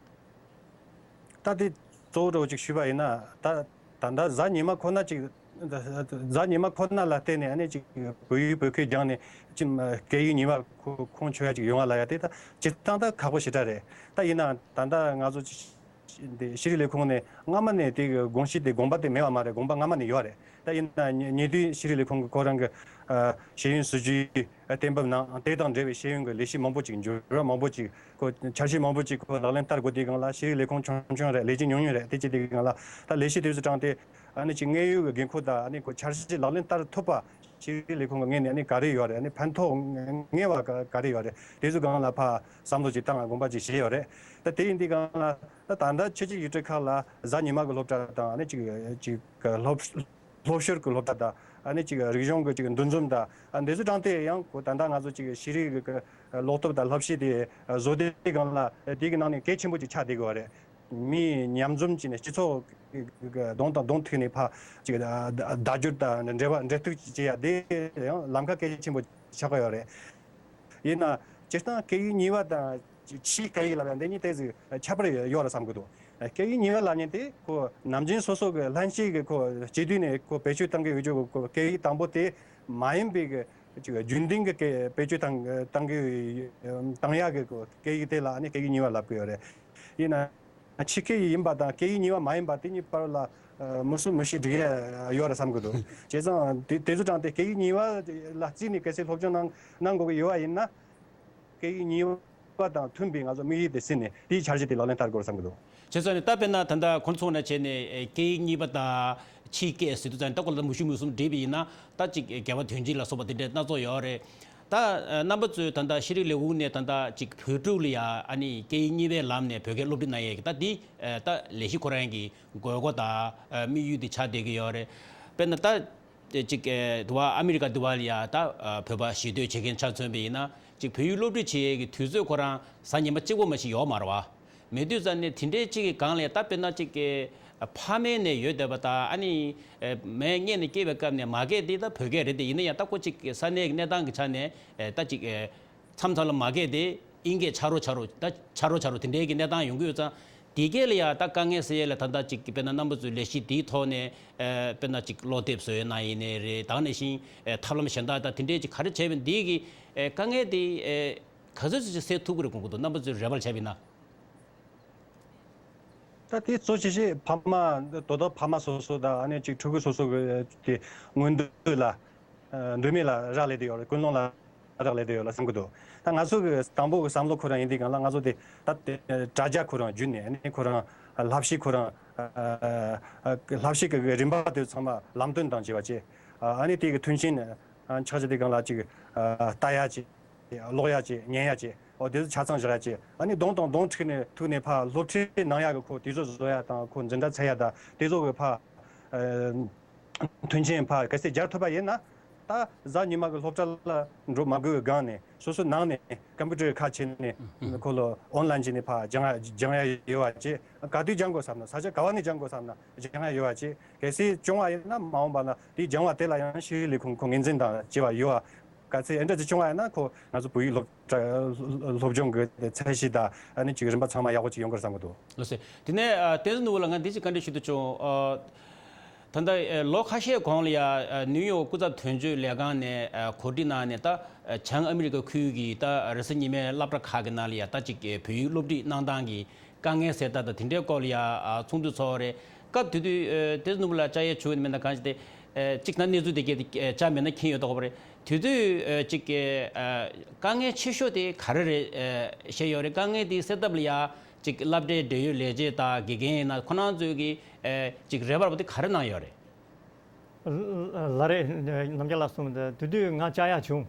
ད་དེ་གཙོ་བོ་འདྲ་བོ་ཅིག་ཞུས་པ་ཡིན་ན། ད་ད་ལྟ་གཟའ་ཉི་མ་ཁོ་ན་ཅིག་གཟའ་ཉི་མ་ཁོ་ན་ལ་བརྟེན་ནས་ཨ་ནི་ཅིག་བོད་ཡིག་བོད་སྐད་སྦྱངས་ནས་ཅིག་སྐད་ཡིག་གཉིས་པ་ཁོ་ཁོང་ཆུད་ཡ་ཅིག་ཡོང་བ་ལ་ཡ་དེ་ད་སྤྱིར་བཏང་ད་ཁག་པོ་ཞེ་དྲག་རེད། ད་ཡིན་ན་ད་ལྟ་ང་ཚོ་ཅིག་འདི་ཤེས་རིག་ལས་ཁུངས་ནས་སྔ་མ་ནས་དེ་གི་དགོངས་གཞི་དེ་དགོངས་པ་དེ་མེད་པ་མ་རེད། དགོངས་པ་སྔ་མ་ནས་ཡོད་རེད། ད་ཡིན་ན་ཉེ་ཉེ་དུས་ཤེས་རིག་ལས་ཁུངས་ཀྱི་ཁོ་རང་གི་ཨ་ཤེས་ཡོན་སྲིད་ཇུས་གཏན་འབེབས་གནང་། དེ་དང་འབྲེལ་བའི་ཤེས་ཡོན་གྱི་ལས་གཞི་མང་པོ་ཅིག་འགྱུར་བ་མང་པོ་ཅིག་ཁོ་འཆར་གཞི་མང་པོ་ཅིག་ཁོ་ལག་ལེན་བསྟར་དགོས་དུས་སྒང་ལ། ཤེས་རིག་ལས་ཁུངས་ཆུང་ཆུང་རེད། ལས་བྱེད་ཉུང་ཉུང་རེད། དེ་བྱེད་དུས་སྒང་ལ་ད་ལས་གཞི་དེ་ཚོ་དྲངས་ཏེ་ཨ་ནི་ཅིག་དངོས་ཡོད་ཀྱི་འགན་ཁུར་དང་ཨ་ནི་ཁོ་འཆར་གཞི་ལག་ལེན་བསྟར་ཐུབ་པ། ཤེས་རིག་ལས་ཁུངས་ཀྱི་ངོས་ནས་ཨ་ནི་ག་རེ་ཡོད་རེད། ཨ་ནི་ཕན་ཐོགས་ངེས་པ་ག་ག་རེ་ཡོད་རེད། དེ་ཚོ་སྒང་ལ་ཕར་བསམ་བློ་ཅིག་བཏང་དགོངས་པ་ཅིག་བཞེས་ཡོད་རེད། ད་དེ་ཡིན་དུས་སྒང་ལ་ད་ད་ལྟ་ཕྱི་རྒྱལ་ཡུལ་གྲུ་ཁག་ལ་གཟའ་ཉི་མ་གི་སློབ་གྲྭ་དང་། ཨ་ནི་ཅིག་ཅིག་སློབ་སློབ་ཞོར་གྱི་སློབ་གྲྭ་དང་། ཨ་ནི་ཅིག་རིག་གཞུང་གི་ཅིག་འདུ་འཛོམས་དང་། ཨ་འདི་ཚོ་དྲངས་ཏེ་ཡང་ཁོ་ད་ལྟ་ང་ཚོ་ཅིག་ཤེས་རིག་གི་ཀློག་དེབ་དང་བསླབ་གཞི་དེ་བཟོ་དུས་སྒང་ལ་དེ་གི་ནང་ནས་གལ་ཆེན་པོ་ཅིག་ཆགས་བསྡད་ཀྱི་ཡོད་རེད། མི་མཉམ་འཛོམས་བྱས་ནས་སྤྱི་ཚོགས་ཀྱི་གདོང་དང་གདོང་ཐུག་ནས་ཕར་ཅིག་བརྡ་བརྡ་སྦྱོར་དང་འབྲེལ་བ་འབྲེལ་གཏུག་བྱེད་ཡ་དེ་ཡང་ལམ་ཁ་གལ་ཆེན་པོ་ཆགས་ཀྱི་ཡོད་རེད། ཡིན་ན་སྤྱིར་བཏང་སྐད་ཡིག་གཉིས་པ་དང་ ཕྱིའི་སྐད་ཡིག་ལབ་ཡ་འདི་གཉིས་ཏོག་ཙམ་ཁྱད་པར་ཡོད་རེད་བསམ་གི་འདུག་སྐད་ཡིག་གཉིས་པ་ལབ་མཁན་དེ་ཁོ་ནམ་རྒྱུན་སོ་སོ་གི་ལྷན་སྐྱེས་ཀྱི་ཁོ་སྤྱི་དུས་ནས་ཁོ་བེད་སྤྱོད་གཏང་གི་ཡོད་རྒྱུ་གི་ཁོ་སྐད་ཡིག་དང་པོ་དེ་མ་ཡིན་པའི་གི་ཅིག་རྒྱུན་ལྡན་གྱི་སྐད་བེད་སྤྱོད་བཏང་བཏང་གི་བཏང་ཡག་གི་སྐད་ཡིག་དེ་ལ་ཨ་ནི་སྐད་ཡིག་གཉིས་པ་ལབ་ཀྱི་ཡོད་རེད། ཡིན་ན་ཕྱི་སྐད་ཡིག་ཡིན་པ་དང་སྐད་ཡིག་གཉིས་པ་མ་ཡིན་པ་དེ་གཉིས་བར་ལ་མུ་གསུམ་མུ་བཞི་འགྲིག་ཡ་ཡོད་རེད་བསམ་གྱི་འདུག་བྱས་ཙང་དེ་དེ་ཚོ་དྲངས་ཏེ་སྐད་ཡིག་གཉིས་པ་ལ་བརྩིས་ནས་གལ་སྲིད་སློབ་སྦྱོང་གནང་གནང་དགོས་ཀྱི་ཡོད་པ་ཡིན་ན། སྐད་ཡིག་གཉིས་པ་དང་མཐུན་པའི་ང་ཚོ་དམིགས་ཡུལ་དེ་ཟིན་ནས་དེའི་འཆར་གཞི་དེ་ལག་ལེན་བསྟར་དགོས་བསམ་གྱི་འདུག་བྱས་ཙང་ནས་ད་དཔེར་ན་ད་ལྟ་ཁོང་ཚོ་ནས་བྱས་ནས་སྐད་ཡིག་གཉིས་པ་དང་ཕྱིའི་སྐད་ཟེར་དུས་ཙང་ད་ཁོ་ལ་མུ་བཞི་མུ་གསུམ་བསྒྲིགས་པ་ཡིན་ན་ད་ཅིག་འགལ་བ་དོན་སྤྱི་ལ་སོགས་པ་དེ་འདྲའི་སྣ་ཚོགས་ཡོད་རེད། ད་རྣམ་པ་ཚོས་ད་ལྟ་ཤེས་རིག་ལས་ཁུངས་ནས་ད་ལྟ་ཅིག་བོད་ཕྲུག་ལ་ཡ་ཨ་ནི་སྐད་ཡིག་གཉིས་པའི་ལམ་ནས་བོད་སྐད་སློབ་ཁྲིད་གནང་ཡས་ཀྱི་ད་འདི་ད་ལས་གཞི་ཁོ་རང་གི་དགོས་མཁོ་དང་དམིགས་ཡུལ་དེ་ཆགས་བསྡད་ཀྱི་ཡོད་རེད། དཔེར་ན་ད། དེ་གཅིག་ཨེ་དུ་བ་ཨ་མི་རི་ཀ་དུ་བ་ལ་ཡ་ད་ཨ་བོད་པ་གཞིས་སྡོད་བྱེད་མཁན་ཆ་མཚོན་པ་ཡིན་ན་གཅིག་བོད་ཡིག་སློབ་ཁྲིད་བྱེད་ཡས་ཀྱི་དུས་ཚོད་ཁོ་རང་གཟའ་ཉི་མ་གཅིག་པོ་མ་ཞིག་ཡོད་མ་རེད་བ། མེད་དུས་ཙང་ནས་དེ་འདྲའི་གཅིག་གི་སྒང་ལ་ཡ་ད་དཔེར་ན་གཅིག་གི་ཕ་མེས་ནས་ཡོད་བསྡད་པ་དང་ཨ་ནི་ཨེ་མའི་མངལ་ནས་སྐྱེས་པའི་སྐབས་ནས་མ་སྐད་དེ་ད་བོད་སྐད་རེད་དེ་ཡིན་ན་ཡང་ད་ཁོ་གཅིག་གི་ས་གནས་ཀྱི་གནས་སྟངས་ཀྱི་ཆ་ནས་ཨེ་ད་གཅིག་ཨེ། མཚམས་མཚམས་ལ་མ་སྐད་དེ་ཨིན་སྐད་ཆ་རོ་ཆ་རོ་ད་ཆ་རོ་ཆ་རོ་དེ་འདྲའི་གི་གནས་སྟངས་ཡོང་གི་ཡོད་ཙང་། དེ་གས་ལ་ཡ་ད་དཀའ་ངལ་སེལ་ཡས་ལ་ད་ལྟ་ཅིག་དཔེར་ན་རྣམ་པ་ཚོའི་ལས་གཞི་འདིའི་ཐོག་ནས་ཨེ་དཔེར་ན་ཅིག་ཀློག་དེབ་བཟོས་ཡོད་ན་ཡིན་ནའི་རེད། ད་ག་ནང་བཞིན་ཨེ་ཐབས་ལམ་གཞན་དག་ད་དེ་འདྲའི་ཅིག་ག་རེ་བྱས་པ་འདི་གི་ཨེ་དཀའ་ངལ་དེ་ཨེ་ག་ཚོད་ཅིག་སེལ་ཐུབ་ཀྱི་རེད་དགོངས་ཀྱི་འདུག་རྣམ་པ་ཚོས་རེ་བ་བྱས་པ་ཡིན་ན། ད་དེ་གཙོ་ཆེ་ཤོས་ཕ་མ་དོ་བདག་ཕ་མ་སོ་སོ་དང་ཨ་ནི་ཅིག་ཕྲུ་གུ་སོ་སོ་གི་དེ་མངོན་འདོད་ལ་ཨ་འདོད་མོས་ལ་རག་ལས་བསྡད་ཡོད་རེད། ཀུན་སློང་ལ་རག་ལས་བསྡད་ཡོད་ལ་བསམ་གྱི་འདུག་ད་ང་ཚོ་གི་དང་པོ་གི་བསམ་བློ་ཁོ་རང་ཡིན་དུས་སྒང་ལ་ང་ཚོ་དེ་ད་དྲ་རྒྱ་ཁོ་རང་བརྒྱུད་ནས་ཨ་ནི་ཁོ་རང་བསླབ་གཞི་ཁོ་རང་ཨ་བསླབ་གཞི་གི་རིམ་པ་དེ་ཚང་མ་ལམ་སྟོན་དང་བཅས་པ་བྱས། ཨ་ནི་དེ་གི་མཐུན་རྐྱེན་ཆགས་ཀྱི་དུས་སྒང་ལ་ཅིག་ལྟ་ཡ་ཅིག་ཀློག་ཡ་ཅིག་ཉན་ཡ་ཅིག་འོ་དེ་ཚོ་ཆ་ཚང་བཞག་ཡ་ཅིག་ཨ་ནི་གདོང་དང་གདོང་ཐུག་ནས་ཐུག་ནས་ཕར་སློབ་ཁྲིད་གནང་ཡ་གི་ཁོ་དུས་ཚོད་བཟོ་ཡ་དང་ཁོ་འཛིན་གྲྭ་འཚོལ་ཡ་དང་དེ་ཚོ་གི་ཕར་མཐུན་རྐྱེན་ཕར་གལ་སྲིད་སྦྱར་ཐུབ་པ་ཡིན་ན། ད་གཟའ་ཉི་མ་གི་སློབ་གྲྭ་ལ་འགྲོ་མ་དགོས་པའི་སྒང་ནས་སོ་སོའི་ནང་ནས་ཀམ་པུ་ཊར་ཁ་ཕྱེ་ནས་ཁོ་ལ་ཨོན་ལན་བྱས་ནས་ཕར་སྦྱང་ཡ་སྦྱང་ཡ་ཡོད་པ་བྱས། ག་དུས་སྦྱང་དགོས་བསམ་ན་ས་ཆ་ག་བ་ནས་སྦྱང་དགོས་བསམ་ན་སྦྱང་ཡ་ཡོད་པ་བྱས། གལ་སྲིད་བྱུང་བ་ཡིན་ན་མ་འོངས་པ་ན་དེའི་སྦྱང་བ་དེ་ལ་ཡང་ཤེས་རིག་ལས་ཁུངས་ཁོ་ངོས་འཛིན་དང་བཅས་པ་ཡོད་པ། གལ་སྲིད་ཨེ་འདྲ་ཅིག་བྱུང་བ་ཡིན་ན་ཁོ་ང་ཚོ་བོད་ཡིག་སློབ་གྲྭ་སློབ་སྦྱོང་གི་ཚད་གཞི་དང་ཨ་ནི་ཅིག་རིམ་པ་ཚང་མ་ཡག་པོ་ཅིག་ཡོང་གི་རེད་བསམ་གི་འདུག་ལགས་སོ། དེ་ནས་ཨ་བསྟན་འཛིན་ནོར་བུ་ལགས་ང་འདི་ཅིག་བཀའ་འདྲི་ཞུ་འདོད་བྱུང་། ཨ་ད་ལྟ་ཨ་ལོ་ཁ་ཤས་གོང་ལ་ཡ་ཨ་ནིའུ་ཡོག་སྐུ་ཚབ་དོན་གཅོད་ལས་ཁང་ནས་ཨ་གོ་སྒྲིག་གནང་ནས་ད་ཨ་བྱང་ཨ་མི་རི་ཀ་ཁུལ་གྱི་ད་རེས་གཟའ་ཉི་མའི་སློབ་གྲྭ་ཁག་གི་ནང་ལ་ཡ་ད་ཅིག་ཨ་བོད་ཡིག་སློབ་ཁྲིད་གནང་སྟངས་ཀྱི་དཀའ་ངལ་སེལ་ཐབས་དང་དེ་འདྲའི་སྐོར་ལ་ཡ་ཨ་ཚོགས་འདུ་ཚོགས་རེད། སྐབས་དེ་དུས་ཨ་བསྟན་འཛིན་ནོར་བུ་ལགས་བཅར་ཡས་བྱུང་ཡོད་མེད་ན་གང་ཞིག་དེ་ཨ་གཅིག་ད་གནས་ཚུལ་དེ་གས་དེ་ཨ་བཅར་མེད་ན་མཁྱེན་ཡོད་དོ་གོ་བ་རེད། དེ་དུས་ཨ་གཅིག་གི་ཨ་དཀའ་ངལ་ཆེ་ཤོས་དེ་ག་རེ་རེད་ཨ་བཤད་ཡོད་རེད། དཀའ་ངལ་དེ་སེལ་ཐབས་ལ་ཡ་གཅིག་སློབ་གྲྭའི་འབྲེལ་ཡོད་ལས་བྱེད་དང་དགེ་རྒན་ཡིན་ན་ཁོ་རང་ཚོས་ཀྱི་ཨ་གཅིག་རེ་བ་ར་བ་དེ་ག་རེ་གནང་ཡོད་རེད། ལ་རེད། ནམ་རྒྱ་ལགས་གསུངས་ཏེ་དེ་དུས་ང་བཅར་ཡག་བྱུང་།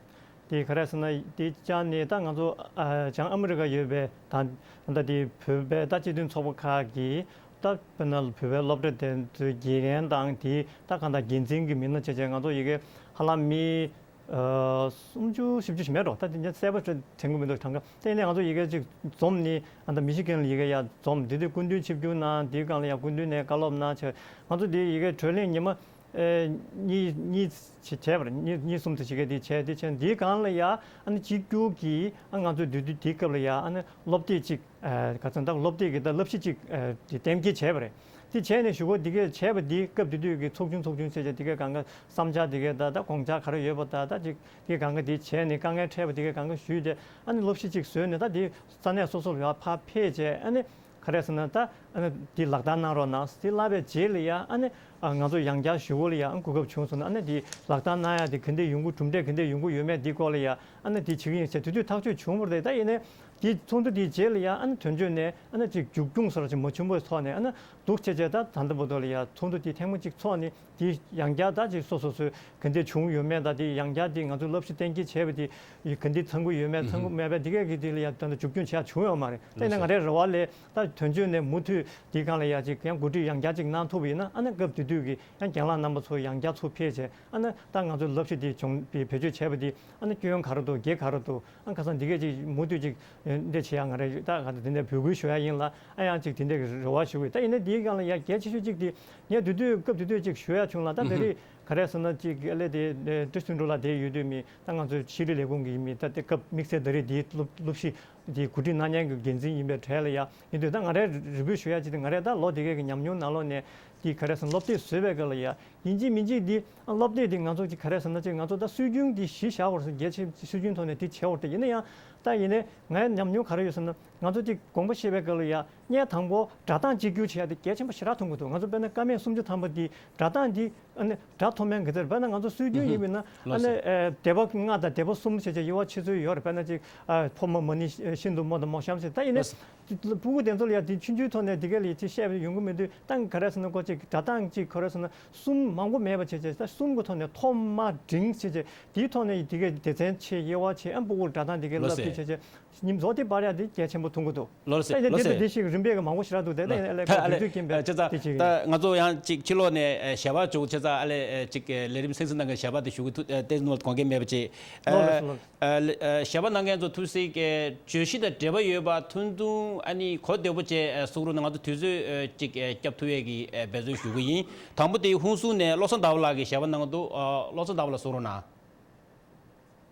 དེ་ག་རེ་ཟེར་ན་དེ་བཅར་ནས་ད་ང་ཚོ་ཨ་བྱང་ཨ་མི་རི་ཀ་ཡོད་པའི་ད་ད་དེ་བོད་པའི་ད་སྤྱི་མཐུན་ཚོགས་པ་ཁག་གིས་ད་དཔེར་ན་བོད་པའི་སློབ་གྲྭ་དེ་ཚོའི་དགེ་རྒན་དང་དེ་ད་གང་ལྟར་འགན་འཛིན་གྱི་མི་སྣ་བྱས་བྱས་ང་ཚོ་ཡི་གེ་ཧ་ལམ་མི་ཨ་སུམ་ཅུ་བཞི་བཅུ་ཞིག་མེད་འགྲོ། ད་དེ་ཉིད་གསལ་པོ་དྲན་གྱི་མི་འདུག་གྲངས་ཀ་དེ་ནས་ང་ཚོ་ཡི་གེ་ཅིག་འཛོམས་ནས་ཨ་ད་མི་ཤི་གན་ལ་ཡི་གེ་ཡ་འཛོམས་དེ་དུས་སྐུ་མདུན་ཆིབས་བསྒྱུར་གནང་། དེའི་སྒང་ལ་ཡ་སྐུ་མདུན་ནས་བཀའ་སློབ་གནང་བྱས་ང་ཚོ་དེ་ཡི་གེ་གྲོས་གླེང་ཉི་མ། ཨེ་གཉིས་གཉིས་བྱས་བྱས་པ་རེད། གཉིས་གཉིས་གསུམ་དུ་ཞིག་ག་དེ་བྱས་དེ་བྱས་འདིའི་སྒང་ལ་ཡ་ཨ་ནི་གཅིག་གྱུར་གྱིས་ཨ་ང་ཚོའི་དུས་དུས་དེའི་སྐབས་ལ་ཡ་ཨ་ནི་སློབ་དེབ་ཅིག་ཨེ་ག་ཚོད་ད་སློབ་དེབ་ཀྱི་ད་བསླབ་གཞི་ཅིག་ཨེ་དེ་གཏན་འཁེལ་བྱས་པ་རེད། དེ་བྱས་ནས་གཞུག་གུ་དེ་གས་བྱས་པ་དེ་སྐབས་དེ་དུས་ཀྱི་ཚོགས་ཆུང་ཚོགས་ཆུང་བྱས་བྱས་དེ་གས་སྒང་ག་བསམ་འཆར་དེ་གས་ད་ད་དགོངས་འཆར་ག་རེ་ཡོད་པ་ད་ད་ཅིག་དེ་གས་སྒང་ག་དེ་བྱས་ནས་དཀའ་ངལ་འཕྲད་པ་དེ་གས་སྒང་ག་ཞུས་ཏེ་ཨ་ནི་བསླབ་གཞི་ཅིག་བཟོས་ནས་ད་དེ་ས་གནས་སོ་སོ་ལ་ཡ་ཕར་ཕེབས་བྱས་ཨ་ནི། ག་རེ་ཟེར་ན་ད་ཨ་ནི་འདི་ལག་བསྟར་གནང་རོགས་གནང་། དེ་ལབ་པའི་རྗེས་ལ་ཡ་ཨ་ནི་ཨ་ང་ཚོ་ཡང་བསྐྱར་གཞུག་གུ་ལ་ཡ་ཨ་གོ་སྐབས་བྱུང་སོང་ན་ཨ་ནི་འདི་ལག་བསྟར་གནང་ཡ་དེ་ག་འདྲས་ཡོང་གི་གྲུབ་འབྲས་ག་འདྲས་ཡོང་གི་ཡོད་མེད་འདི་སྐོར་ལ་ཡ་ཨ་ནི་འདི་བྱེད་ཀྱི་ཡིན་ཟེར་དེ་དུས་ཐག་གཅོད་བྱུང་བ་རེད། ད་ཡིན་ནའི་འདི་ཚོགས་འདུ་འདིའི་རྗེས་ལ་ཡ་ཨ་ནི་དོན་གཅོད་ནས་ཨ་ནི་ཅིག་མཇུག་སྐྱོང་སོགས་ཅིག་མ་བྱུང་བའི་ཐོག་ནས་ཨ་ནི་འདུག་བྱས་བྱས་ད་ད་ལྟ་བར་དུ་ལ་ཡ་ཚོགས་འདུ་འདི་ཐེངས་མ་གཅིག་ཚོགས་ནས། དེ་ཡང་བསྐྱར་ད་ཅིག་སོ་སོ་སོའི་ག་འདྲས་བྱུང་ཡོད་མེད་དང་དེ་ཡང་བསྐྱར་དེ་ང་ཚོའི་བསླབ་གཞི་གཏན་འཁེལ་བྱས་པ་དེ་ག་འདྲས་ཚང་གི་ཡོད་མེད་ཚང་གི་མེད་པས་དེ་གས་ཀྱི་དེ་ལ་ཡང་ད་ལྟ་མཇུག་སྐྱོང་བྱས་བྱུང་ཡོད་མ་རེད། དེ་ནས་ང་རའི་རེ་བ་ལས་ད་དོན་གཅོད་ནས་མུ་མཐུད་དེ་སྒང་ལ་ཡ་ཅིག་ཡང་གོ་སྒྲིག་ཡང་བསྐྱར་ཅིག་གནང་ཐུབ་པ་ཡིན་ན་ཨ་ནི་སྐབས་དེ་དུས་ཀྱི་ཡང་རྒན་ལགས་རྣམ་པ་ཚོ་ཡང་བསྐྱར་ཚུར་ཕེབས་བྱས་ཨ་ནི་ད་ང་ཚོའི་བསླབ་གཞི་དེ་སྦྱོང་བེད་སྤྱོད་བྱས་པ་དེ་ཨ་ནི་སྐྱོན་ག་རེ་འདུག་གེ་ག་རེ་འདུག་ཨ་ཁ་སང་དེ་གས་ཅིག་མུ་མཐུད་ཅིག་འདི་བྱེད་ཡ་ང་རེ་ད་ག་ད་དེ་འདྲ་འབོད་སྐུལ་ཞུ་ཡ་ཡིན་ལ་ཨ་ཡང་ཅིག་དེ་འདྲ་གི་རེ་བ་ཞུ་གི་ད་ཡིན་ན་དེའི་སྒང་ལ་ཡ་གལ་ཆེ་ཤོས་ཅིག་དེ་ངས་དེ་དུས་སྐབས་དེ་དུས་ཅིག་ཞུ་ཡ་བྱུང་ལ་ད་དེ་རིང་ ག་རེ་ཟེར་ན་ཅིག་ཨ་ལས་དེ་བཀྲ་ཤིས་དོན་གྲུབ་ལགས་དེ་ཡོད་དུས་མི་ད་ང་ཚོའི་ཤེས་རིག་ལས་ཁུངས་ཀྱི་མི་ད་དེ་སྐབས་དམིགས་བསལ་ད་རེས་དེའི་སློབ་སློབ་གཞི་དེ་གོ་སྒྲིག་གནང་མཁན་གྱི་འགན་འཛིན་ཡིན་པའི་གྲས་ལ་ཡ་ཡིན་དུས་ད་ང་རས་རེ་འབོད་ཞུ་ཡ་ཅིག་དེ་ང་རས་ད་ལོ་དེ་གའི་གི་ཉམས་མྱོང་ནང་ལོགས་ནས་དེ་ག་རེ་ཟེར་ན་སློབ་དེབ་བཟོས་པའི་སྐབས་ལ་ཡ་ཡིན་གཅིག་མིན་གཅིག་དེ་ཨ་སློབ་དེབ་དེ་ང་ཚོ་ཅིག་ག་རེ་ཟེར་ན་ཅིག་ང་ཚོ་ད་སྲོལ་རྒྱུན་དེ་གཞི་བཞག་དགོས་རེད་ཟེར་གལ་ཆེ་སྲོལ་རྒྱུན་ཐོག་ནས་དེ་བྱས་པ་རེད། ཡིན་ན་ཡང་ད་ཡིན་ནའི་ངའི་ཉམས་མྱོང་ག་རེ་ཡོད་ཟེར་ན་ང་ཚོ་ཅིག་དགོངས་པ་བཞེས་པའི་སྐབས་ལ་ཡ། ངས་དང་པོ་སྒྲ་གདངས་གཅིག་གྱུར་བྱེད་ཡ་དེ་གལ་ཆེན་པོ་ཞེ་དྲག་མཐོང་གི་འདུག་ང་ཚོ་དཔེར་ན་ཀ་མད་སུམ་ཅུ་ཐམ་པ་འདི་སྒྲ་གདངས་འདི་ཨ་ནི་སྒྲ་མཐོ་དམན་གི་ཚེར་དཔེར་ན་ང་ཚོ་སྲོལ་རྒྱུན་ཡིན་པས་ན་ཨ་ལགས་ནི་སོ། ཨེ་སྡེ་པ་ལྔ་དང་སྡེ་པ་གསུམ་བྱས་བྱས་དབྱེ་བ་ཕྱེ་ཚུལ་ཡོད་རེད། དཔེར་ན་ཅིག་ཨ་ཕོ་མོ་མོ་ནི་ཤིན་ཏུ་མོ་དང་མོ་གཤམ་ཟེར་ད་ཡིན་ན་ལགས་སོ། སྤུ་གུ་དེ་ཚོ་ལ་ཡ་དེ་ཆུང་ཆུང་ཐོག་ནས་དེ་གས་ལ་ཡ་ཅིག་བཤད་པ་ཡོང་གི་མི་འདུག་ད་ག་རེ་ཟེར་ན་ཁོ་ཅིག་སྒྲ་གདངས་ཅིག་ག་རེ་ཟེར་ན་གསུམ་མང་པོ་མེད་པ་བྱས་བྱས་ད་གསུམ་གི་ཐོག་ནས་མཐོ་དམའ་འབྲིང་བྱས་བྱས་དེའི་ཐོག་ནས་དེ་གས་སྡེ་ཚན་ཕྱེ་དབྱེ་བ་ཕྱེ་ཨ་སྤུ་གུར་སྒྲ་གདངས་དེ་གས་ལགས་བསླབ་སོ། དེ་བྱས་བྱས། ཉིན་རྫོགས་དེ་པར་ཡ་དེ་གལ་ཆེན་པོ་མཐོང་གི་འདུག་ལགས་སོ་ད་ཡིན་ནའི་ལགས་དེ་སོ། དེ་ཞིག་རིམ་པས་ཀྱི་མང་པོ་ཞེ་དྲག་འདུག་དེ་ལགས་ལ་ཨ་ལས་ད་ཨ་ལས་དུས་རྒྱུན་པའི་ཨ་ཅེ་ཚ་དེ་ཅིག་ད་ཡིན། ང་ཚོ་ཡང་ཅིག་ཕྱི་ལོགས་ནས་ཨ་ཞལ་པར་བྱུང་ཅེ་ཚ་ཨ་ལས་ཨ་ཅིག་ཨ་ལས་རིམ་སེང་སེང་གནང་མཁན་ཞལ་པར་དེ་ཞུ་གི་ཐུག་ཨ་བསྟན་འཛིན་ནོར་དགོངས་འགལ་མེད་པ་ཅིག་ལགས་ལགས་སོ་ལགས། ཨ་ལས་ཨ་ཞལ་པར་གནང་མཁན་ཚོ་ཐུགས་སྲས་ཀྱི་བརྗོད་གཞི་དང་འབྲེལ་བ་ཡོད་པ་ཐུང་ཐུང་ཨ་ནི་གོ་བདེ་པོ་བཅས་ཨ་གསུང་རོགས་གནང་། ང་ཚོ་དུས་ཚོད་ཨ་ཅིག་ཨ་བསྐྱབ་ཐུབ་ཡས་ཀྱི་ཨ་འབད་བརྩོན་ཞུ་གི་ཡིན། དང་པོ་དེ་ཧུན་སུར་ནས་བློ་བཟང་ཟླ་བ་ལགས་ཀྱིས་ཞལ་པར་གནང་གི་འདུག་ཨ་བློ་བཟང་ཟླ་བ་ལགས་གསུང་རོགས་གནང་།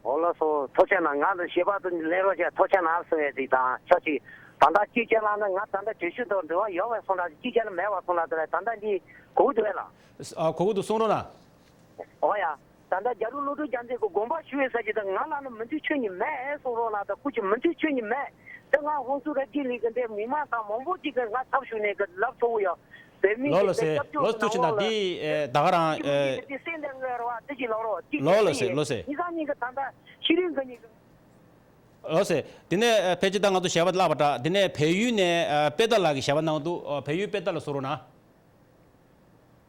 འོ་ལགས་སོ། ཐུགས་རྗེ་གནང་། ང་ལ་ཞལ་པར་དུ་ལེན་རོགས་བྱས། ཐུགས་རྗེ་གནང་ཟེར་བའི་ཅིག་དང་ཆ་ཅིག་ད་ལྟ་སྤྱི་ཁྱབ་ལ་ནི་ང་ད་ལྟ་བརྗོད་གཞི་དང་འབྲེལ་བ་ཡོད་པའི་གསུང་ལ་སྤྱི་ཁྱབ་ལ་མེད་པ་གསུང་ལ་དེ་ལ་ད་ལྟ་འདི་གོ་གི་འདུག་བས་ལ། ཨ་གོ་གི་འདུག་གསུང་རོགས་གནང་། འོ་ཡ། ད་ལྟ་རྒྱ་རི་བློ་གྲོས་རྒྱལ་མཚན་གྱི་དགོངས་པ་ཞུ་བའི་ས་ཅིག་དང་ང་ལ་ནི་མི་མཐུན་ཆོས་ཉིད་མེད་གསུང་རོགས་གནང་། ད་ཁུ་ཅི་མི་མཐུན་ཆོས་ཉིད་མེད། དེ་ང་ཧོན་སུ་ར་ཅི་ལི་གི་འདི་མི་མང་དང་མང་པོ་ཅིག་གི་ང་ཚབ་ཞུས་ནས་གི་ལབ་ཚོ་བོ་ཡོད། བོད་མི་ལོ་ལོ་གི་སེ་སྐྱབས་ལོ་བཅོལ་ཐུགས་ཆེ་ན་འདི་ཨེ་ད་ག་རང་ཨེ། ལོ་ལོ་སེ་ལོ་སེ། ཉི་ཟ་ཉིན་གི་ད་ལྟ་ཤི་རིང་གི་ཉིན་གི། ལོ་སེ། དེ་ནས་ཨེ་ཕལ་ཆེར་ད་ང་ཚོ་ཞལ་པར་བཀླགས་པ་འདྲ། དེ་ནས་བལ་ཡུལ་ནས་ཨེ་པེ་ཏཱ་ལགས་ཀྱིས་ཞལ་པར་གནང་འདུག་ཨ་བལ་ཡུལ་པེ་ཏཱ་ལགས་གསུང་རོགས་གནང་།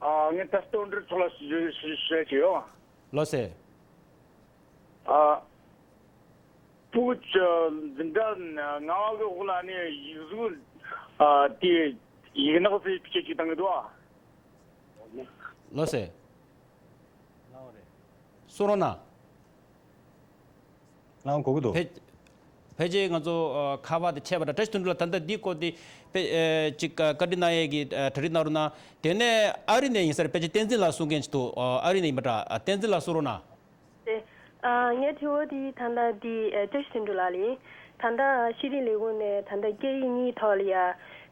ཨ་ངས་ད་སྟོན་འབྲེལ་ཚོགས་ལ་ཞུ་ཞུ་ཞུ་ཞུ་ཡོད། ལོ་སེ། ཨ། ཕྲུ་གུ་ཅིག་འཛིན་གྲྭ་ལྔ་པ་གི་འོག་ལ་ནི་ཡིག་གཟུགས་ཨ་དེ་ཡིག་ནག་ཟེར་བྱས་ཅིག་བཏང་གི་འདུག་ཨ། ལོ་སེ། གསུང་རོགས་གནང་། ལའང་གོ་གི་འདུག་ཕལ་ཕལ་ཆེར་ང་ཚོ་ཨ་ཁ་པར་དེ་ཆད་པ་འདྲ། བཀྲ་ཤིས་དོན་གྲུབ་ལགས་ད་ལྟ་འདི་སྐོར་དེ་དཔེ་ཨ་ཅིག་བཀའ་འདྲི་གནང་ཡས་ཀྱི་ཨ་གྲ་སྒྲིག་གནང་རོགས་གནང་། དེ་ནས་ཨ་རི་ནས་ཡིན་ས་རེད། ཕལ་ཆེར་བསྟན་འཛིན་ལགས་གསུང་མཁན་ཅིག་འདུག་ཨ་རི་ནས་ཡིན་པ་འདྲ། ཨ་བསྟན་འཛིན་ལགས་གསུང་རོགས་གནང་། ཨ་ངའི་དྲི་བ་དེ་ད་ལྟ་འདི་ཨ་བཀྲ་ཤིས་དོན་གྲུབ་ལགས་ལ་ཡིན། ད་ལྟ་ཤེས་རིག་ལས་ཁུངས་ནས་ད་ལྟ་སྐད་ཡིག་གཉིས་ཐོག་ལ་ཡ་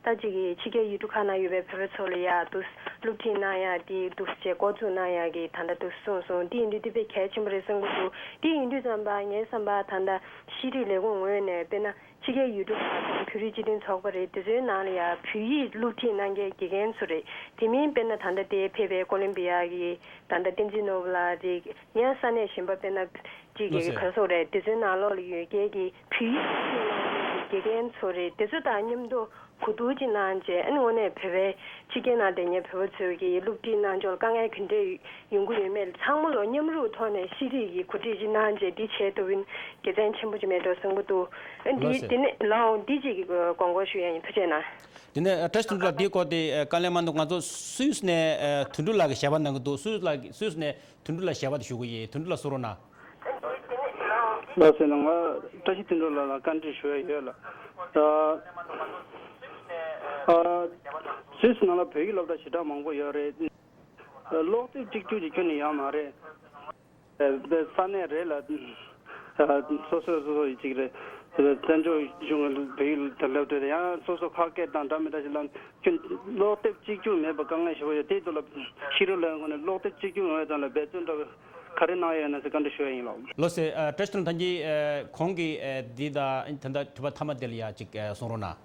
ད་ཅིག་གི་ཕྱི་རྒྱལ་ཡུལ་གྲུ་ཁག་ནང་ཡོད་པའི་བོད་པ་ཚོ་ལ་ཡ་འདུག་སློབ་ཁྲིད་གནང་ཡ་དེ་འདུག་སེ་འགོ་བཙུགས་གནང་ཡ་གི་ད་ལྟ་འདུག་གསུངས་སོང་། དེ་ཡིན་དུས་དེ་དཔེ་གལ་ཆེན་པོ་རེད་བསམ་གྱི་འདུག་དེ་ཡིན་དུས་ཙམ་པ་ངའི་བསམ་པར་ད་ལྟ་ཤེས་རིག་ལས་ཁུངས་ངོས་ནས་དཔེར་ན་ཕྱི་རྒྱལ་ཡུལ་གྲུ་ཁག་དང་བོད་རིགས་སྤྱི་མཐུན་ཚོགས་པ་རེད། དེ་ཚོའི་ནང་ལ་ཡ་བོད་ཡིག་སློབ་ཁྲིད་གནང་མཁན་དགེ་རྒན་ཚོ་རེད། དེ་མིན་དཔེར་ན་ད་ལྟ་དེ་ཕེབས་པའི་ཀོ་ལོམ་བི་ཡ་གི་ད་ལྟ་བསྟན་འཛིན་ནོར་བུ་ལགས་རེད། ཡང་ས་གནས་གཞན་པ་དཔེར་ན་ཅིག་གི་ག་རེ་ཟེར་དགོས་རེད། དེ་ཚོའི་ནང་ལོགས་ལ་ཡོད་མཁན་གྱི་བོད་ཡིག་སློབ་ཁྲིད་གནང་མཁན་གྱི་དགེ་རྒན་ཚོ་རེད། དེ་ཚོ་དང་མཉམ་དུ་གོ་བསྡུར་ཅིག་གནང་བྱས། ཨ་ནི་དངོས་གནས་བོད་པའི་ཕྱི་རྒྱལ་ནང་བསྡད་མཁན་བོད་པ་ཚོས་ཀྱི་སློབ་ཁྲིད་གནང་ཕྱོགས་ལ་དཀའ་ངལ་ག་འདྲས་ཡོང་གི་ཡོད་མེད་ཚང་མ་ལ་མཉམ་རུབ་ཐོག་ནས་ཤེས་རིག་གི་གོ་སྒྲིག་ཅིག་གནང་བྱས་འདི་བྱས་ཐུབ་པ་ཡིན་དགེ་མཚན་ཆེན་པོ་ཅིག་མེད་འགྲོ་བསམ་གྱི་འདུག་ཨ་ལགས་འདི་སོ། དེ་ནས་ལའང་འདི་ཅིག་གི་དགོངས་སྐོར་ཞུ་ཡ་ཡིན། ཐུགས་རྗེ་གནང་། དེ་ནས་བཀྲ་ཤིས་དོན་གྲུབ་ལགས་འདིའི་སྐོར་དེ་དཀའ་ལས་མ་གནང་། ང་ཚོ་སུད་སི་ནས་དོན་གྲུབ་ལགས་ཀྱིས་ཞལ་པར་གནང་གི་འདུག་སུད་སི་ལགས་སུད་སི་ནས་དོན་གྲུབ་ལགས་ཞལ་པར་དེ་ཞུ་གི་ཡིན། དོན་གྲུབ་ལགས་གསུང་རོགས་གནང་། ལགས་སོ། ང་བཀྲ་ཤིས་དོན་གྲུབ་ལགས་ལ་བཀའ་འདྲི་ཞུ་ཡ་ཡོད་ལགས། ད་ཨ་སུད་སི་ནང་ལ་བོད་ཡིག་སློབ་གྲྭ་ཞེ་དྲག་མང་པོ་ཡོད་རེད། ཀློག་དེབ་གཅིག་གྱུར་གྱི་ཁྱོན་ནས་ཡོད་མ་རེད། ཨ་ས་གནས་རེ་ལ་ཨ་སོ་སོ་སོ་སོ་ཡི་གཅིག་རེད། བཙན་བྱོལ་གཞུང་གི་བོད་ཡིག་དང་སློབ་གྲྭ་རེད། ཡང་སོ་སོ་ཁ་སྐད་དང་འདྲ་མི་འདྲ་ཞིག་ལ་ཁྱོན་ཀློག་དེབ་གཅིག་གྱུར་མེད་པ་དཀའ་ངལ་ཞེ་པོ་ཡོད། དེའི་ཐོག་ལ་ཤེས་རིག་ལས་ཁུངས་ནས་ཀློག་དེབ་གཅིག་གྱུར་ཡོང་བའི་ཐོག་ལ་འབད་བརྩོན་འདྲ་བོ་ག་རེ་གནང་ཡོད་ན་ཟེར་བཀའ་འདྲི་ཞུ་ཡ་ཡིན་ལགས། ལགས་སོ། ཨ་བཀྲ་ཤིས་དོན་གྲུབ་ལགས་ཀྱིས་ཨ་གོང་གི་ཨ་འདི་དང་ད་ལྟ་དྲི་བ་མཐའ་མ་དེ་ལ་ཡ་གཅིག་ཨ་གསུང་རོགས་གནང་།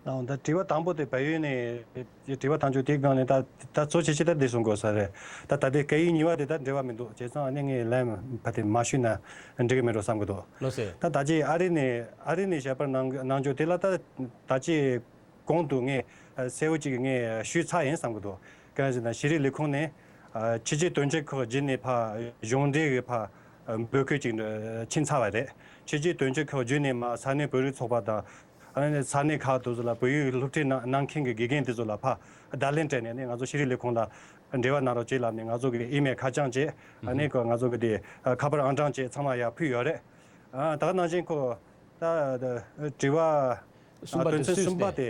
ཨ་ད་དྲི་བ་དང་པོ་དེ་བལ་ཡུལ་ནས་དྲི་བ་དང་ཆོས་དེའི་སྒང་ནས་ད་ད་གཙོ་ཆེ་ཆེ་ད་འདི་གསུང་དགོས་ས་རེད། ད་ད་ལྟའི་སྐད་ཡིག་གཉིས་པ་དེ་ད་འབྲེལ་བ་མི་འདུག་བྱས་ཙང་ཨ་ནི་ངས་ལན་ཕ་དེ་མ་ཞུས་ན་འགྲིག་གི་མེད་འགྲོ་བསམ་གི་འདུག་ལགས་སོ། ད་ད་ཅི་ཨ་རི་ནས་ཨ་རི་ནས་ཞལ་པར་གནང་གནང་རྒྱུ་དེ་ལ་ད་ད་ཅི་གོང་དུ་ངས་གསལ་བོ་ཅིག་ངས་ཞུས་ཚར་ཡིན་བསམ་གི་འདུག་གང་ཡིན་ཟེར་ན་ཤེས་རིག་ལས་ཁུངས་ནས་ཕྱི་རྒྱལ་དོན་གཅོད་ཁག་བརྒྱུད་ནས་ཕ་གཞུང་འབྲེལ་གི་ཕ་འབོད་སྐུལ་ཅིག་ཕྱིན་ཚར་བ་རེད། ཕྱི་རྒྱལ་དོན་གཅོད་ཁག་བརྒྱུད་ནས་མ་ས་གནས་བོད་རིགས་ཚོགས་པ་དང་། ཨ་ནི་ས་གནས་ཁག་དེ་ཚོ་ལ་བོད་ཡིག་སློབ་ཁྲིད་གནང་གནང་མཁན་གྱི་དགེ་རྒན་དེ་ཚོ་ལ་ཕར་བརྡ་ལན་སྤྲད་ནས་ནི་ང་ཚོ་ཤེས་རིག་ལས་ཁུངས་ལ་འབྲེལ་བ་གནང་རོགས་བྱེད་ལབ་ནས་ང་ཚོ་གི་ཨི་མེལ་ཁ་བྱང་བཅས་ཨ་ནི་ང་ཚོ་གི་དེ་ཁ་པར་ཨང་གྲངས་བཅས་ཚང་མ་ཡར་ཕུལ་ཡོད་རེད། ཨ་ད་ག་ནང་བཞིན་ཁོ་ད་དྲི་བ་གསུམ་པ་དོན་ཚན་གསུམ་པ་དེ་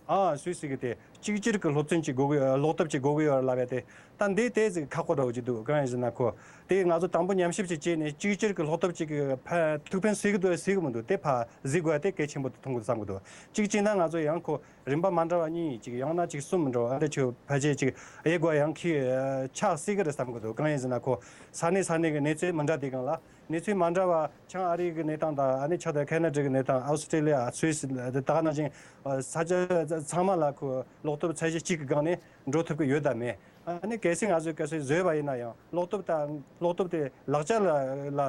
ཨ་སུད་སི་གི་དེ་ གཅིག་གྱུར་གྱི་སློབ་ཚན་ཅིག་དགོས་ཀྱི་ཨ་སློབ་དེབ་ཅིག་དགོས་ཀྱི་ཡོད་རེད་ལབ་ཡ་དེ། ད་འདི་དེ་ཟིག་ཁག་པོ་འདྲ་བོ་ཅིག་འདུག་གང་ཡིན་ཟེར་ན་ཁོ། དེ་ང་ཚོ་དང་པོ་ཉམས་ཞིབ་ཅིག་བྱས་ནས་གཅིག་གྱུར་གྱི་སློབ་དེབ་ཅིག་གི་ཕན་ཐུགས་ཕན་གསོས་ཀྱི་འདུག་གསོས་ཀྱི་མི་འདུག་དེ་ཕར་གཟིགས་དགོས་ཡ་དེ་གལ་ཆེན་པོ་མཐོང་གི་འདུག་བསམ་གྱི་འདུག་གཅིག་བྱས་ན་ང་ཚོ་ཡང་ཁོ་རིམ་པ་མ་འདྲ་བ་གཉིས་ཅིག་ཡང་ན་ཅིག་གསུམ་འདྲ་བ་ཨ་འདྲ་ཆེ་བ་ཕལ་ཆེར་ཅིག་དབྱེ་དགོས་ཡ་ཡང་ཁོ་ཆགས་སྲིད་ཀྱི་རེད་བསམ་གྱི་འདུག་གང་ཡིན་ཟེར་ན་ཁོ་ས་གནས་ས་གནས་ཀྱི་གནས་ཚུལ་མི་འདྲ་དེ་སྒང་ལ། གནས་ཚུལ་མ་འདྲ་བ་ཆང་ཨ་རི་གི་གནས་སྟངས་དང་ཨ་ནི་ཆ་དང་ཁེ་ན་ཌ་གི་གནས་སྟངས། ཨའུ་སི་ཀྲེ་ལི་ཡ། སུད་སི། ད་ག་ནང་བཞིན་ས་ཆ་ཚང་མ་ལ་ཁོ་གློག་སྟོབས་ཚད་གཞི་གཅིག་གི་སྒང་ནས་འགྲོ་ཐུབ་ཀྱི་ཡོད་དམ་མེད། ཨ་ནི་གལ་སྲིད་ང་ཚོས་གལ་སྲིད་བཟོས་པ་ཡིན་ན་ཡང་གློག་སྟོབས་དང་གློག་སྟོབས་དེ་ལག་ཆ་ལ་ལ་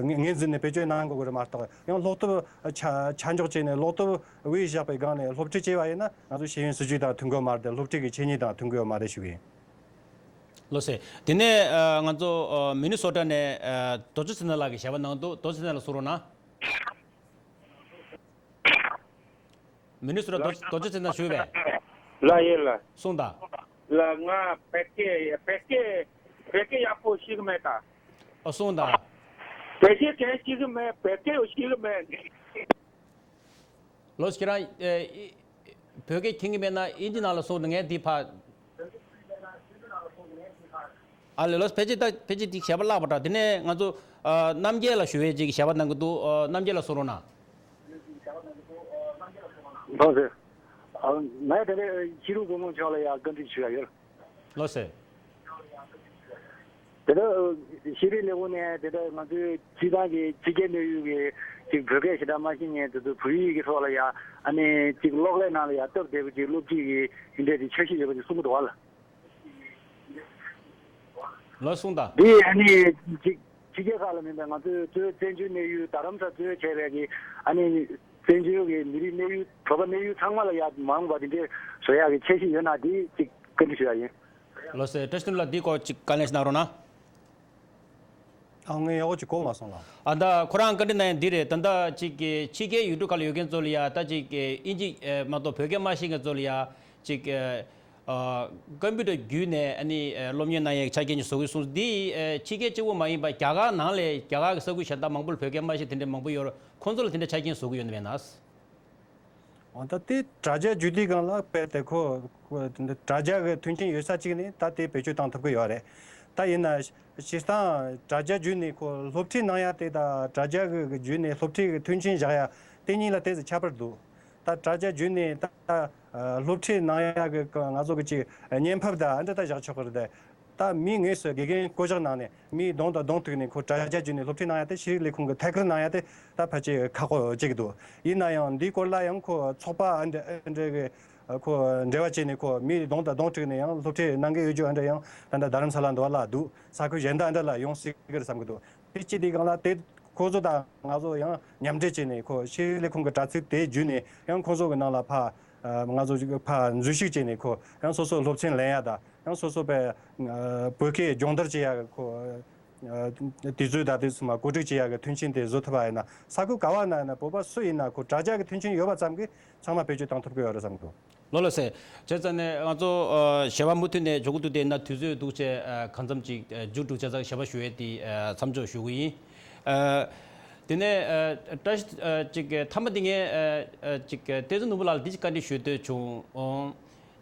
ངོས་འཛིན་ནས་བེད་སྤྱོད་གནང་དགོས་ཀྱི་རེད་མ་གཏོགས། ཡང་གློག་སྟོབས་ཆ་ཆ་འཇོག་བྱས་ནས་གློག་སྟོབས་དབྱེ་བཞག་པའི་སྒང་ནས་སློབ་ཁྲིད་བྱས་པ་ཡིན་ན་ང་ཚོ་ཤེས་ཡོན་སྲིད་ཇུས་དང་མཐུན་གྱི་ཡོད་མ་རེད། སློབ་ཁྲིད་ཀྱི་ཆོས་ཉིད་དང་མཐུན་གྱི་ཡོད་མ་རེད་ཞུ་གི་ཡིན། ལགས་སེ། དེ་ནས་ཨ་ང་ཚོ་ཨ་མི་ནི་སོ་ཊ་ནས་ཨ་རྡོ་རྗེ་ཚེ་བརྟན་ལགས་ཀྱིས་ཞལ་པར་གནང་འདུག་རྡོ་རྗེ་ཚེ་བརྟན་ལགས་གསུང་རོགས་གནང་། མི་ནི་སོ་ཊ་རྡོ་རྡོ་རྗེ་ཚེ་བརྟན་ཞུས་པས། ལགས་ཡིན་ལགས། གསུངས་དང་། ལགས་ང་བོད་སྐད་བོད་སྐད་བོད་སྐད་ཡག་པོ་ཤེས་ཀྱི་མེད་ད། ཨ་གསུངས་དང་། བོད་སྐད་གང་ཤེས་ཀྱི་མེད། བོད་སྐད་ཤེས་ཀྱི་མེད། ལོ་ཁྱེད་རང་ཨེ་ཨི་བོད་སྐད་མཁྱེན་གྱི་མེད་ན་ཨིན་ཇི་ནང་ལ་སོང་ནས་ངས་འདི་ཕ། ཨ་ལེ་ལོ་ཕལ་ཆེར་ད་ཕལ་ཆེར་འདི་ཞལ་པར་བཀླགས་པ་འདྲ། དེ་ནས་ང་ཚོ་ཨ་རྣམ་རྒྱལ་ལགས་ཞུ་བའི་ཅིག་ཞལ་པར་གནང་གི་འདུག་ཨ་རྣམ་རྒྱལ་ལགས་གསུང་རོགས་གནང་། ལགས་སེ། ཨ་ང་ཡང་དེ་འདྲའི་ཤེས་རིག་བཀའ་བློན་མཆོག་ལ་ཡང་བཀའ་འདྲི་ཞུ་ཡ་ཡོད། ལགས་སེ། དེ་ལྟར་ཤེས་རིག་ལས་ཁུངས་ནས་དེ་ལྟར་ང་ཚོའི་སྤྱི་བཏང་གི་ཕྱི་རྒྱལ་གནས་ཡུལ་གྱི་ཅིག་བོད་སྐད་ཞེ་དྲག་མ་ཤེས་མཁན་དེ་ཚོ་བོད་ཡིག་གི་ཐོག་ལ་ཡ་ཨ་ནི་ཅིག་གློག་ཀླད་ནང་ལ་ཡ་སྟབས་བདེ་པོ་ཅིག་སློབ་ཁྲིད་ཀྱི་དེ་འདྲའི་ཅིག་འཆར་གཞི་ཡོད་པ་ཅིག་གསུང་གི་འདུག་བ་ལ། ལགས་གསུངས་དང་། འདི་ཨ་ནི་ཅིག་ཕྱི་རྒྱལ་ཁག་ལ་མིན་པའི་ང་ཚོའི་གཙོས་བཙན་བྱོལ་གནས་ཡུལ་རྡ་རམ་ས་གཙོས་བྱས་པའི་གི་ཨ་ནི་བཙན་བྱོལ་གྱི་མི་རིགས་གནས་ཡུལ་བོད་པ་གནས་ཡུལ་ཚང་མ་ལ་ཡ་མ་འོངས་པ་དེ་འདྲའི་བཟོ་ཡག་གི་འཆར་གཞི་ཡོད་ན་དེ་ཅིག་བཀའ་འདྲི་ཞུ་ཡ་ཡིན། ལགས་སེ། བཀྲ་ཤིས་དོན་ལགས་འདི་སྐོར་ཅིག་བཀའ་ལན་ཞིག་གནང་རོགས་གནང་། ཨ་ངས་ཡག་པོ་ཅིག་གོ་མ་སོང་ལགས། ཨ་ད་ཁོ་རང་བཀའ་འདྲི་གནང་ཡ་འདི་རེད། ད་ལྟ་ཅིག་གི་ཕྱི་རྒྱལ་ཡུལ་གྲུ་ཁག་ལ་ཡོད་མཁན་ཚོ་ལ་ཡ་ད་ཅིག་གི་ཨིན་ཇི་ཨེ་མ་གཏོགས་བོད་སྐད་མ་ཤེས་མཁན་ཚོ་ལ་ཡ་ཅིག་ཨེ་ཨ་ཀམ་པུ་ཊར་བརྒྱུད་ནས་ཨ་ནི་ཨེ་སློབ་གཉེར་གནང་ཡའི་ཆ་རྐྱེན་ཅིག་བཟོ་གི་གསུངས། འདི་ཨེ་ཕྱི་རྒྱལ་གཅིག་པོ་མ་ཡིན་པ་རྒྱ་གར་ནང་ལ་རྒྱ་གར་གྱི་ས་ཁུལ་གཞན་དག་མང་པོ་ལ་བོད་སྐད་མ་ཤེས་དེ་འདྲ་མང་པོ་ཡོད་རེད། ཁོང་ཚོ་ལ་དེ་འདྲ་ཆ་རྐྱེན་བཟོ་གི་ཡོད་ན་མེད་ན། འོ་ད་དེ་དྲ་རྒྱ་བརྒྱུད་དེ་སྒང་ལ་དཔེ་དེ་ཁོ་ཁོ་དྲ་རྒྱ་གི་མཐུན་རྐྱེན་ཡོད་ས་གཅིག་ནས་ད་དེ་བེད་སྤྱོད་བཏང་ཐུབ་ཀྱི་ཡོད་རེད། ད་ཡིན་ན་སྤྱིར་བཏང་དྲ་རྒྱ་བརྒྱུད་ནས་ཁོ་སློབ་ཁྲིད་གནང་ཡ་དེ་དང་དྲ་རྒྱ་གི་བརྒྱུད་ནས་སློབ་ཁྲིད་ཀྱི་མཐུན་རྐྱེན་བཞག་ཡ་དེ་གཉིས་ལ་དེ་ཚོ་ཁྱད་པར་འདུག་ད་དྲ་རྒྱ་བརྒྱུད་ནས་ད་སློབ་ཁྲིད་གནང་ཡ་གི་ང་ཚོ་གི་ཅིག་བརྙན་ཕབ་དང་འདི་ལྟ་བཞག་ཆོག་གི་རེད། ད་མི་དངོས་སུ་དགེ་རྒན་བསྐོ་གཞག་གནང་ནས་མིའི་གདོང་དང་གདོང་ཐུག་ནས་ཁོ་དྲ་རྒྱ་བརྒྱུད་ནས་སློབ་ཁྲིད་གནང་ཡ་དེ་ཤེས་རིག་ལས་ཁུངས་ཀྱིས་ཐད་ཀར་གནང་ཡ་དེ་ད་ཕལ་ཆེར་ཁག་པོ་བྱེད་ཀྱི་འདུག་ཡིན་ན་ཡང་འདིའི་སྐོར་ལ་ཡང་ཁོ་ཚོགས་པ་ཨ་འདྲ་ཨ་འདྲ་གི་ཁོ་འབྲེལ་བ་བྱས་ནས་ཁོ་མིའི་གདོང་དང་གདོང་ཐུག་ནས་ཡང་སློབ་ཁྲིད་གནང་གི་ཡོད་རྒྱུ་ཨ་འདྲ་ཡང་ད་ལྟ་རྡ་རམ་ས་ལ་འདི་བ་ལ་འདུག་ས་ཁུལ་གཞན་དག་ཨ་འདྲ་ལ་ཡོང་སྲིད་ཀྱི་རེད་བསམ་གྱི་འདུག་དེ་སྤྱི་དེའི་སྒང་ལ་དེ་ཁོ་ཚོ་དང་ང་ཚོ་ཡང་མཉམ་འབྲེལ་བྱས་ནས་ཁོ་ཤེས་རིག་ལས་ཁུངས་ཀྱི་དྲ་ཚིགས་དེ་བརྒྱུད་ནས་ཡང་ཁོ་ཚོ་གི་ནང་ལ་ཕ་ང་ཚོ་ཕ་འཛུལ་ཞུགས་བྱས་ནས་ཁོ་ཡང་སོ་སོ་སློབ་ཚན་ལེན་ཡ་དང་། ཡང་སོ་སོ་པའི་ཨ་བོད་སྐད་སྦྱོང་བརྡར་བྱེད་ཡག་གི་ཁོ་ཨ་དུས་ཚོད་དང་དུས་ཚོད་མ་གོ་སྒྲིག་བྱེད་ཡག་གི་མཐུན་རྐྱེན་དེ་བཟོ་ཐུབ་པ་ཡིན་ན་ས་ཁུལ་ག་བ་ན་ཡིན་ན་བོད་པ་སུ་ཡིན་ན་ཁོ་དྲ་རྒྱ་གི་མཐུན་རྐྱེན་ཡོད་པ་ཙམ་གྱིས་ཚང་མ་བེད་སྤྱོད་བཏང་ཐུབ་ཀྱི་ཡོད་རེད་བསམ་གི་འདུག་ལོ་ལོ་སེ། བྱས་ཙང་ནས་ང་ཚོ་ཨ་ཞལ་པར་མུ་མཐུད་ནས་འཇོག་གི་འདུག་དེ་ན་དུས་ཚོད་འདུག་བྱས་ཨ་གང་འཚམ་ཅིག་ཨ་མཇུག་སྒྲིལ་བྱས་ཙང་ཞལ་པར་ཞུ་ཡས་དེ་ཨ་མཚམས་འཇོག་ཞུ་གི་ཡིན། ཨ་དེ་ནས་ཨ་བཀྲ་ཤིས་ཨ་ཅིག་མཐའ་མ་དེ་ངས་ཨ་ཨ་ཅིག་བསྟན་འཛིན་ནོར་བུ་ལགས་ལ་འདི་ཅིག་བཀའ་འདྲི་ཞུ་འདོད་བྱུང་། ཨོ།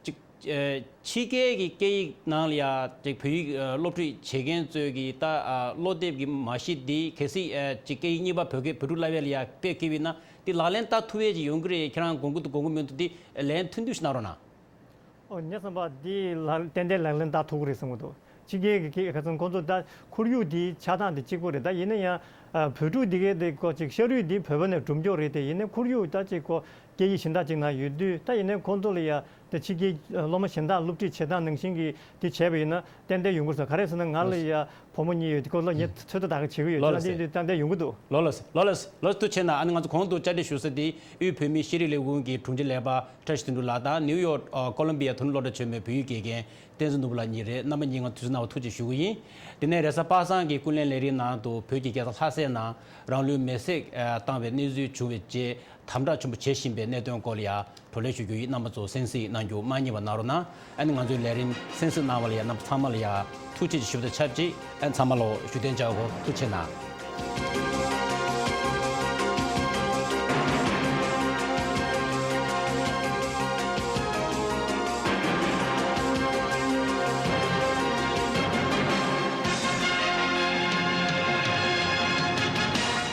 ཅིག་ཨེ་ཕྱི་རྒྱལ་གྱི་སྐད་ཡིག་ནང་ལ་ཡ་ཅིག་བོད་ཡིག་ཨེ་སློབ་ཁྲིད་བྱེད་མཁན་ཚོས་ཀྱི་ད་ཨ་སློབ་དེབ་ཀྱི་མ་གཞི་འདི་གལ་སྲིད་ཨེ་ཅིག་སྐད་ཡིག་གཉིས་པ་བོད་སྐད་བོད་ཕྲུག་བསླབ་ཡས་ལ་ཡ་དཔེ་བཀལ་བ་ཡིན་ན་འདི་ལག་ལེན་བསྟར་ཐུབ་ཡས་ཅིག་ཡོང་གི་རེད། ཁྱེད་རང་དགོངས་ཀྱི་འདུག་དགོངས་ཀྱི་མི་འདུག་འདི་ལན་ཐུང་ཐུང་ཞིག་གནང་རོགས་གནང་། ཨོ་ངའི་བསམ་པ་འདི་ལག་ཏན་ཏན་ལག་ལེན་བསྟར་ཐུབ་ཀྱི་རེད་བསམ་གྱི་འདུག་ཕྱི་རྒྱལ་གྱི་སྐད་ཁ་སང་ཁོང་ཚོ་ད་ཁོར་ཡུག་འདི་ཆགས་སྟངས་འདི་གཅིག་པོ་རེད། ད་ཡིན་ན་ཡང་ཨ་བོད་ཕྲུག་འདི་གའི་འདི་ཀོ་ཅིག་ཤ་རུས་འདི་བོད་པ་ནས་གྲུབ་མཆོག་རེད་དེ། ཡིན་ན་ཁོར་ཡུག་ད་ཅིག་ཀོ་སྐད་ཡིག་གཞན་དག་ཅིག་ནང་ཡོད་དུས་ད་ཡིན་ན་ཁོང་ཚོ་ལ་ཡ་དེ་ཕྱི་རྒྱལ་སློབ་མ་གཞན་དག་སློབ་ཁྲིད་བྱེད་སྟངས་ནང་བཞིན་གྱི་དེ་བྱས་པ་ཡིན་ན་ཏན་ཏན་ཡོང་གི་རེད་ཟེར། ག་རེ་ཟེར་ན་ང་ལ་ཡ་བུ་མོ་གཉིས་ཡོད་དེ་ཁོ་ལ་ངས་ཚོད་ལྟ་ད་ག་བྱེད་ཀྱི་ཡོད། ལོ་ལ་ད་སེ། འདི་ཏན་ཏན་ཡོང་གི་འདུག་ལོ་ལ་སེ། ལོ་ལ་སེ། ལོ་སེ་ཐུགས་རྗེ་ཆེ་གནང་། ཨ་ནི་ང་ཚོ་གོང་དུ་བཅར་འདྲི་ཞུ་ས་དེ་དབུས་བོད་མིའི་ཤེས་རིག་ལས་ཁུངས་ཀྱི་དྲུང་ཆེ་ལས་པ་བཀྲ་ཤིས་དོན་གྲུབ་ལགས་དང་ནིའུ་ཡོག་ཨ་ཀོ་ལོམ་བི་ཡ་དོ་ནུབ་སློབ་གྲྭ་ཆེན་མོའི་བོད་ཡིག་དགེ་རྒན་བསྟན་འཛིན་ནོར་བུ་ལགས་གཉིས་རེད། རྣམ་པ་གཉིས་ང་དུས་ཚོད་གནང་བ་ཐུགས་རྗེ་ཞུ་གི་ཡིན། དེ་ནས་རེས་གཟའ་པ་སངས་ཀྱི་ཀུན་གླེང་ལས་རིམ་ནང་དུ་བོད་ཀྱི་རྒྱལ་ས་ལྷ་སའི་ནང་རང་ལུས་མེར་སྲེག་ཨ་བཏང་བའི་གནས་ཚུལ་བྱུང་བའི་རྗེས་དམ་དྲག་ཆེན་པོ་བྱེད་བཞིན་པའི་གནད་དོན་སྐོར་ལ་ཡ་བགྲོ་གླེང་ཞུ་རྒྱུ་ཡིན། རྣམ་པ་ཚོ་གསན་གཟིགས་གནང་རྒྱུ་མ་བསྙེལ་བ་གནང་རོགས་གནང་། ཨ་ནི་ང་ཚོའི་ལས་རིམ་གསན་གཟིགས་གནང་བ་ལ་ཡ་རྣམ་པ་ཚང་མ་ལ་ཡ་ཐུགས་རྗེ་ཆེ་ཞུ་བ་དང་ཆབས་ཅིག་ཨ་ནི་ཚང་མ་ལ་བཞུགས་གདན་འཇགས་དགོས། ཐུགས་རྗེ་གནང་།